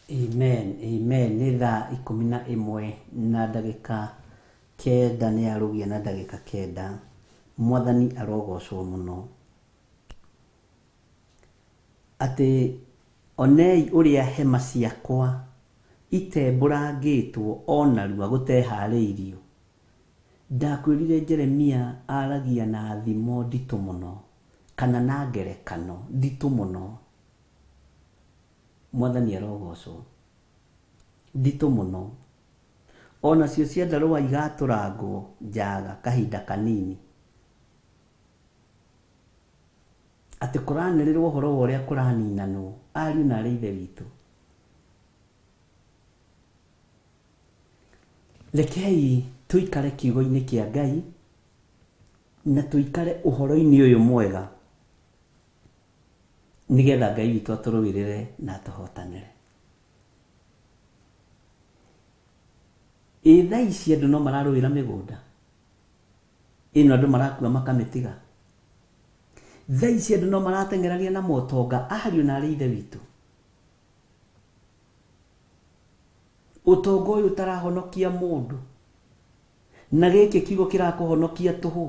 Amen, amen. Nĩ thaa 11:09 nĩ arũgia na ndagĩka 9. Mwathani arogocwo mũno. Atĩ onei ũrĩa hema ciakwa itembũrangĩtwo o narua gũteharĩirio. Ndakwĩrire Jeremia aragia na thimo nditũ mũno, kana na ngerekano nditũ mũno. Mwathani arogocwo. Nditũ mũno. Onacio ciandarũa igatũrangwo njaga kahinda kanini. Atĩ kũranĩrĩrwo ũhoro wa ũrĩa kũraninanwo, ariũ na arĩ ithe witũ. Rekei tũikare kiugo-inĩ kĩa Ngai na tũikare ũhoro-inĩ ũyũ mwega, nĩgetha Ngai witũ atũrũĩrĩre na atũhotanĩre. Ĩ thaa ici andũ no mararũĩra mĩgũnda ĩno, andũ marakua makamĩtiga. Thaa ici andũ no marateng'erania na motonga, ariũ na arĩ ithe witũ. Ũtonga ũyũ ũtarahonokia mũndũ, na gĩkĩ kiugo kĩrakũhonokia tũhũ,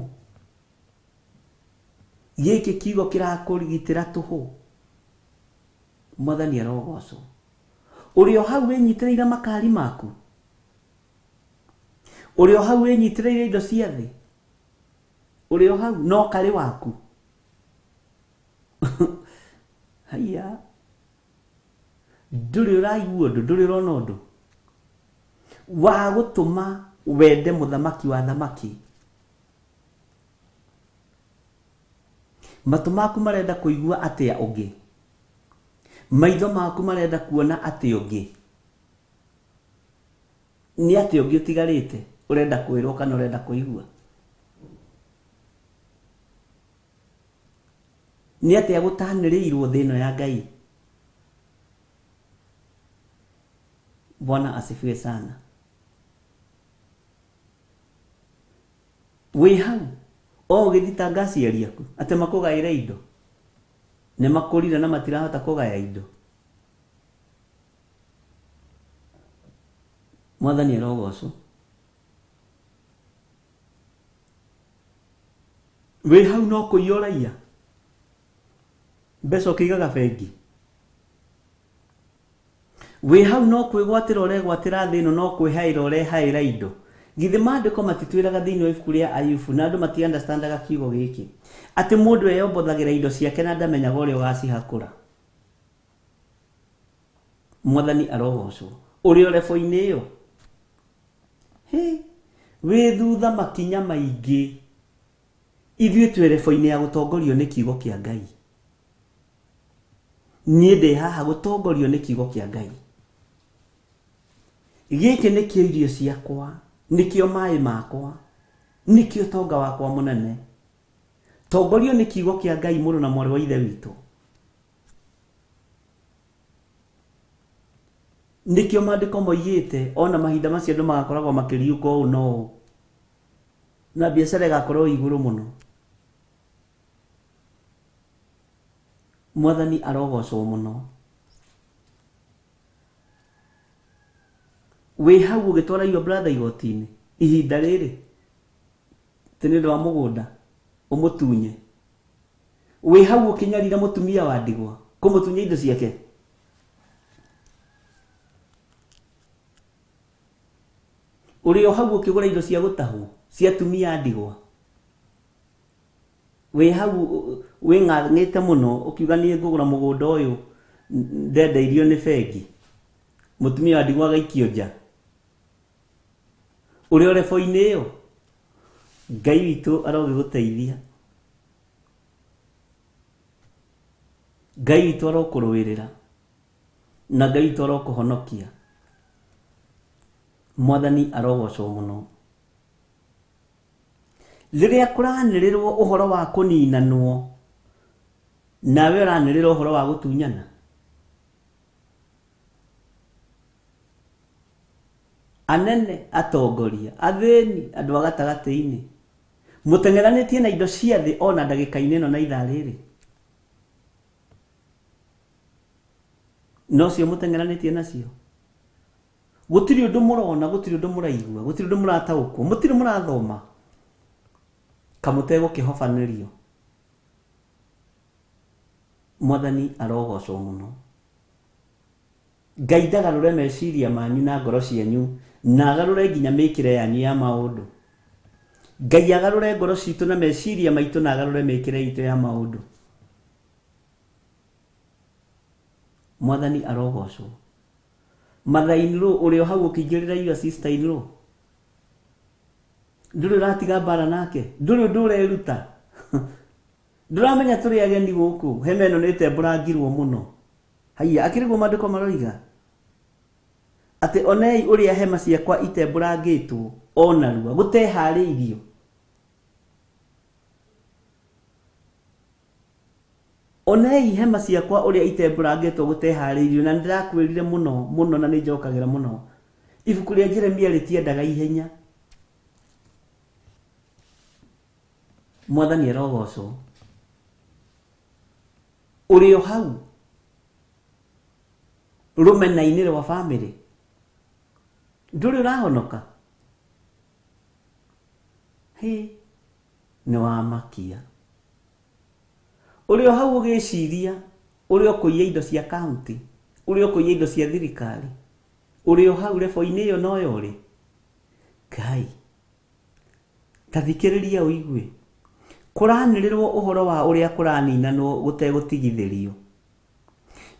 gĩkĩ kiugo kĩrakũrigitĩra tũhũ. Mwathani arogocwo. Ũrĩ o hau wĩnyitĩrĩire makari maku, ũrĩ o hau wĩnyitĩrĩire indo cia thĩ, ũrĩ o hau no karĩ waku. Haiya, ndũrĩ ũraigua ũndũ, ndũrĩ ũrona ũndũ wa gũtũma wende mũthamaki wa thamaki. Matũ maku marenda kũigua atĩa ũngĩ, maitho maku marenda kuona atĩa ũngĩ, nĩ atĩa ũngĩ ũtigarĩte ũrenda kwĩrwo kana ũrenda kũigua? Nĩ atĩa gũtanĩrĩirwo thĩ ĩno ya Ngai? Bwana asifiwe sana. Wĩ hau o ũgĩthitanga aciari aku atĩ makũgaĩre indo, nĩ makũrire na matirahota kũgaya indo. Mwathani arogocwo. Wĩ hau no kũiya ũraiya mbeca ũkĩigaga bengi. Wĩ hau no kwĩgwatĩra ũregwatĩra thĩ ĩno, no kwĩhaĩra ũrehaĩra indo. Githĩ maandĩko matitwĩraga thĩinĩ wa ibuku rĩa Ayubu, na andũ mati understandaga kiugo gĩkĩ, atĩ mũndũ eyombothagĩra indo ciake na ndamenyaga ũrĩa ũgacihakũra. Mwathani arogocwo. Ũrĩ o rebo-inĩ ĩyo, hĩ, wĩ thutha makinya maingĩ. Ithuĩ twĩ rebo-inĩ ya gũtongorio nĩ kiugo kĩa Ngai. Niĩ ndĩ haha gũtongorio nĩ kiugo kĩa Ngai. Gĩkĩ nĩkĩo irio ciakwa, nĩkĩo maĩ makwa, nĩkĩo tonga wakwa mũnene. Tongorio nĩ kiugo kĩa Ngai, mũrũ na mwarĩ wa Ithe witũ. Nĩkĩo maandĩko moigĩte ona mahinda macio andũ magakoragwo makĩriũka ũũ na ũũ, na biacara ĩgakorwo igũrũ mũno. Mwathani arogocwo mũno. Wĩ hau ũgĩtwara your brother igoti-inĩ ihinda rĩrĩ atĩ nĩ ũndũ wa mũgũnda ũmũtunye. Wĩ hau ũkĩnyarira mũtumia wa ndigwa kũmũtunya indo ciake. Ũrĩ o hau ũkĩgũra indo cia gũtahwo cia atumia a ndigwa. Wĩ hau wĩng'ang'ĩte mũno ũkiuga niĩ ngũgũra mũgũnda ũyũ ndendeirio nĩ bengi, mũtumia wa ndigwa agaikio nja. Ũrĩ o rebo-inĩ ĩyo, Ngai witũ arogĩgũteithia, Ngai witũ arokũrũĩrĩra, na Ngai witũ arokũhonokia. Mwathani arogocwo mũno. Rĩrĩa kũranĩrĩrwo ũhoro wa kũninanwo, nawe ũranĩrĩra ũhoro wa gũtunyana. Anene, atongoria, athĩni, andũ a gatagatĩ-inĩ, mũteng'eranĩtie na indo cia thĩ ona ndagĩka-inĩ ĩno na ithaa rĩrĩ. Nocio mũteng'eranĩtie nacio. Gũtirĩ ũndũ mũrona, gũtirĩ ũndũ mũraigua, gũtirĩ ũndũ mũrataũkwo, mũtirĩ mũrathoma. Kamũtegũkĩhobanĩrio. Mwathani arogocwo mũno. Ngai ndagarũre meciria manyu na ngoro cianyu, na agarũre nginya mĩkĩre yanyu ya maũndũ. Ngai agarũre ngoro citũ na meciria maitũ na agarũre mĩkĩre itũ ya maũndũ. Mwathani arogocwo. Mother-in-law ũrĩ o hau ũkĩingĩrĩra your sister-in-law, ndũrĩ ũratiga mbara nake, ndũrĩ ũndũ ũreruta, ndũramenya tũrĩ ageni gũkũ, hema ĩno nĩ ĩtembũrangirwo mũno. Haiya, akĩrĩ guo maandĩko maroiga atĩ onei ũrĩa hema ciakwa itembũrangĩtwo o narua, gũteharĩirio. Onei hema ciakwa ũrĩa itembũrangĩtwo gũteharĩirio, na nĩndĩrakwĩrire mũno mũno na nĩnjokagĩra mũno. Ibuku rĩa Jeremia rĩtiendaga ihenya. Mwathani arogocwo. Ũrĩ o hau rũmena-inĩ rwa bamĩrĩ. Ndũrĩ ũrahonoka? Hĩ, nĩ wamakia. Ũrĩ o hau ũgĩciria ũrĩa ũkũiya indo cia kaunti, ũrĩa ũkũiya indo cia thirikari. Ũrĩ o hau rebo-inĩ ĩyo noyo ũrĩ. Ngai, ta thikĩrĩria ũigue. Kũranĩrĩrwo ũhoro wa ũrĩa kũraninanwo gũtegũtigithĩrio.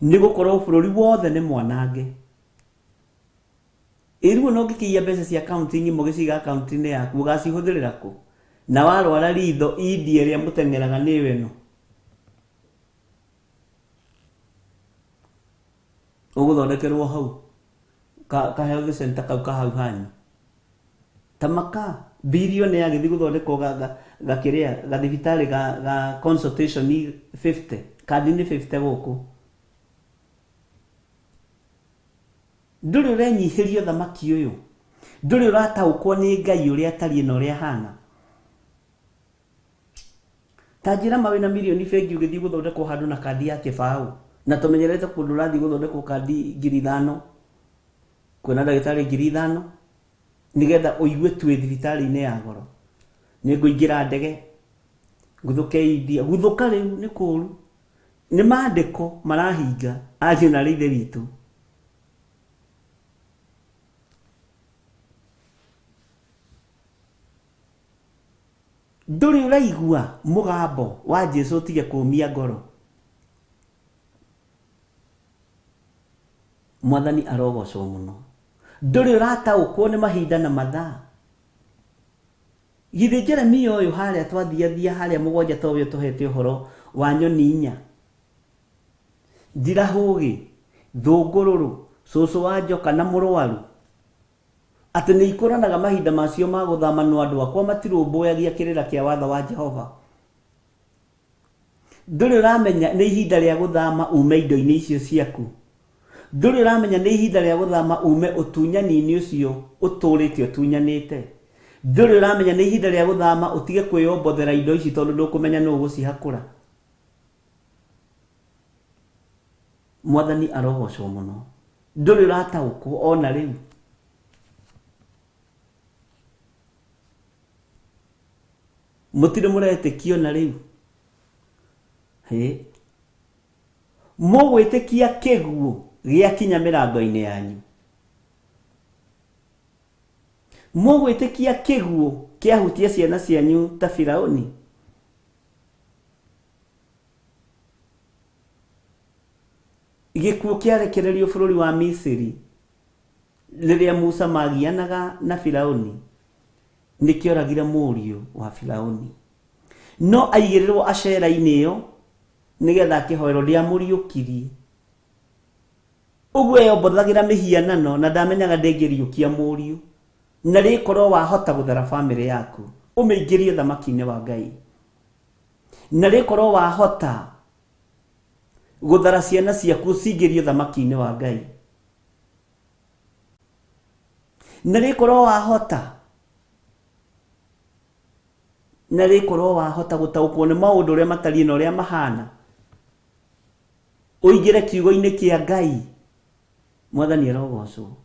Nĩ gũkorwo bũrũri wothe nĩ mwanange. Ĩ rĩu ona ũngĩkĩiya mbeca cia kaunti ng'ima ũgĩciga akaunti-inĩ yaku ũgacihũthĩrĩra kũ? Na warwara ritho India ĩrĩa mũteng'eraga nĩyo ĩno. Ũgũthondekerwo hau ka, ka health center kau ka hau hanyu. Ta maka bilioni yagĩthiĩ gũthondekwo ga, ga, gakĩrĩa gathibitarĩ ga, ga consultation 50 kandi nĩ 50 gũkũ. Ndũrĩ ũrenyihĩria ũthamaki ũyũ? Ndũrĩ ũrataũkwo nĩ Ngai ũrĩa atariĩ na ũrĩa ahana? Ta njĩra ma wĩna mirioni bengi ũgĩthiĩ gũthondekwo handũ na kandi ya kĩbaũ na tũmenyerete kũndũ ũrathiĩ gũthondekwo kandi 5,000 kuona ndagĩtarĩ 5,000 nĩgetha ũigue twĩ thibitarĩ-inĩ ya goro. Nĩngũingĩra ndege nguthũke India. Guthũka rĩu nĩ kũru. Nĩ maandĩko marahinga ariũ na arĩ ithe witũ. Ndũrĩ ũraigua mũgambo wa Jesu ũtige kũmia ngoro. Mwathani arogocwo mũno. Ndũrĩ ũrataũkwo nĩ mahinda na mathaa. Githĩ Jeremia ũyũ harĩa twathiathia harĩa mũgwanja towe ũtũhete ũhoro wa nyoni inya? Ndirahũgĩ, thũngũrũrũ, cũcũ wa njoka na mũrwaru. Atĩ nĩ ikũranaga mahinda macio ma gũthama no andũ akwa matirũmbũyagia kĩrĩra kĩa watho wa Jehova. Ndũrĩ ũramenya nĩ ihinda rĩa gũthama ume indo-inĩ icio ciaku. Ndũrĩ ũramenya nĩ ihinda rĩa gũthama ume ũtunyani-inĩ ũcio ũtũrĩte ũtunyanĩte. Ndũrĩ ũramenya nĩ ihinda rĩa gũthama ũtige kwĩyombothera indo ici tondũ ndũkũmenya nũ ũgũcihakũra. Mwathani arogocwo mũno. Ndũrĩ ũrataũkwo ona rĩu. Mũtirĩ mũretĩkia ona rĩu. Hĩ. Mũgwĩtĩkia kĩguũ gĩakinya mĩrango-inĩ yanyu. Mũgwĩtĩkia kĩguũ kĩahutia ciana cianyu ta Firauni. Gĩkuũ kĩarekererio bũrũri wa Misiri rĩrĩa Musa magianaga na Firauni nĩkĩoragire mũriũ wa Firauni. No aigĩrĩrwo acera-inĩ ĩyo nĩgetha akĩhoerwo ndĩamũriũkirie. Ũguo eyombothagĩra mĩhianano na ndamenyaga ndĩngĩriũkia mũriũ. Na rĩkorwo wahota gũthara bamĩrĩ yaku ũmĩingĩrie ũthamaki-inĩ wa Ngai. Na rĩkorwo wahota gũthara ciana ciaku ũcingĩrie ũthamaki-inĩ wa Ngai. Na rĩkorwo wahota na rĩkorwo wahota gũtaũkwo nĩ maũndũ ũrĩa matariĩ na ũrĩa mahana ũingĩre kiugo-inĩ kĩa Ngai. Mwathani arogocwo.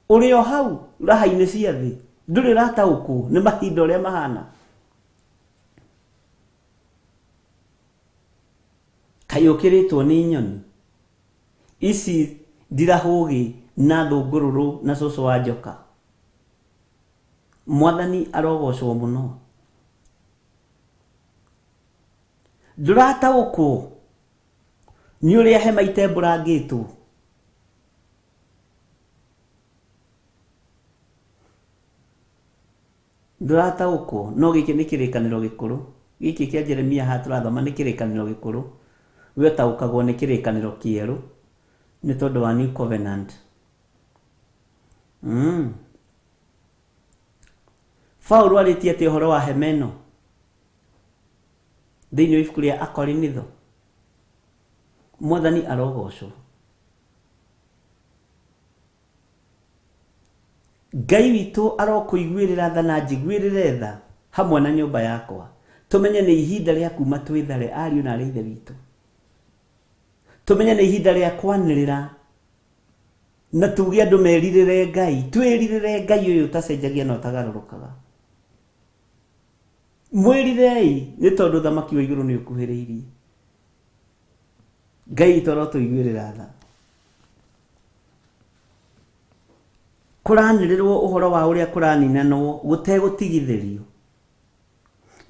Ũrĩ o hau raha-inĩ cia thĩ ndũrĩ ũrataũkwo nĩ mahinda ũrĩa mahana. Kaĩ ũkĩrĩtwo nĩ nyoni ici ndirahũgĩ na thũngũrũrũ na cũcũ wa njoka. Mwathani arogocwo mũno. Ndũrataũkwo nĩ ũrĩa hema itembũrangĩtwo. Ndũrataũkwo no gĩkĩ nĩ kĩrĩkanĩro gĩkũrũ. Gĩkĩ kĩa Jeremia haha tũrathoma nĩ kĩrĩkanĩro gĩkũrũ. We ũtaũkagwo nĩ kĩrĩkanĩro kĩerũ nĩ tondũ wa New Covenant. Paulo arĩtie atĩ ũhoro wa hema ĩno thĩinĩ wa ibuku rĩa Akorinitho. Mwathani arogocwo. Ngai witũ arokũiguĩrĩra tha na njiguĩrĩre tha hamwe na nyũmba yakwa. Tũmenye nĩ ihinda rĩa kuma twĩthare ariũ na arĩ ithe witũ. Tũmenye nĩ ihinda rĩa kwanĩrĩra Na tuge andũ merirĩre Ngai, twĩrirĩre Ngai ũyũ ũtacenjagia na ũtagarũrũkaga. Mwĩrirei nĩ tondũ ũthamaki wa igũrũ nĩ ũkuhĩrĩirie. Ngai witũ arotũiguĩrĩra tha. Kũranĩrĩrwo ũhoro wa ũrĩa kũraninanwo gũtegũtigithĩrio.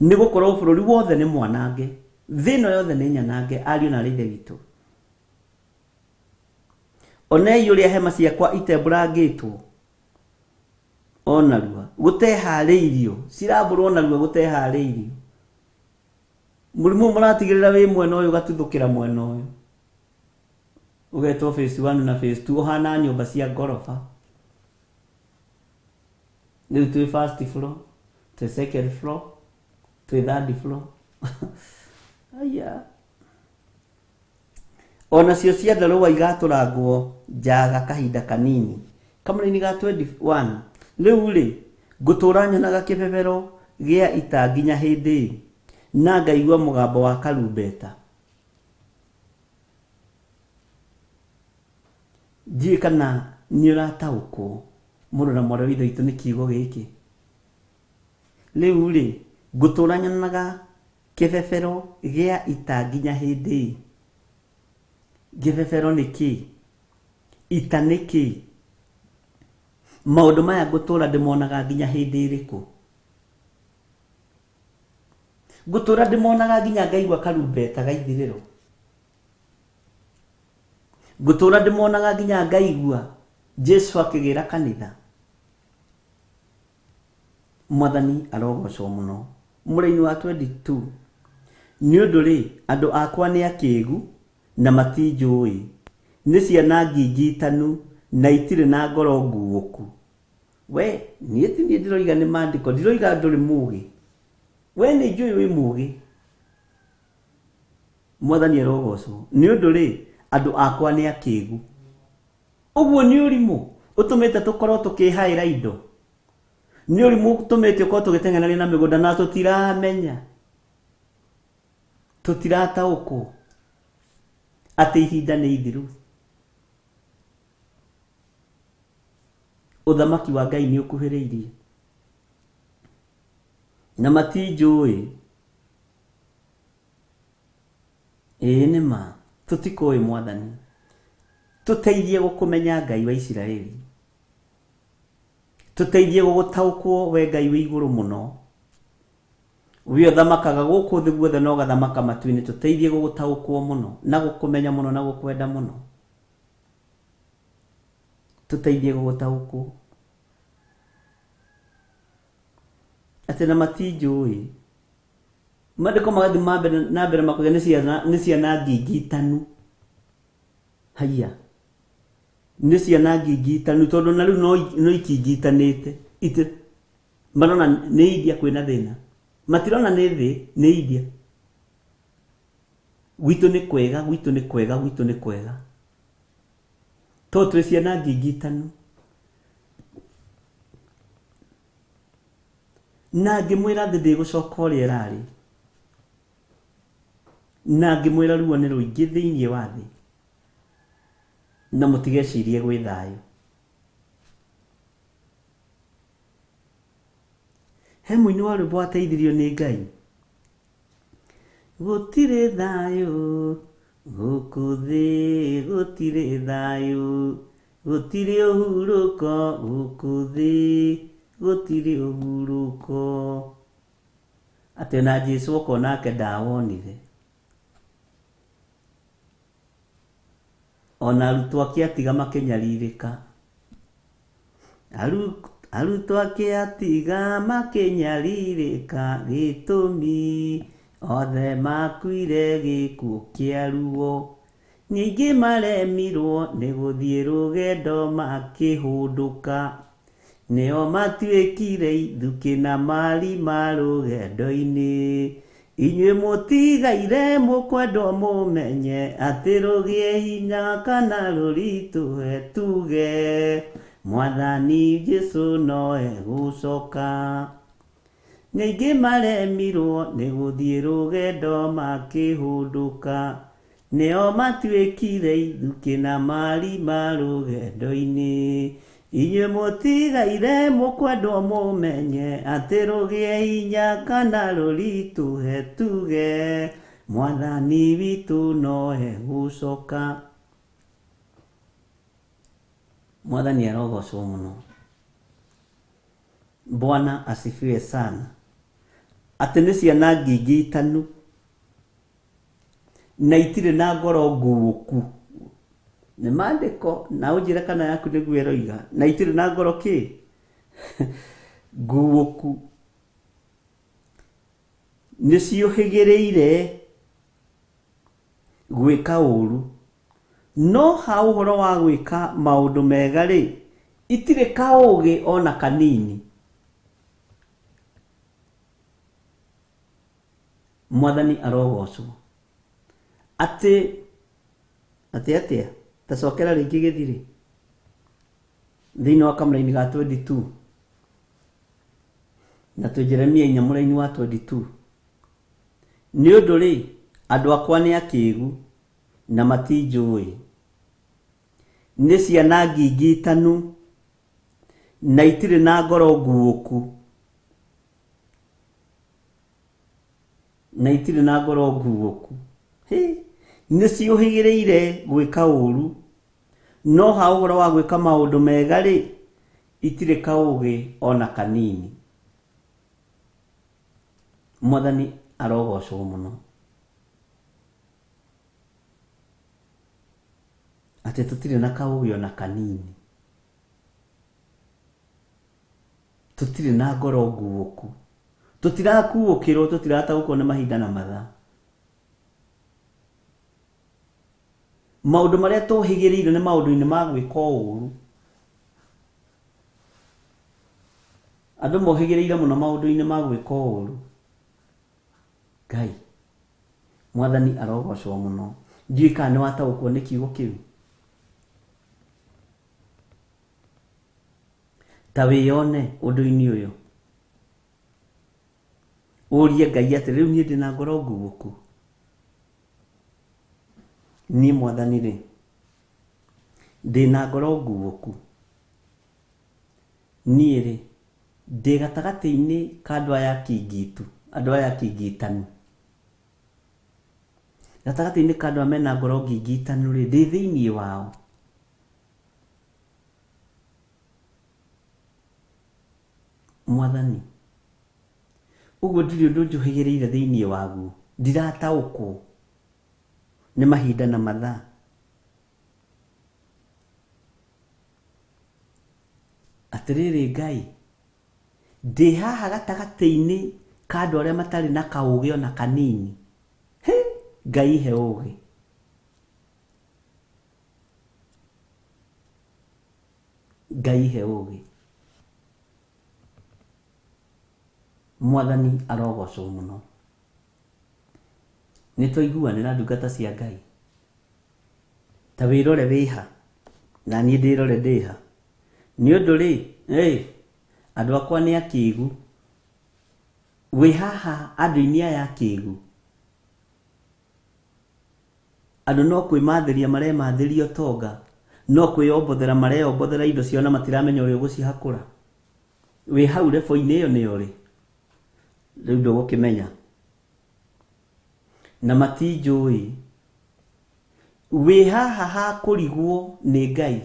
Nĩ gũkorwo bũrũri wothe nĩ mwanange, thĩ ĩno yothe nĩ nyanange, ariũ na aarĩ a Ithe witũ. Onei ũrĩa hema ciakwa itembũrangĩtwo o narua, gũteharĩirio, cirambũrwo narua gũteharĩirio. Mũrimũ mũratigĩrĩra wĩ mwena ũyũ ũgatuthũkĩra mwena ũyũ. Ũgetwo phase 1 na phase 2, ũhana nyũmba cia ngoroba. Rĩu twĩ first floor, twĩ second floor, twĩ third floor. Aya. Onacio ciandarũa igatũrangwo njaga kahinda kanini. Kamũraini ga 21. Rĩu rĩ, ngũtũra nyonaga kĩbebero gĩa ita nginya hĩndĩ ĩ, na ngaigua mũgambo wa karumbeta. Ndiũĩ kana nĩ ũrataũkwo mũrũ na mwarĩ wa Ithe witũ nĩ kiugo gĩkĩ. Rĩu rĩ, ngũtũra nyonaga kĩbebero gĩa ita nginya hĩndĩ ĩ. Kĩbebero nĩ kĩ? Ita nĩ kĩ? Maũndũ maya ngũtũra ndĩmonaga nginya hĩndĩ ĩrĩkũ? Ngũtũra ndĩmonaga nginya ngaigua karumbeta gaithirĩro. Ngũtũra ndĩmonaga nginya ngaigua Jesu akĩgĩra kanitha. Mwathani arogocwo mũno. Mũraini wa 22. Nĩ ũndũ rĩ, andũ akwa nĩ akĩgu na matinjũĩ. Nĩ ciana ngingitanu na itirĩ na ngoro nguũku. We, niĩ ti niĩ ndĩroiga nĩ maandĩko, ndiroiga ndũrĩ mũgĩ. We nĩ njũĩ wĩ mũgĩ. Mwathani arogocwo. Nĩ ũndũ rĩ, andũ akwa nĩ akĩgu. Ũguo nĩ ũrimũ ũtũmĩte tũkorwo tũkĩhaĩra indo. Nĩ ũrimũ ũtũmĩte ũkorwo tũgĩteng'erania na mĩgũnda na tũtiramenya. Tũtirataũkwo atĩ ihinda nĩ ithiru. Ũthamaki wa Ngai nĩ ũkuhĩrĩirie. Na matinjũĩ. Ĩĩ nĩ ma, tũtikũĩ Mwathani. Tũteithie gũkũmenya Ngai wa Isiraeli. Tũteithie gũgũtaũkwo we Ngai wĩ igũrũ mũno. We ũthamakaga gũkũ thĩ guothe na ũgathamaka matu-inĩ, tũteithie gũgũtaũkwo mũno na gũkũmenya mũno na gũkwenda mũno. Tũteithie gũgũtaũkwo. Atĩ na matinjũĩ. Maandĩko magathiĩ na mbere makoiga nĩ ciana ngingitanu. Haiya. Nĩ ciana ngingitanu tondũ na rĩu no ikingitanĩte. Marona nĩ India kwĩna thĩna. Matirona nĩ thĩ, nĩ India. Gwitũ nĩ kwega, gwitũ nĩ kwega, gwitũ nĩ kwega. Tondũ twĩ ciana ngingitanu. Na ngĩmwĩra thĩ ndĩgũcoka ũrĩa ĩrarĩ. Na ngĩmwĩra ruo nĩ rũingĩ thĩinĩ wa thĩ. Na mũtigecirie gwĩ thayũ. He mũini wa rwĩmbo wateithirio nĩ Ngai. Gũtirĩ thayũ, gũkũ thĩ gũtirĩ thayũ, gũtirĩ ũhurũko, gũkũ thĩ gũtirĩ ũhurũko. Atĩ ona Jesu oka onake ndawonire. Ona arutwo ake atiga makĩnyarirĩka. Arutwo ake atiga makĩnyarirĩka gĩtũmi othe makuire gĩkuũ kĩa ruo. Ningĩ maremirwo nĩ gũthiĩ rũgendo makĩhũndũka. Nĩo matuĩkire ithukĩ na marima rũgendo-inĩ. Inyuĩ mũtigaire mũkwendwo mũmenye atĩ rũgĩe hinya kana rũritũhe tuge Mwathani Jesu no egũcoka. Ningĩ maremirwo nĩ gũthiĩ rũgendo makĩhũndũka. Nĩo matuĩkire ithukĩ na marima rũgendo-inĩ. Inyuĩ mũtigaire mũkwendwo mũmenye atĩ rũgĩe hinya kana rũritũhe tuge Mwathani witũ no egũcoka. Mwathani arogocwo mũno. Bwana asifiwe sana. Atĩ nĩ ciana ngingitanu na itirĩ na ngoro nguũku. Nĩ maandĩko na ũnjĩre kana yaku nĩguo ĩroiga. Na itirĩ na ngoro kĩ? Nguũku. Nĩ ciũhĩgĩrĩire gwĩka ũũru. No ha ũhoro wa gwĩka maũndũ mega-rĩ, itirĩ kaũũgĩ o na kanini. Mwathani arogocwo. Atĩ, atĩ atĩa? Ta cokera rĩngĩ gĩthirĩ. Thĩinĩ wa kamũraini ga 22. Na twĩ Jeremia inya mũraini wa 22. Nĩ ũndũ-rĩ, andũ akwa nĩ akĩgu, na matinjũĩ. Nĩ ciana ngingitanu, na itirĩ na ngoro nguũku. Na itirĩ na ngoro nguũku. Hĩ! Nĩ ciũhĩgĩrĩire gwĩka ũũru, no ha ũhoro wa gwĩka maũndũ mega-rĩ, itirĩ kaũũgĩ o na kanini. Mwathani arogocwo mũno. Atĩ tũtirĩ na kaũũgĩ o na kanini. Tũtirĩ na ngoro nguũku. Tũtirakuũkĩrwo, tũtirataũkwo nĩ mahinda na mathaa. Maũndũ marĩa tũhĩgĩrĩire nĩ maũndũ-inĩ ma gwĩka ũũru. Andũ mohĩgĩrĩire mũno maũndũ-inĩ ma gwĩka ũũru. Ngai, Mwathani arogocwo mũno. Ndiũĩ kana nĩ wataũkwo nĩ kiugo kĩu. Ta wĩyone ũndũ-inĩ ũyũ. Ũrie Ngai atĩ rĩu niĩ ndĩna ngoro nguũku. Niĩ Mwathani rĩ, ndĩna ngoro nguũku. Niĩ rĩ, ndĩ gatagatĩ-inĩ ka andũ aya akingitu, andũ aya akingitanu. Gatagatĩ-inĩ ka andũ aya mena ngoro ngingitanu rĩ, ndĩ thĩinĩ wao. Mwathani, ũguo ndirĩ ũndũ njũhĩgĩrĩire thĩinĩ waguo, ndirataũkwo nĩ mahinda na mathaa. Atĩrĩrĩ Ngai, ndĩ haha gatagatĩ-inĩ ka andũ arĩa matarĩ na kaũgĩ o na kanini. Hĩ, Ngai he ũgĩ. Ngai he ũgĩ. Mwathani arogocwo mũno. Nĩ twaiguanĩra ndungata cia Ngai? Ta wĩrore wĩha, na niĩ ndĩrore ndĩha. Nĩ ũndũ-rĩ, ĩ, andũ akwa nĩ akĩgu. Wĩ haha andũ-inĩ aya akĩgu? Andũ no kwĩmathĩria maremathĩria ũtonga, no kwĩyombothera mareyombothera indo ciao na matiramenya ũrĩa ũgũcihakũra. Wĩ hau rebo-inĩ ĩyo nĩyo rĩ? Rĩu ndũgũkĩmenya. Na matinjũĩ. Wĩ haha ha kũrigwo nĩ Ngai.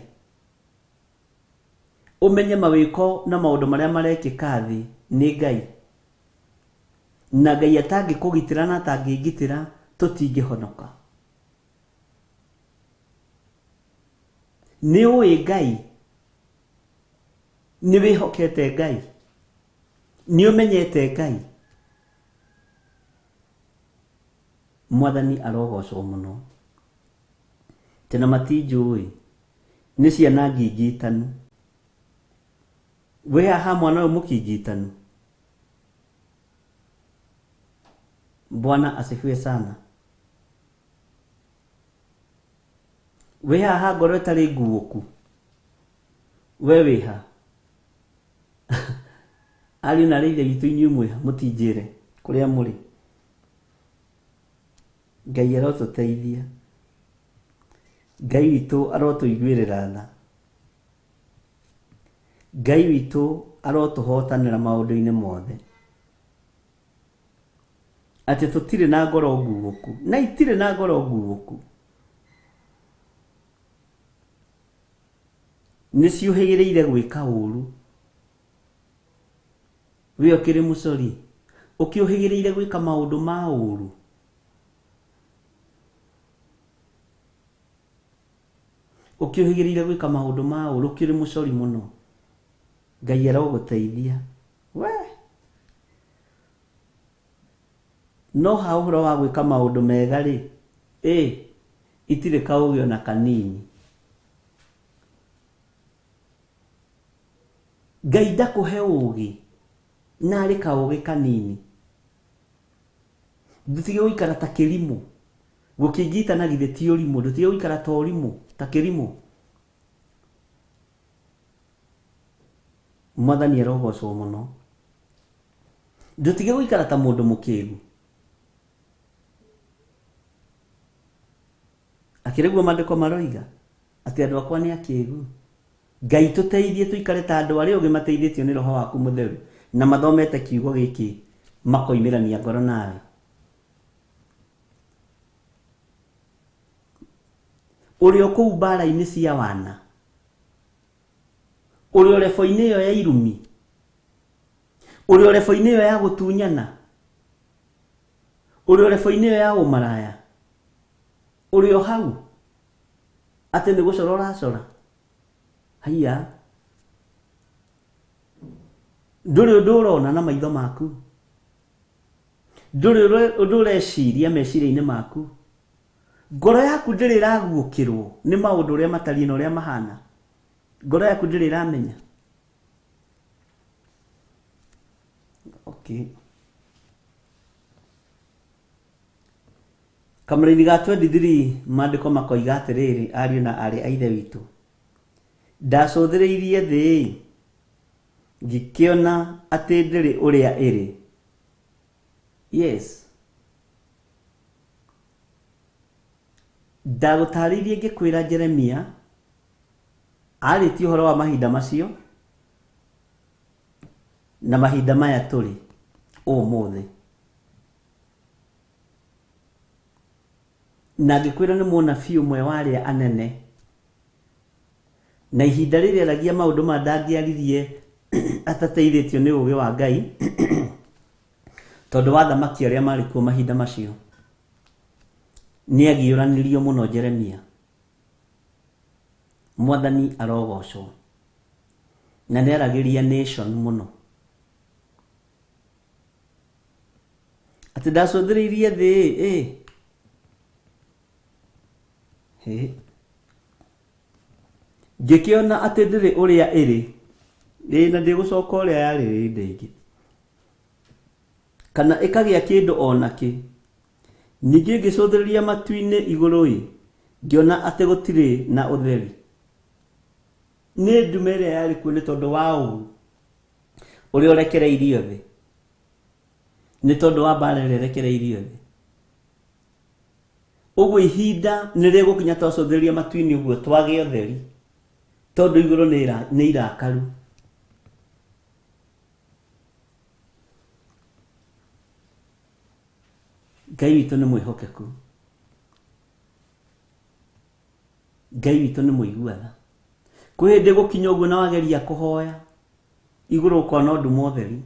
Ũmenye mawĩko na maũndũ marĩa marekĩka thĩ nĩ Ngai. Na Ngai atangĩkũgitĩra na atangĩngitĩra tũtingĩhonoka. Nĩ ũĩ Ngai? Nĩ wĩhokete Ngai? Nĩ ũmenyete Ngai? Mwathani arogocwo mũno. Tena matinjũĩ. Nĩ ciana ngingitanu. Wĩ haha mwana ũyũ mũkingitanu? Bwana asifiwe sana. Wĩ haha ngoro ĩtarĩ nguũku? We wĩ ha? Ariũ na aarĩ a Ithe witũ inyuĩ mwĩ ha? Mũtinjĩre kũrĩa mũrĩ. Ngai arotũteithia. Ngai witũ arotũiguĩrĩra tha. Ngai witũ arotũhotanĩra maũndũ-inĩ mothe. Atĩ tũtirĩ na ngoro nguũku, na itirĩ na ngoro nguũku. Nĩ ciũhĩgĩrĩire gwĩka ũru. We ũkĩrĩ mũcori, ũkĩũhĩgĩrĩire gwĩka maũndũ ma ũru. Ũkĩũhĩgĩrĩire gwĩka maũndũ ma ũru, ũkĩrĩ mũcori mũno. Ngai arogũteithia. We! No ha ũhoro wa gwĩka maũndũ mega rĩ, ĩ, itirĩ kaũgĩ ona kanini. Ngai ndakũhe ũgĩ na arĩ kaũgĩ kanini. Ndũtige gũikara ta kĩrimũ. Gũkĩngita na githĩ ti ũrimũ. Ndũtige gũikara ta ũrimũ, ta kĩrimũ. Mwathani arogocwo mũno. Ndũtige gũikara ta mũndũ mũkĩgu. Akĩrĩ guo maandĩko maroiga atĩ andũ akwa nĩ akĩgu. Ngai tũteithie tũikare ta andũ arĩa ũgĩ mateithĩtio nĩ Roho waku Mũtheru na mathomete kiugo gĩkĩ makoimĩrania ngoro nawe. Ũrĩ o kũu mbara-inĩ cia wana, ũrĩ o rebo-inĩ ĩyo ya irumi, ũrĩ o rebo-inĩ ĩyo ya gũtunyana, ũrĩ o rebo-inĩ ĩyo ya ũmaraya, ũrĩ o hau atĩ nĩ gũcora ũracora. Haiya, ndũrĩ ũndũ ũrona na maitho maku, ndũrĩ ũndũ ũreciria meciria-inĩ maku, ngoro yaku ndĩrĩ ĩraguũkĩrwo nĩ maũndũ ũrĩa matariĩ na ũrĩa mahana, ngoro yaku ndĩrĩ ĩramenya. Okay. Kamũraini ga 23 maandĩko makoiga atĩrĩrĩ, ariũ na aarĩ a Ithe witũ, ndacũthĩrĩirie thĩ-ĩ, ngĩkĩona atĩ ndĩrĩ ũrĩa ĩrĩ. Yes. Ndagũtarĩirie ngĩkwĩra Jeremia arĩtie ũhoro wa mahinda macio na mahinda maya tũrĩ ũmũthĩ. Na ngĩkwĩra nĩ mũnabii ũmwe wa arĩa anene. Na ihinda rĩrĩa aragia maũndũ maya ndangĩaririe atateithĩtio nĩ ũũgĩ wa Ngai tondũ wa athamaki arĩa marĩ kuo mahinda macio. Nĩ agiũranirio mũno Jeremia. Mwathani arogocwo. Na nĩ aragĩria nation mũno. Atĩ ndacũthĩrĩirie thĩ ĩ. Hĩ. Ngĩkĩona atĩ ndĩrĩ ũrĩa ĩrĩ. Ĩ na ndĩgũcoka ũrĩa yarĩ hĩndĩ ĩngĩ. Kana ĩkagĩa kĩndũ o nakĩ. Ningĩ ngĩcũthĩrĩria matu-inĩ igũrũ-ĩ, ngĩona atĩ gũtirĩ na ũtheri. Nĩ ndume ĩrĩa yarĩ kuo nĩ tondũ wa ũũru ũrĩa ũrekereirio thĩ. Nĩ tondũ wa mbara ĩrĩa ĩrekereirio thĩ. Ũguo ihinda nĩ rĩgũkinya twacũthĩrĩria matu-inĩ ũguo twage ũtheri, tondũ igũrũ nĩ irakaru. Ngai witũ nĩ mwĩhokeku. Ngai witũ nĩ mũigua tha. Kwĩ hĩndĩ gũkinya ũguo na wageria kũhoya, igũrũ ũkona nduma ũtheri.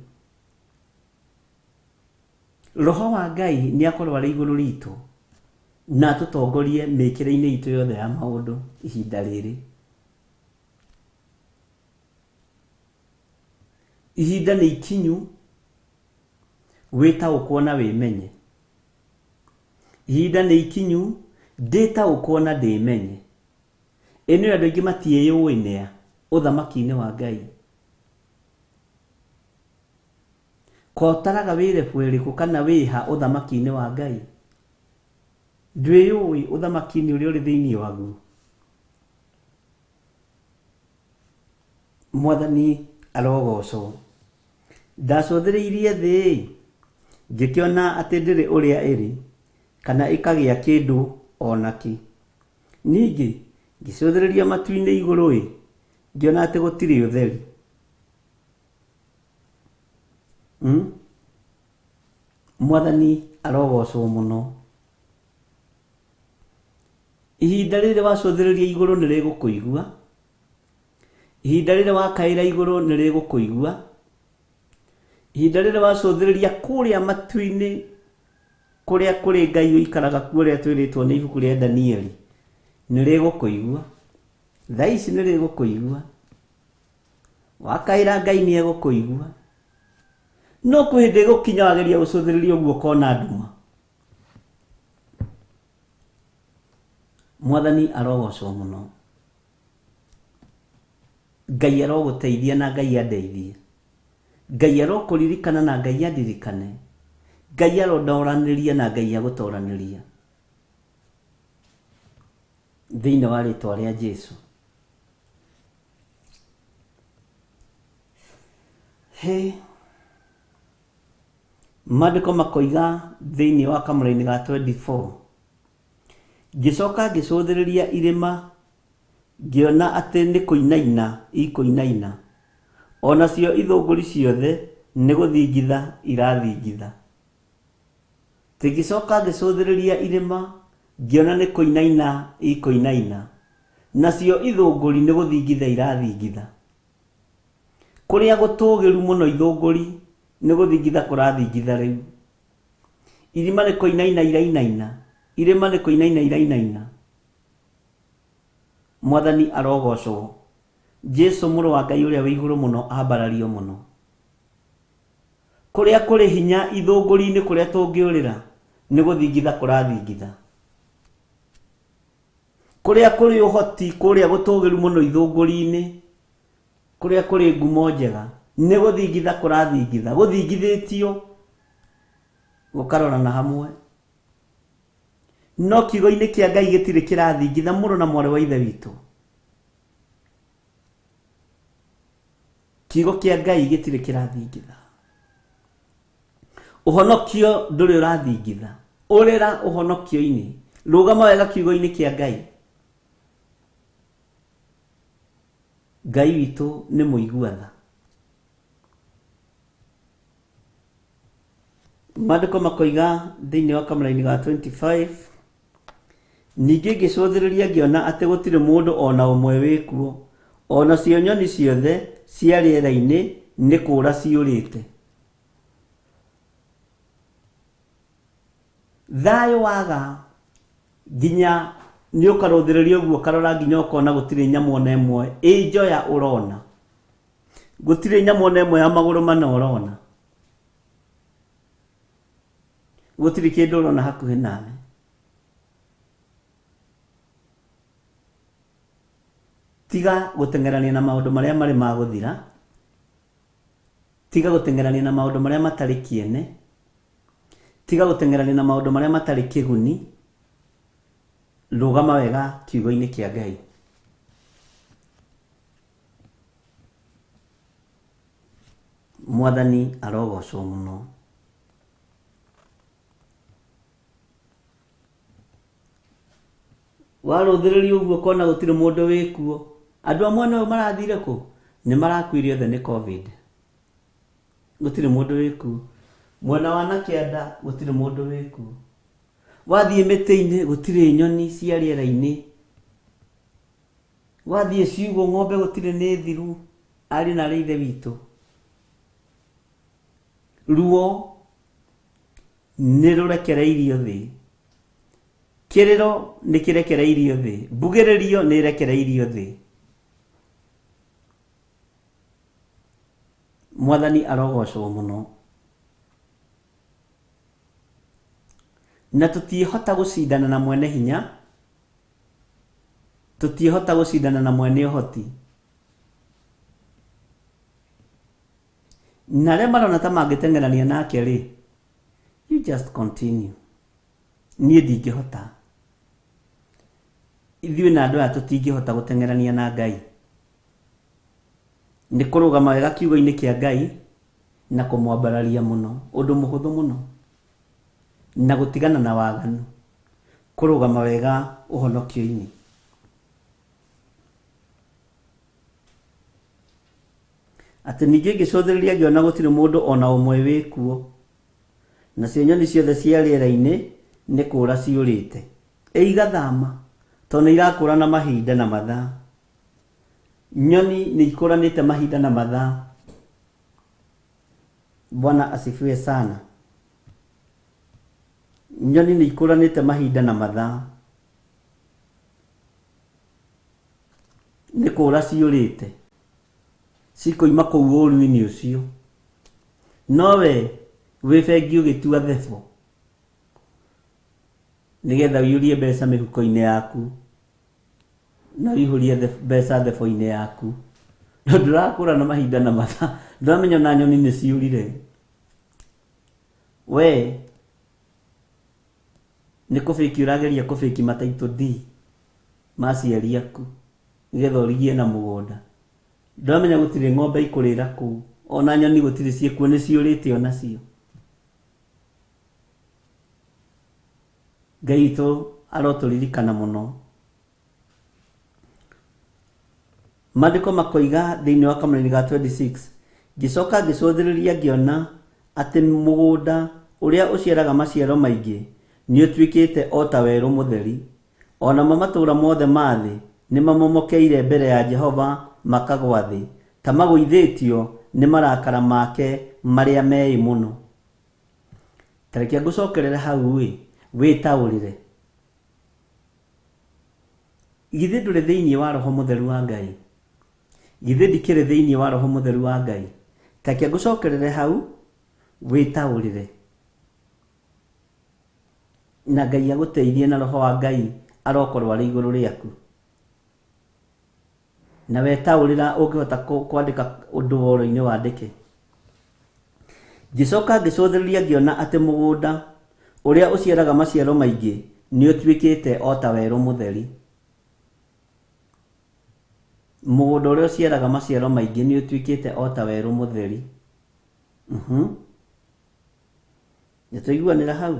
Roho wa Ngai nĩ akorwo arĩ igũrũ ritũ na atũtongorie mĩkĩre-inĩ itũ yothe ya maũndũ ihinda rĩrĩ. Ihinda nĩ ikinyu wĩtaũkwo na wĩmenye. Ihinda nĩ ikinyu ndĩtaũkwo na ndĩmenye. Ĩ nĩ andũ aingĩ matiĩyũĩ nĩa ũthamaki-inĩ wa Ngai. Kotaraga wĩ rebu ĩrĩkũ kana wĩha ũthamaki-inĩ wa Ngai. Ndwĩyũĩ ũthamaki-inĩ ũrĩa ũrĩ thĩinĩ waguo. Mwathani arogocwo. Ndacũthĩrĩirie thĩ, ngĩkĩona atĩ ndĩrĩ ũrĩa ĩrĩ, kana ĩkagĩa kĩndũ o nakĩ. Ningĩ ngĩcũthĩrĩria matu-inĩ igũrũ-ĩ, ngĩona atĩ gũtirĩ ũtheri. Mwathani arogocwo mũno. Ihinda rĩrĩ wacũthĩrĩria igũrũ nĩ rĩgũkũigua. Ihinda rĩrĩ wakaĩra igũrũ nĩ rĩgũkũigua. Ihinda rĩrĩ wacũthĩrĩria kũrĩa matu-inĩ kũrĩa kũrĩ Ngai ũikaraga kuo ũrĩa twĩrĩtwo nĩ ibuku rĩa Danieli nĩ rĩgũkũigua. Thaa ici nĩ rĩgũkũigua. Wakaĩra Ngai nĩ egũkũigua. No kwĩ hĩndĩ ĩgũkinya wageria gũcũthĩrĩria ũguo ũkona nduma. Mwathani arogocwo mũno. Ngai arogũteithia na Ngai andeithie. Ngai arokũririkana na Ngai andirikane. Ngai arondoranĩria na Ngai agũtoranĩria. Thĩinĩ wa rĩtwa rĩa Jesu. He. Maandĩko makoiga thĩinĩ wa kamũrainĩ ga 24. Ngĩcoka ngĩcũthĩrĩria irĩma ngĩona atĩ nĩ kũinaina ikũinaina, o nacio ithũngũri ciothe nĩ gũthingitha irathingitha. Ngĩcoka ngĩcũthĩrĩria irĩma ngĩona nĩ kũinaina ikũinaina, nacio ithũngũri nĩ gũthingitha irathingitha. Kũrĩa gũtũũgĩru mũno ithũngũri nĩ gũthingitha kũrathingitha rĩu. Irima nĩ kũinaina irainaina, irĩma nĩ kũinaina irainaina. Mwathani arogocwo. Jesu mũrũ wa Ngai ũrĩa wĩ igũrũ mũno ambarario mũno. Kũrĩa kũrĩ hinya ithũngũri-inĩ kũrĩa tũngĩũrĩra nĩ gũthingitha kũrathingitha. Kũrĩa kũrĩ ũhoti kũrĩa gũtũũgĩru mũno ithũngũri-inĩ kũrĩa kũrĩ ngumo njega nĩ gũthingitha kũrathingitha, gũthingithĩtio gũkarorana hamwe. No kiugo-inĩ kĩa Ngai gĩtirĩ kĩrathingitha mũrũ na mwarĩ wa Ithe witũ. Kiugo kĩa Ngai gĩtirĩ kĩrathingitha. Ũhonokio ndũrĩ ũrathingitha. Ũrĩra ũhonokio-inĩ. Rũgama wega kiugo-inĩ kĩa Ngai. Ngai witũ nĩ mũigua tha. Maandĩko makoiga thĩinĩ wa kamũraini ga 25, ningĩ ngĩcũthĩrĩria ngĩona atĩ gũtirĩ mũndũ o na ũmwe wĩkuo, o nacio nyoni ciothe cia rĩera-inĩ nĩ kũũra ciũrĩte. Thayũ waga nginya nĩ ũkarũthĩrĩria ũguo ũkarora nginya ũkona gũtirĩ nyamũ ona ĩmwe ĩ njoya ũrona. Gũtirĩ nyamũ ona ĩmwe ya magũrũ mana ũrona. Gũtirĩ kĩndũ ũrona hakuhĩ nawe. Tiga gũteng'erania na maũndũ marĩa marĩ ma gũthira. Tiga gũteng'erania na maũndũ marĩa matarĩ kĩene. Tiga gũteng'erania na maũndũ marĩa matarĩ kĩguni. Rũgama wega kiugo-inĩ kĩa Ngai. Mwathani arogocwo mũno. Warũthĩrĩria ũguo ũkona gũtirĩ mũndũ wĩkuo. Andũ amwe nĩo marathire kũ? Nĩ marakuire othe nĩ Covid. Gũtirĩ mũndũ wĩkuo. Mwena wa na kĩanda gũtirĩ mũndũ wĩkuo. Wathiĩ mĩtĩ-inĩ gũtirĩ nyoni cia rĩera-inĩ. Wathiĩ ciugũ ng'ombe gũtirĩ nĩ thiru. Ariũ na aarĩ a Ithe witũ. Ruo nĩ rũrekereirio thĩ. Kĩrĩro nĩ kĩrekereirio thĩ. Mbugĩrĩrio nĩ ĩrekereirio thĩ. Mwathani arogocwo mũno. Na tũtiĩhota gũcindana na mwene hinya, tũtiĩhota gũcindana na mwene ũhoti. Na arĩa marona ta mangĩteng'erania nake rĩ, you just continue. Niĩ ndingĩhota. Ithuĩ na andũ aya tũtingĩhota gũteng'erania na Ngai. Nĩ kũrũgama wega kiugo-inĩ kĩa Ngai na kũmwambararia mũno, ũndũ mũhũthũ mũno. Na gũtigana na waganu. Kũrũgama wega ũhonokio-inĩ. Atĩ ningĩ ngĩcũthĩrĩria ngĩona gũtirĩ mũndũ o na ũmwe wĩ kuo, nacio nyoni ciothe cia rĩera-inĩ nĩ kũũra ciũrĩte. Ĩ igathama, tondũ nĩ irakũra na mahinda na mathaa. Nyoni nĩ ikũranĩte mahinda na mathaa. Bwana asifiwe sana. Nyoni nĩ ikũranĩte mahinda na mathaa. Nĩ kũũra ciũrĩte. Cikoima kũu ũũru-inĩ ũcio. No we wĩ bengi ũgĩtua thebo nĩgetha ũiyũrie mbeca mĩhuko-inĩ yaku na ũihũrie mbeca thebo-inĩ yaku. No ndũrakũra na mahinda na mathaa. Ndũramenya ona nyoni nĩ ciũrire. We nĩ kũbĩki ũrageria kũbĩki mataitũ D ma aciari aku nĩgetha ũrigie na mũgũnda. Ndũramenya gũtirĩ ng'ombe ikũrĩra kũu. Ona nyoni gũtirĩ ciĩkuo nĩ ciũrĩte onacio. Ngai witũ arotũririkana mũno. Maandĩko makoiga thĩinĩ wa kamũraini ga 26, ngĩcoka ngĩcũthĩrĩria ngĩona atĩ mũgũnda ũrĩa ũciaraga maciaro maingĩ nĩ ũtuĩkĩte o ta werũ mũtheri. O namo matũũra mothe ma thĩ nĩ mamomokeire mbere ya Jehova makagwa thĩ, ta magũithĩtio nĩ marakara make marĩa meĩ mũno. Ta reke ngũcokerere hau ĩ, wĩtaũrĩre. Githĩ ndũrĩ thĩinĩ wa Roho Mũtheru wa Ngai? Githĩ ndikĩrĩ thĩinĩ wa Roho Mũtheru wa Ngai? Ta reke ngũcokerere hau wĩtaũrĩre. Na Ngai agũteithie na Roho wa Ngai arokorwo arĩ igũrũ rĩaku. Na wetaũrĩra ũngĩhota kwandĩka ũndũ woro-inĩ wandĩke. Ngĩcoka ngĩcũthĩrĩria ngĩona atĩ mũgũnda ũrĩa ũciaraga maciaro maingĩ nĩ ũtuĩkĩte o ta werũ mũtheri. Mũgũnda ũrĩa ũciaraga maciaro maingĩ nĩ ũtuĩkĩte o ta werũ mũtheri. Nĩ twaiguanĩra hau.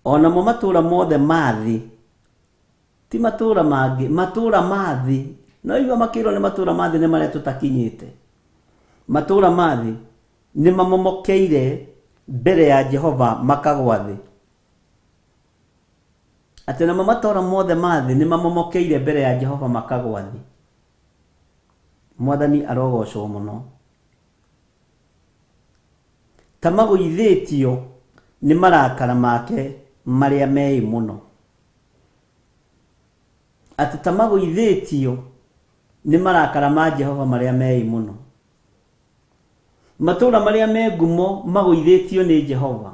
O namo matũũra mothe ma thĩ, ti matũũra mangĩ, matũũra ma thĩ. No igua makĩrwo nĩ matũũra ma thĩ nĩ marĩa tũtakinyĩte. Matũũra ma thĩ nĩ mamomokeire mbere ya Jehova makagwa thĩ. Atĩ namo matũũra mothe ma thĩ nĩ mamomokeire mbere ya Jehova makagwa thĩ. Mwathani arogocwo mũno. Ta magũithĩtio nĩ marakara make marĩa meĩ mũno. Atĩ ta magũithĩtio nĩ marakara ma Jehova marĩa meĩ mũno. Matũũra marĩa me ngumo magũithĩtio nĩ Jehova.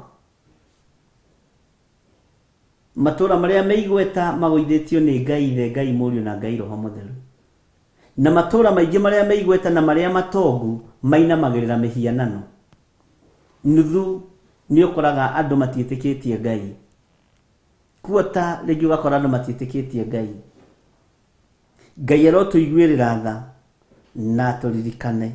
Matũũra marĩa me igweta magũithĩtio nĩ Ngai Ithe, Ngai Mũriũ na Ngai Roho Mũtheru. Na matũũra maingĩ marĩa me igweta na marĩa matongu mainamagĩrĩra mĩhianano. Nuthu nĩ ũkoraga andũ matiĩtĩkĩtie Ngai. Kuota rĩngĩ ũgakora andũ matiĩtĩkĩtie Ngai. Ngai arotũiguĩrĩra tha na atũririkane.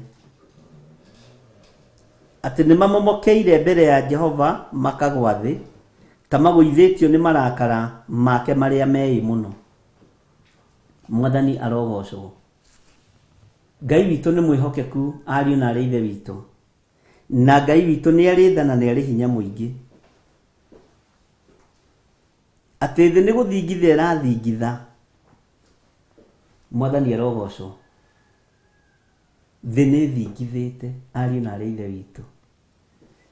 Atĩ nĩ mamomokeire mbere ya Jehova makagwa thĩ, ta magũithĩtio nĩ marakara make marĩa meĩ mũno. Mwathani arogocwo. Ngai witũ nĩ mwĩhokeku ariũ na arĩ ithe witũ. Na Ngai witũ nĩ arĩ tha na nĩ arĩ hinya mũingĩ. Atĩ thĩ nĩ gũthingitha ĩrathingitha. Mwathani arogocwo. Thĩ nĩ ĩthingithĩte ariũ na arĩ ithe witũ.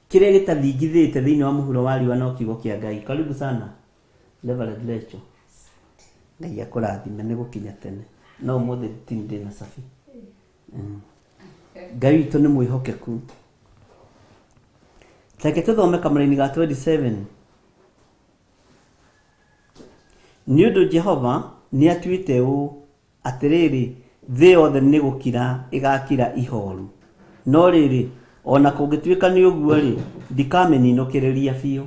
Kĩrĩa gĩtathingithĩte thĩinĩ wa mũhuro wa riũa no kiugo kĩa Ngai. Karibu sana Reverend Rachel. Ngai akũrathime nĩ gũkinya tene. No ũmũthĩ ndĩ na cabi. Ngai witũ nĩ mwĩhokeku. Reke tũthome kamũraini ga 27. Nĩ ũndũ Jehova nĩ atuĩte ũũ, atĩrĩrĩ, thĩ yothe nĩ gũkira ĩgakira ihoru. No rĩrĩ, ona kũngĩtuĩka nĩ ũguo-rĩ, ndikamĩninũkĩrĩria biũ.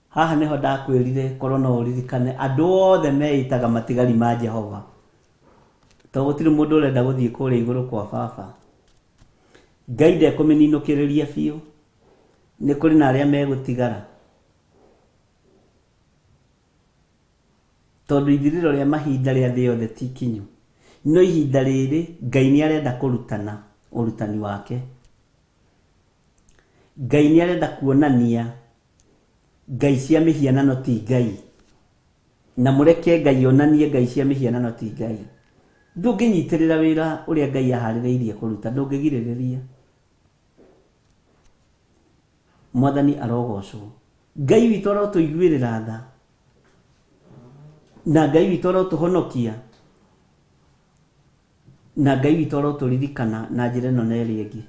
Haha nĩho ndakwĩrire korwo no ũririkane andũ othe meĩtaga matigari ma Jehova. Tondũ gũtirĩ mũndũ ũrenda gũthiĩ kũrĩa igũrũ kwa baba. Ngai ndekũmĩninũkĩrĩria biũ. Nĩ kũrĩ na arĩa megũtigara. Tondũ ithirĩro rĩa mahinda rĩa thĩ yothe ti ikinyu. No ihinda rĩrĩ Ngai nĩ arenda kũrutana ũrutani wake. Ngai nĩ arenda kuonania ngai cia mĩhianano ti Ngai. Na mũreke Ngai onanie ngai cia mĩhianano ti Ngai. Ndũngĩnyitĩrĩra wĩra ũrĩa Ngai aharĩrĩirie kũruta, ndũngĩgirĩrĩria. Mwathani arogocwo. Ngai witũ arotũiguĩrĩra tha. Na Ngai witũ arotũhonokia. Na Ngai witũ arotũririkana na njĩra ĩno na ĩrĩa ĩngĩ.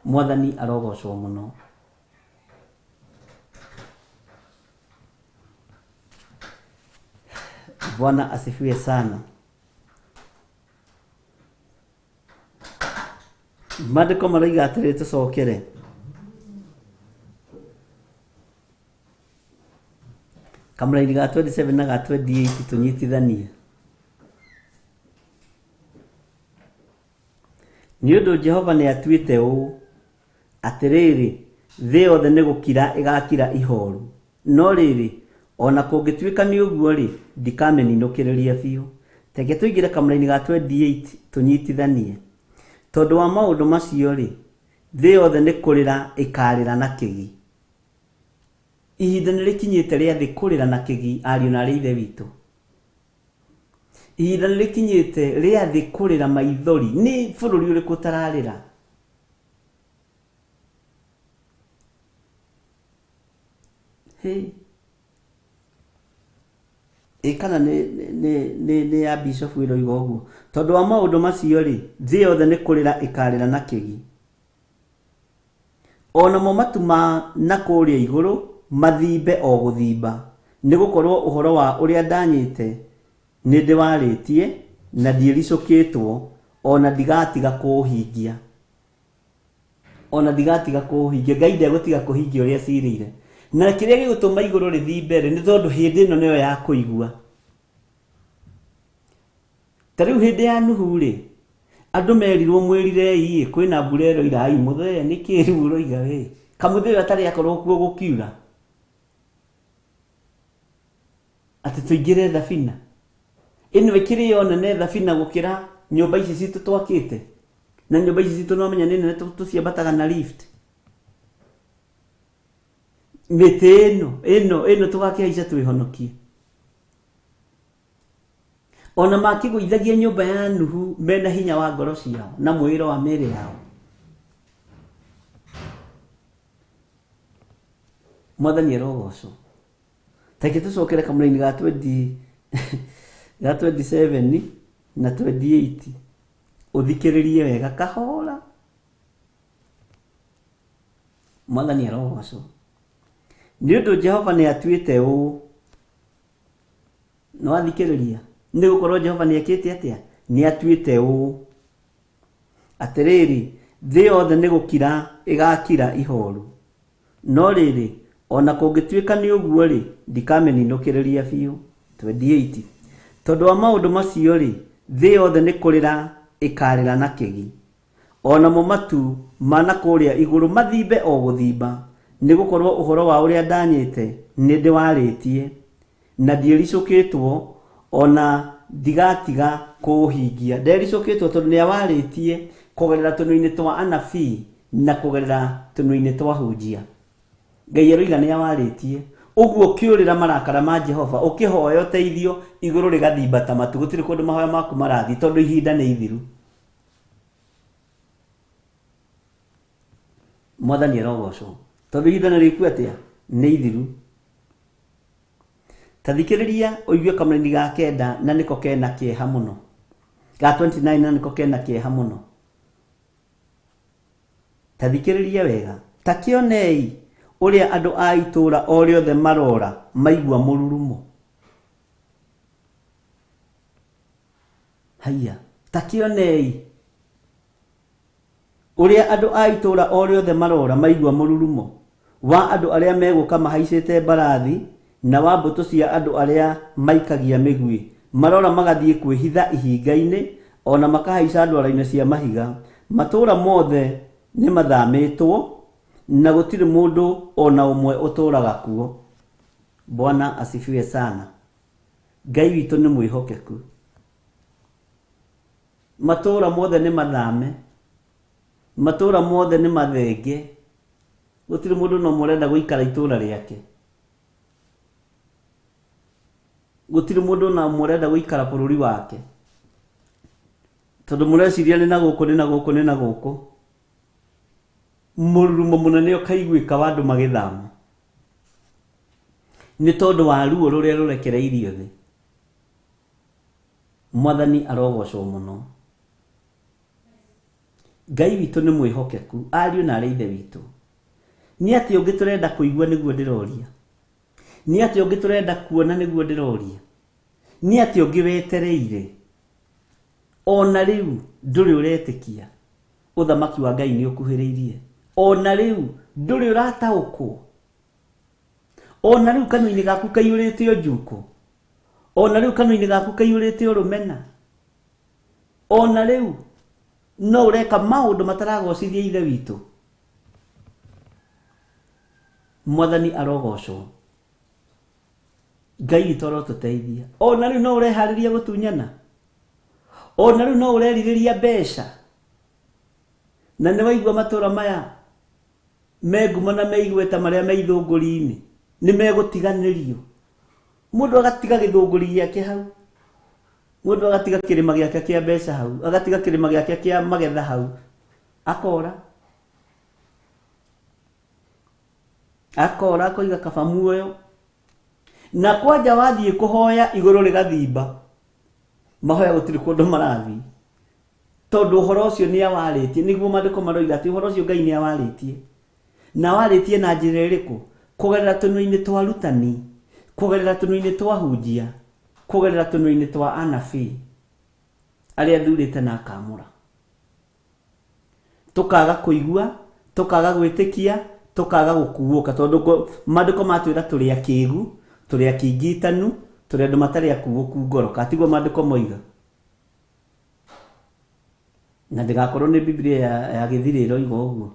Mwathani arogocwo mũno. Bwana asifiwe sana. Maandĩko maroiga atĩrĩ tũcokere. Kamũraini ga 27 na ga 28 tũnyitithanie. Nĩ ũndũ Jehova nĩ atuĩte ũũ, Atĩrĩrĩ, thĩ yothe nĩ gũkira ĩgakira ihooru, no rĩrĩ, o na kũngĩtuĩka nĩ ũguo-rĩ, ndikamĩninũkĩrĩria biũ. Reke tũingĩre kamũraini ga 28 tũnyitithanie. Tondũ wa maũndũ macio-rĩ, thĩ yothe nĩ kũrĩra ĩkaarĩra na kĩgi. Ihinda nĩ rĩkinyĩte rĩa thĩ kũrĩra na kĩgi, ariũ na aarĩ a Ithe witũ. Ihinda nĩ rĩkinyĩte rĩa thĩ kũrĩra maithori. Nĩ bũrũri ũrĩkũ ũtararĩra? Hĩ. Ĩ kana nĩ, nĩ, nĩ, nĩ ya bishofu ĩroiga ũguo. Tondũ wa maũndũ macio-rĩ, thĩ yothe nĩ kũrĩra ĩkarĩra na kĩgi. O namo matu ma na kũrĩa igũrũ mathimbe o gũthimba, nĩ gũkorũo ũhoro wa ũrĩa ndanyĩte nĩndĩwarĩtie, na ndiĩricũkĩtwo, o na ndigatiga kũũhingia. O na ndigatiga kũũhingia. Ngai ndegũtiga kũhingia ũrĩa acirĩire. Na kĩrĩa gĩgũtũma igũrũ rĩthimbe-rĩ, nĩ tondũ hĩndĩ ĩno nĩyo ya kũigua. Ta rĩu hĩndĩ ya Nuhu-rĩ, andũ merirwo mwĩrirei-ĩ, kwĩna mbura ĩroira, ai mũthee nĩkĩ rĩu ũroiga wĩ? Kamũthĩ ũyũ atarĩ akorwo kuo gũkiura. Atĩ tũingĩre thabina. Ĩno ĩkĩrĩ yo nene thabina gũkĩra nyũmba ici citũ twakĩte. Na nyũmba ici citũ nĩwamenya nĩ nene tũciambataga na lift. Mĩtĩ ĩno, ĩno, ĩno tũgakĩhaica twĩhonokie. O na makĩgũithagia nyũmba ya Nuhu mena hinya wa ngoro ciao na mwĩĩro wa mĩĩrĩ yao. Mwathani arogocwo. Reke tũcokere kamũraini ga 20 ga 27 na 28 ũthikĩrĩrie wega kahora. Mwathani arogocwo. Nĩ ũndũ Jehova nĩ atuĩte ũũ Nĩ wathikĩrĩria? Nĩ gũkorwo Jehova nĩ ekĩte atĩa? Nĩ atuĩte ũũ, Atĩrĩrĩ, thĩ yothe nĩ gũkira ĩgaakira ihooru. No rĩrĩ, o na kũngĩtuĩka nĩ ũguo-rĩ, ndikamĩninũkĩrĩria biũ. 28 Tondũ wa maũndũ macio-rĩ, thĩ yothe nĩ kũrĩra ĩkaarĩra na kĩgi, O namo matu ma na kũrĩa igũrũ mathimbe o gũthimba, nĩ gũkorũo ũhoro wa ũrĩa ndanyĩte nĩndĩwarĩtie, na ndiĩricũkĩtwo, o na ndigatiga kũũhingia. Ndericũkĩtwo tondũ nĩawarĩtie kũgerera tũnua-inĩ twa anabii na kũgerera tũnua-inĩ twa ahunjia. Ngai aroiga nĩawarĩtie. Ũguo ũkĩũrĩra marakara ma Jehova, ũkĩhoya ũteithio, igũrũ rĩgathimba ta matu, gũtirĩ kũndũ mahoya maku marathiĩ tondũ ihinda nĩ ithiru. Mwathani arogocwo. Tondũ ihinda nĩ rĩku atĩa? Nĩ ithiru. Ta thikĩrĩria ũigue kamũraini ga kenda na nĩko kena kĩeha mũno. Ga 29 na nĩko kena kĩeha mũno. Ta thikĩrĩria wega. Ta kĩonei ũrĩa andũ a itũũra o rĩothe marora maigua mũrurumo. Haiya, ta kĩonei ũrĩa andũ a itũũra o rĩothe marora maigua mũrurumo wa andũ arĩa megũka mahaicĩte mbarathi na wa mbũtũ cia andũ arĩa maikagia mĩguĩ. Marora magathiĩ kwĩhitha ihinga-inĩ, o na makahaica ndwaro-inĩ cia mahiga. Matũũra mothe nĩmathamĩtwo, na gũtirĩ mũndũ o na ũmwe ũtũũraga kuo. Bwana asifiwe sana. Ngai witũ nĩ mwĩhokeku. Matũũra mothe nĩ mathame, matũũra mothe nĩ mathenge, gũtirĩ mũndũ no ũmwe ũrenda gũikara itũũra rĩake, gũtirĩ mũndũ na ũmwe ũrenda gũikara bũrũri wake, tondũ mũreciria nĩ na gũkũ, nĩ na gũkũ, nĩ na gũkũ. Mũrurumo mũnene ũkaiguĩka wa andũ magĩthama nĩ tondũ wa ruo rũrĩa rũrekereirio thĩ. Mwathani arogocwo mũno. Ngai witũ nĩ mwĩhokeku, ariũ na arĩ ithe witũ. Nĩ atĩa ũngĩ tũrenda kũigua nĩguo ndĩroria? Nĩ atĩa ũngĩ tũrenda kuona nĩguo ndĩroria? Nĩ atĩa ũngĩ wetereire? Ona rĩu ndũrĩ ũretĩkia ũthamaki wa Ngai nĩ ũkuhĩrĩirie. Ona rĩu ndũrĩ ũrataũkwo. Ona rĩu kanua-inĩ gaku kaiyũrĩte ũnjukũ. Ona rĩu kanua-inĩ gaku kaiyũrĩte ũrũmena. Ona rĩu no ũreka maũndũ mataragocithia Ithe witũ. Mwathani arogocwo. Ngai witũ arotũteithia. Ona rĩu no ũreharĩria gũtunyana. Ona rĩu no ũrerirĩria mbeca. Na nĩ waigua matũũra maya me ngumo na me igweta marĩa me ithũngũri-inĩ nĩ megũtiganĩrio. Mũndũ agatiga gĩthũngũri gĩake hau, mũndũ agatiga kĩrĩma gĩake kĩa mbeca hau, agatiga kĩrĩma gĩake kĩa magetha hau, akora, akora akoiga kaba muoyo. Na kwanja wathiĩ kũhoya igũrũ rĩgathimba, mahoya gũtirĩ kũndũ marathiĩ, tondũ ũhoro ũcio nĩ awarĩtie. Nĩguo maandĩko maroiga atĩ ũhoro ũcio Ngai nĩ awarĩtie. Na awarĩtie na njĩra ĩrĩkũ? Kũgerera tũnua-inĩ twa arutani, kũgerera tũnua-inĩ twa ahunjia, kũgerera tũnua-inĩ twa anabii arĩa athurĩte na akamũra. Tũkaga kũigua, tũkaga gwĩtĩkia, tũkaga gũkuũka, tondũ maandĩko matwĩra tũrĩ akĩgu, tũrĩ akingitanu, tũrĩ andũ matarĩ akuũku ngoro. Katiguo maandĩko moiga? Na ndĩgakorwo nĩ Biblia ya gĩthirĩ ĩroiga ũguo.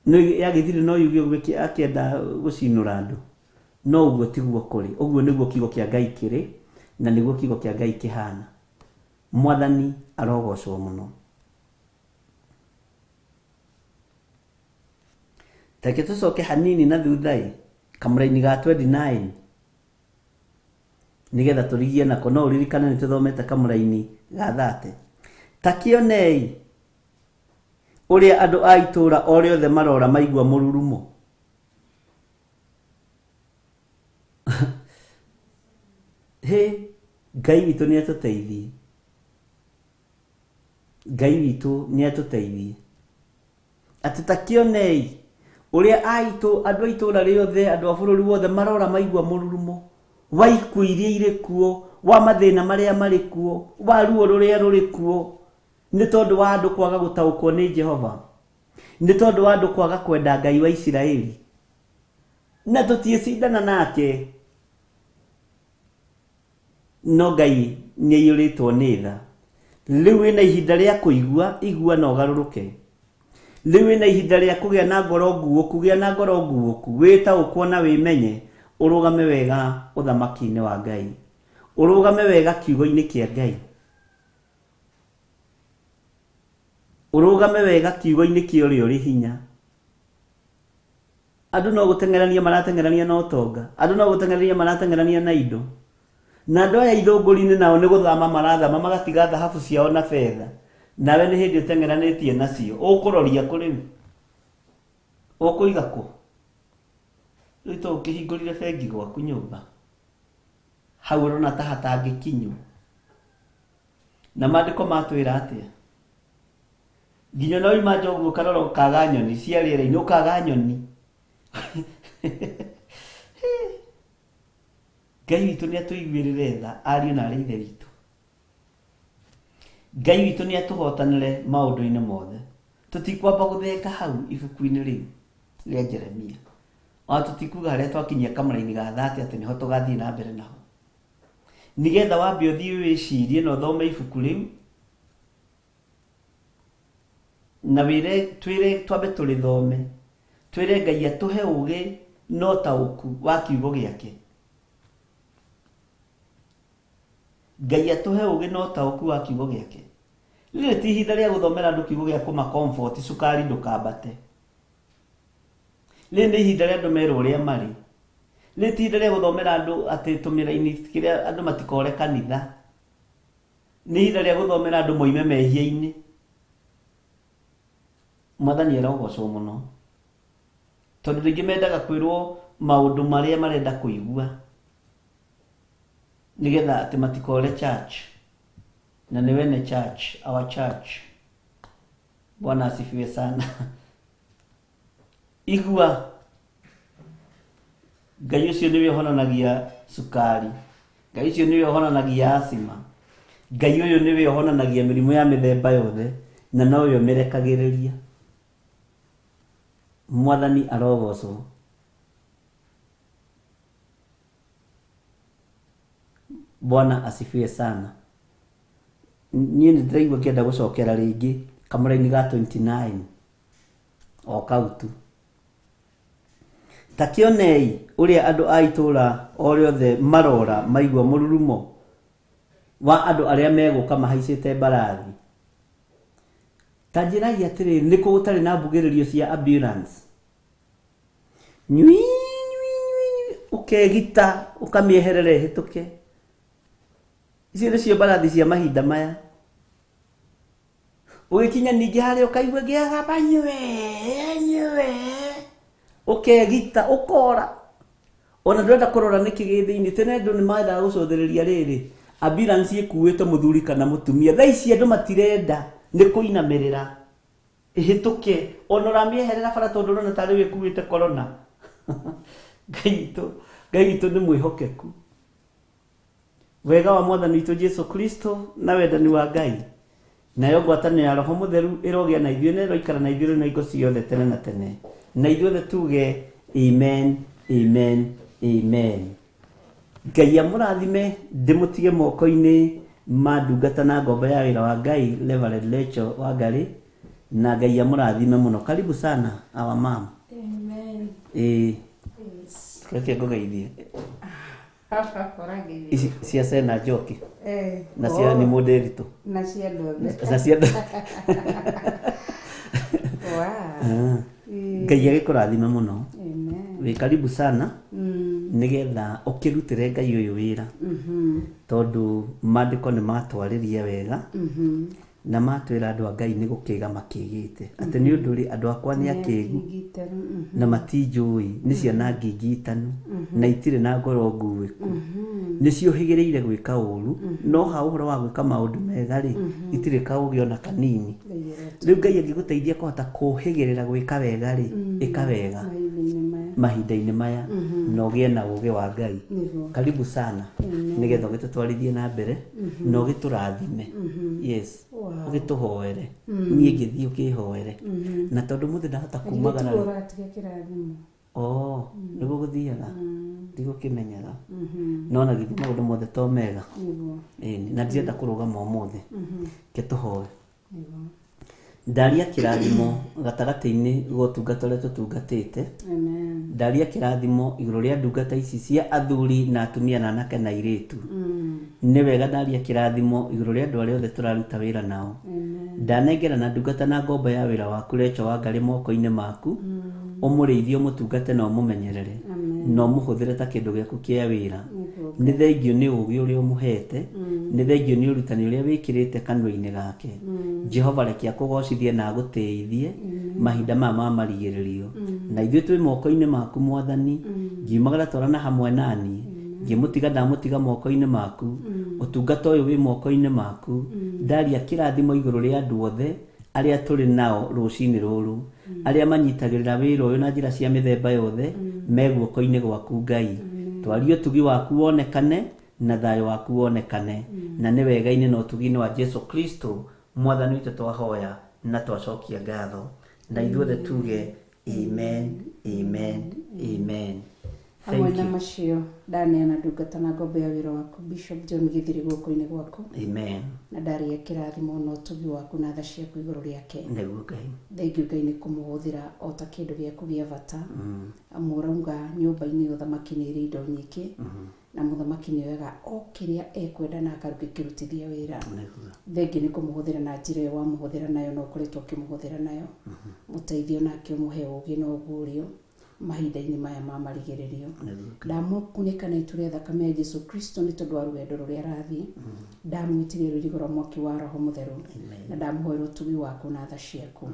No ya gĩthirĩ no yuge ũguo akĩenda gũcinũra andũ. No ũguo tiguo kũrĩ. Ũguo nĩguo kiugo kĩa Ngai kĩrĩ, na nĩguo kiugo kĩa Ngai kĩhana. Mwathani arogocwo mũno. Reke tũcoke hanini na thutha-ĩ, kamũraini ga 29, nĩgetha tũrigie nako. No ũririkane nĩ tũthomete kamũraini ga 30. Ta kĩonei ũrĩa andũ a itũũra o rĩothe marora maigua mũrurumo. Hĩ, Ngai witũ nĩ atũteithie. Ngai witũ nĩ atũteithie. Atĩ ta kĩonei ũrĩa andũ a itũũra rĩothe, andũ a bũrũri wothe marora maigua mũrurumo wa ikuũ iria irĩ kuo, wa mathĩna marĩa marĩ kuo, wa ruo rũrĩa rũrĩ kuo, nĩ tondũ wa andũ kwaga gũtaũkwo nĩ Jehova, nĩ tondũ wa andũ kwaga kwenda Ngai wa Isiraeli. Na tũtiĩcindana nake, no Ngai nĩ aiyũrĩtwo nĩ tha. Rĩu wĩna ihinda rĩa kũigua, igua na ũgarũrũke. Rĩu wĩna ihinda rĩa kũgĩa na ngoro nguũku, gĩa na ngoro nguũku, wĩtaũkwo na wĩmenye, ũrũgame wega ũthamaki-inĩ wa Ngai, ũrũgame wega kiugo-inĩ kĩa Ngai, ũrũgame wega kiugo-inĩ kĩa ũrĩa ũrĩ hinya. Andũ no gũteng'erania marateng'erania na ũtonga, andũ no gũteng'erania marateng'erania na indo, na andũ aya ithũngũri-inĩ nao nĩ gũthama marathama magatiga thahabu ciao na betha, nawe nĩ hĩndĩ ũteng'eranĩtie nacio. Ũkũroria kũ rĩu? Ũkũiga kũ? Rĩu to ũkĩhingũrire bengi gwaku nyũmba, hau ũrona ta hatangĩkinywo. Na maandĩko matwĩra atĩa? Nginya no ima nja ũguo ũkarora ũkaga nyoni cia rĩera-inĩ, ũkaga nyoni. Ngai witũ nĩ atũiguĩrĩre tha, ariũ na arĩ ithe witũ. Ngai witũ nĩ atũhotanĩre maũndũ-inĩ mothe. Tũtikwamba gũtheka hau ibuku-inĩ rĩu rĩa Jeremia. Ona tũtikuga harĩa twakinyia kamũra-inĩ ga 30 atĩ nĩho tũgathiĩ na mbere naho. Nĩgetha wambe ũthiĩ wĩcirie na ũthome ibuku rĩu, na wĩre, twĩre, twambe tũrĩthome, twĩre Ngai atũhe ũgĩ na ũtaũku wa kiugo gĩake. Ngai atũhe ũgĩ na ũtaũku wa kiugo gĩake. Rĩrĩ ti ihinda rĩa gũthomera andũ kiugo gĩa kũma comfort cukari ndũkambate. Rĩrĩ nĩ ihinda rĩa andũ merwo ũrĩa marĩ. Rĩrĩ ti ihinda rĩa gũthomera andũ atĩ tũmĩraini kĩrĩa andũ matikore kanitha. Nĩ ihinda rĩa gũthomera andũ moime mehia-inĩ. Mwathani arogocwo mũno. Tondũ rĩngĩ mendaga kwĩrwo maũndũ marĩa marenda kũigua. Nĩgetha atĩ matikore church. Na nĩ wene church, our church. Bwana asifiwe sana. Igua Ngai ũcio nĩwe ũhonanagia cukari. Ngai ũcio nĩwe ũhonanagia asima. Ngai ũyũ nĩwe ũhonanagia mĩrimũ ya mĩthemba yothe na nowe ũmĩrekagĩrĩria. Mwathani arogocwo. Bwana asifiwe sana. Niĩ nĩ ndĩraigua ngĩenda gũcokera rĩngĩ kamũraini ga 29 o kau tu. Ta kĩonei ũrĩa andũ a itũũra o rĩothe maroora maigua mũrurumo wa andũ arĩa megũka mahaicĩte mbarathi. Ta njĩrai atĩrĩ, nĩ kũ gũtarĩ na mbugĩrĩrio cia ambulance? Nyui, nyui, nyui, nyui, ũkegita ũkamĩeherera ĩhĩtũke. Icio nĩcio mbarathi cia mahinda maya. Ũgĩkinya ningĩ harĩa ũkaigua ngĩagamba nyue nyue, ũkegita ũkora ona ndũrenda kũrora nĩkĩ gĩ thĩinĩ. Tene andũ nĩ mendaga gũcũthĩrĩria rĩrĩ ambulance ĩkuĩte mũthuri kana mũtumia. Thaa ici andũ matirenda nĩ kũinamĩrĩra ĩhĩtũke, ona ũramĩeherera bara tondũ ũrona tarĩ we ĩkuĩte corona. Ngai witũ, Ngai witũ nĩ mwĩhokeku. Wega wa Mwathani witũ Jesu Kristo na wendani wa Ngai nayo ngwatanĩro ya Roho Mũtheru ĩrogĩa na ithuĩ na ĩroikara na ithuĩ rĩu na hingo ciothe tene na tene. Na ithuothe tuge amen, amen, amen. Ngai amũrathime, ndĩmũtige moko-inĩ ma ndungata na ngombo ya wĩra wa Ngai Reverend Rachel Wangari, na Ngai amũrathime mũno. Karibu sana our mom. Amen. Ĩĩ, Yes. reke ngũgeithie. Ũrangeithia. Ici cia Sena Njoki Eh, na cia oh, nĩ mũndĩritũ na cia andũ othe. na cia andũ. Wow. Ah. Ngai agĩkũrathime mũno. Amen. Wĩ karibu sana nĩgetha ũkĩrutĩre Ngai ũyũ wĩra tondũ maandĩko nĩ matwarĩria wega na matwĩra andũ a Ngai nĩ gũkĩga makĩgĩte atĩ nĩ ũndũ rĩ andũ akwa nĩ akĩgu na matinjũĩ nĩ ciana ngingitanu na itirĩ na ngoro nguĩku nĩ ciũhĩgĩrĩire gwĩka ũru no ha ũhoro wa gwĩka maũndũ mega rĩ itirĩ kaũgĩ ona kanini. Rĩu Ngai angĩgũteithia kũhota kũhĩgĩrĩra gwĩka wega rĩ ĩka wega mahinda-inĩ maya na ũgĩe na ũgĩ wa Ngai. Karibu sana nĩgetha ũgĩtũtwarithie na mbere na ũgĩtũrathime. Yes, ũgĩtũhoere. Niĩ ngĩthiĩ ũkĩhoere na tondũ mũthĩ ndahota kumagara rĩ. Ũratiga kĩrathimo. Oh, nĩguo gũthiaga ndigũkĩmenyaga no na githĩ maũndũ mothe to mega. Ĩni, na ndirenda kũrũgama ũmũthĩ ke tũhoe. Ndaria kĩrathimo gatagatĩ-inĩ ga ũtungata ũrĩa tũtungatĩte. Amen. Ndaria kĩrathimo igũrũ rĩa ndungata ici cia athuri na atumia na anake na airĩtu. Nĩ wega ndaria kĩrathimo igũrũ rĩa andũ arĩa othe tũraruta wĩra nao. Ndanengera na ndungata na ngombo ya wĩra waku Rachel Wangari moko-inĩ maku, ũmũrĩithie, ũmũtungate na ũmũmenyerere na ũmũhũthĩre ta kĩndũ gĩaku kĩa wĩra. Nĩ thengio nĩ ũũgĩ ũrĩa ũmũhete, nĩ thengio nĩ ũrutani ũrĩa wĩkĩrĩte kanua-inĩ gake. Jehova reke akũgocithie na agũtĩithie mahinda maya ma marigĩrĩrio. Na ithuĩ twĩ moko-inĩ maku Mwathani, ngiumagara twarana hamwe naniĩ, ngĩmũtiga ndamũtiga moko-inĩ maku, ũtungata ũyũ wĩ moko-inĩ maku. Ndaria kĩrathimo igũrũ rĩa andũ othe arĩa tũrĩ nao rũcinĩ rũrũ, arĩa manyitagĩrĩra wĩra ũyũ na njĩra cia mĩthemba yothe me guoko-inĩ gwaku Ngai. Twarie ũtugi waku wonekane na thayũ waku wonekane, na nĩ wega-inĩ na ũtugi-inĩ wa Jesu Kristo Mwathani witũ twahoya na twacokia ngatho, na ithuothe tuge amen, amen, amen. Hamwe Thank na you. macio ndaneana ndungata na ngombo ya wĩra waku Bishop John Githiri guoko-inĩ gwaku. Amen. Na ndaria kĩrathimo na ũtugi waku na tha ciaku igũrũ rĩake. Nĩguo Ngai. Thengiũ Ngai nĩ kũmũhũthĩra o ta kĩndũ gĩaku gĩa bata. Amu ũrauga nyũmba-inĩ ya ũthamaki nĩ ĩrĩ indo nyingĩ. Na mũthamaki nĩ oyaga o kĩrĩa ekwenda na akarũkĩrutithia wĩra. Nĩguo. Thengi nĩ kũmũhũthĩra na njĩra ĩyo wamũhũthĩra nayo na ũkoretwo ũkĩmũhũthĩra nayo. Mũteithio nake ũmũhe ũũgĩ na ũguũrio mahinda-inĩ maya ma marigĩrĩrio. Nĩguo. Ndamũkunĩka na itu rĩa thakame ya Jesu Kristo nĩ tondũ wa rũgendo rũrĩa arathiĩ. Ndamwĩtĩria rũirigo rwa mwaki wa Roho Mũtheru na ndamũhoera ũtugi waku na tha ciaku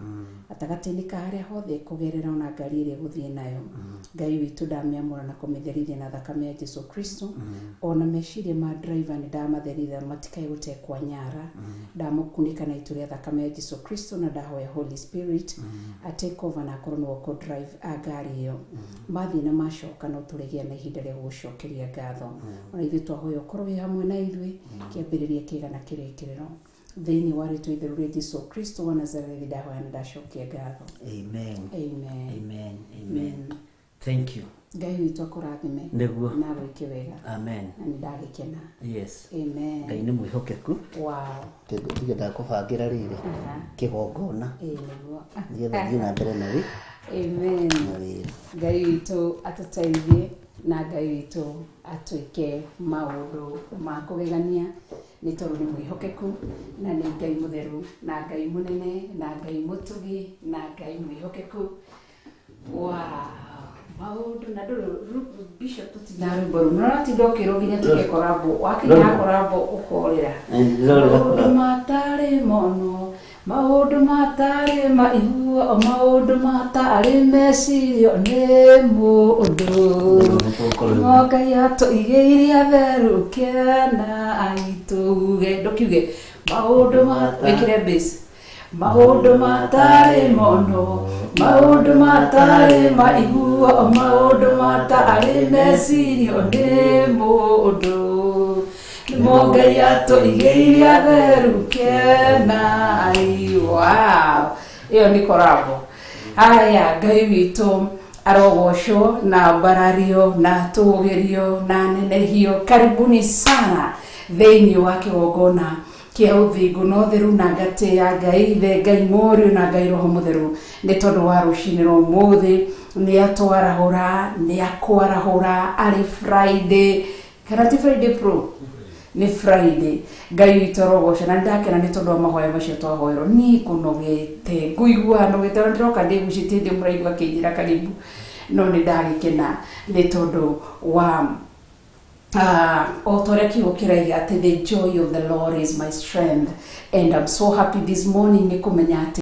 gatagatĩ-inĩ ka harĩa hothe kũgerera ona ngari ĩrĩa ĩgũthiĩ nayo. Ngai witũ, ndamĩamũra na kũmĩtherithia na thakame ya Jesu Kristo. Ona meciria ma driver nĩ ndamatherithia matikae gũtekwa nyara. Ndamũkunĩka na itu rĩa thakame ya Jesu Kristo na ndahoya Holy Spirit a take over na akorwo nĩwe ũkũ drive a ngari ĩyo. Mathiĩ na macoka, no tũrĩgĩa na ihinda rĩa gũgũcokeria ngatho. Ona ithuĩ twahoya ũkorwo wĩ hamwe na ithuĩ kĩambĩrĩria kĩega na kĩrĩkĩrĩro, thĩinĩ wa rĩtwa itheru rĩa Jesu Kristo wa Nazarethi ndahoya na ndacokia ngatho. Amen. Amen. Amen, amen. Thank you. Ngai witũ akũrathime Nĩguo. na gwĩke wega. Amen. Na nĩ ndagĩkena. Yes. Amen. Ngai nĩ mwĩhokeku. Ndige ndakũbangĩra rĩrĩ kĩgongona Ĩĩ, nĩguo. nĩgetha ũthiĩ na mbere na wĩ Amen. na wĩra. Ngai witũ atũteithie na Ngai witũ atwĩke maũndũ ma kũgegania, nĩ tondũ nĩ mwĩhokeku na nĩ Ngai mũtheru na Ngai mũnene na Ngai mũtugi na Ngai mwĩhokeku. Wow, maũndũ na ndũrĩ Bishop, tũtina rwĩmbo rũu nĩũratinda ũkĩrwo nginya tũke korabo wakinya Rwĩmbo. Korabo ũkorĩra. Ndĩrorĩra. Maũndũ matarĩ mono, maũndũ matarĩ maiguo, maũndũ matarĩ mecirio nĩ mũndũ. No Ngai atũigĩire atheru kena aitũge. Ndũkiuge maũndũ ma wĩkĩre bass. Maũndũ matarĩ mono, maũndũ matarĩ maiguo, maũndũ matarĩ mecirio nĩ mũndũ, nĩmo Ngai atũigĩire atheru kena. Wow, ĩyo nĩ korabo. Haya, Ngai witũ arogocwo na mbarario na tũgĩrio na nenehio. Karibuni sana thĩinĩ wa kĩgongona kĩa ũthingu na ũtheru, na ngatĩ ya Ngai Ithe, Ngai Mũriũ na Ngai Roho Mũtheru, nĩ tondũ wa rũcinĩ rwa ũmũthĩ. Nĩ atwarahũra, nĩ akwarahũra arĩ Friday kana ti Friday pro, nĩ Friday. Ngai witũ arogocwo na nĩndakena nĩ tondũ wa mahoya macio twahoerwo. Niĩ ngũnogete, ngũigua nogete, ona ndĩroka ndĩgucĩtie ndĩ mũraigua akĩnjĩra karibu, no nĩ ndagĩkena nĩ tondũ wa o ta ũrĩa kiugo kĩraiga atĩ the joy of the Lord is my strength, and I'm so happy this morning nĩ kũmenya atĩ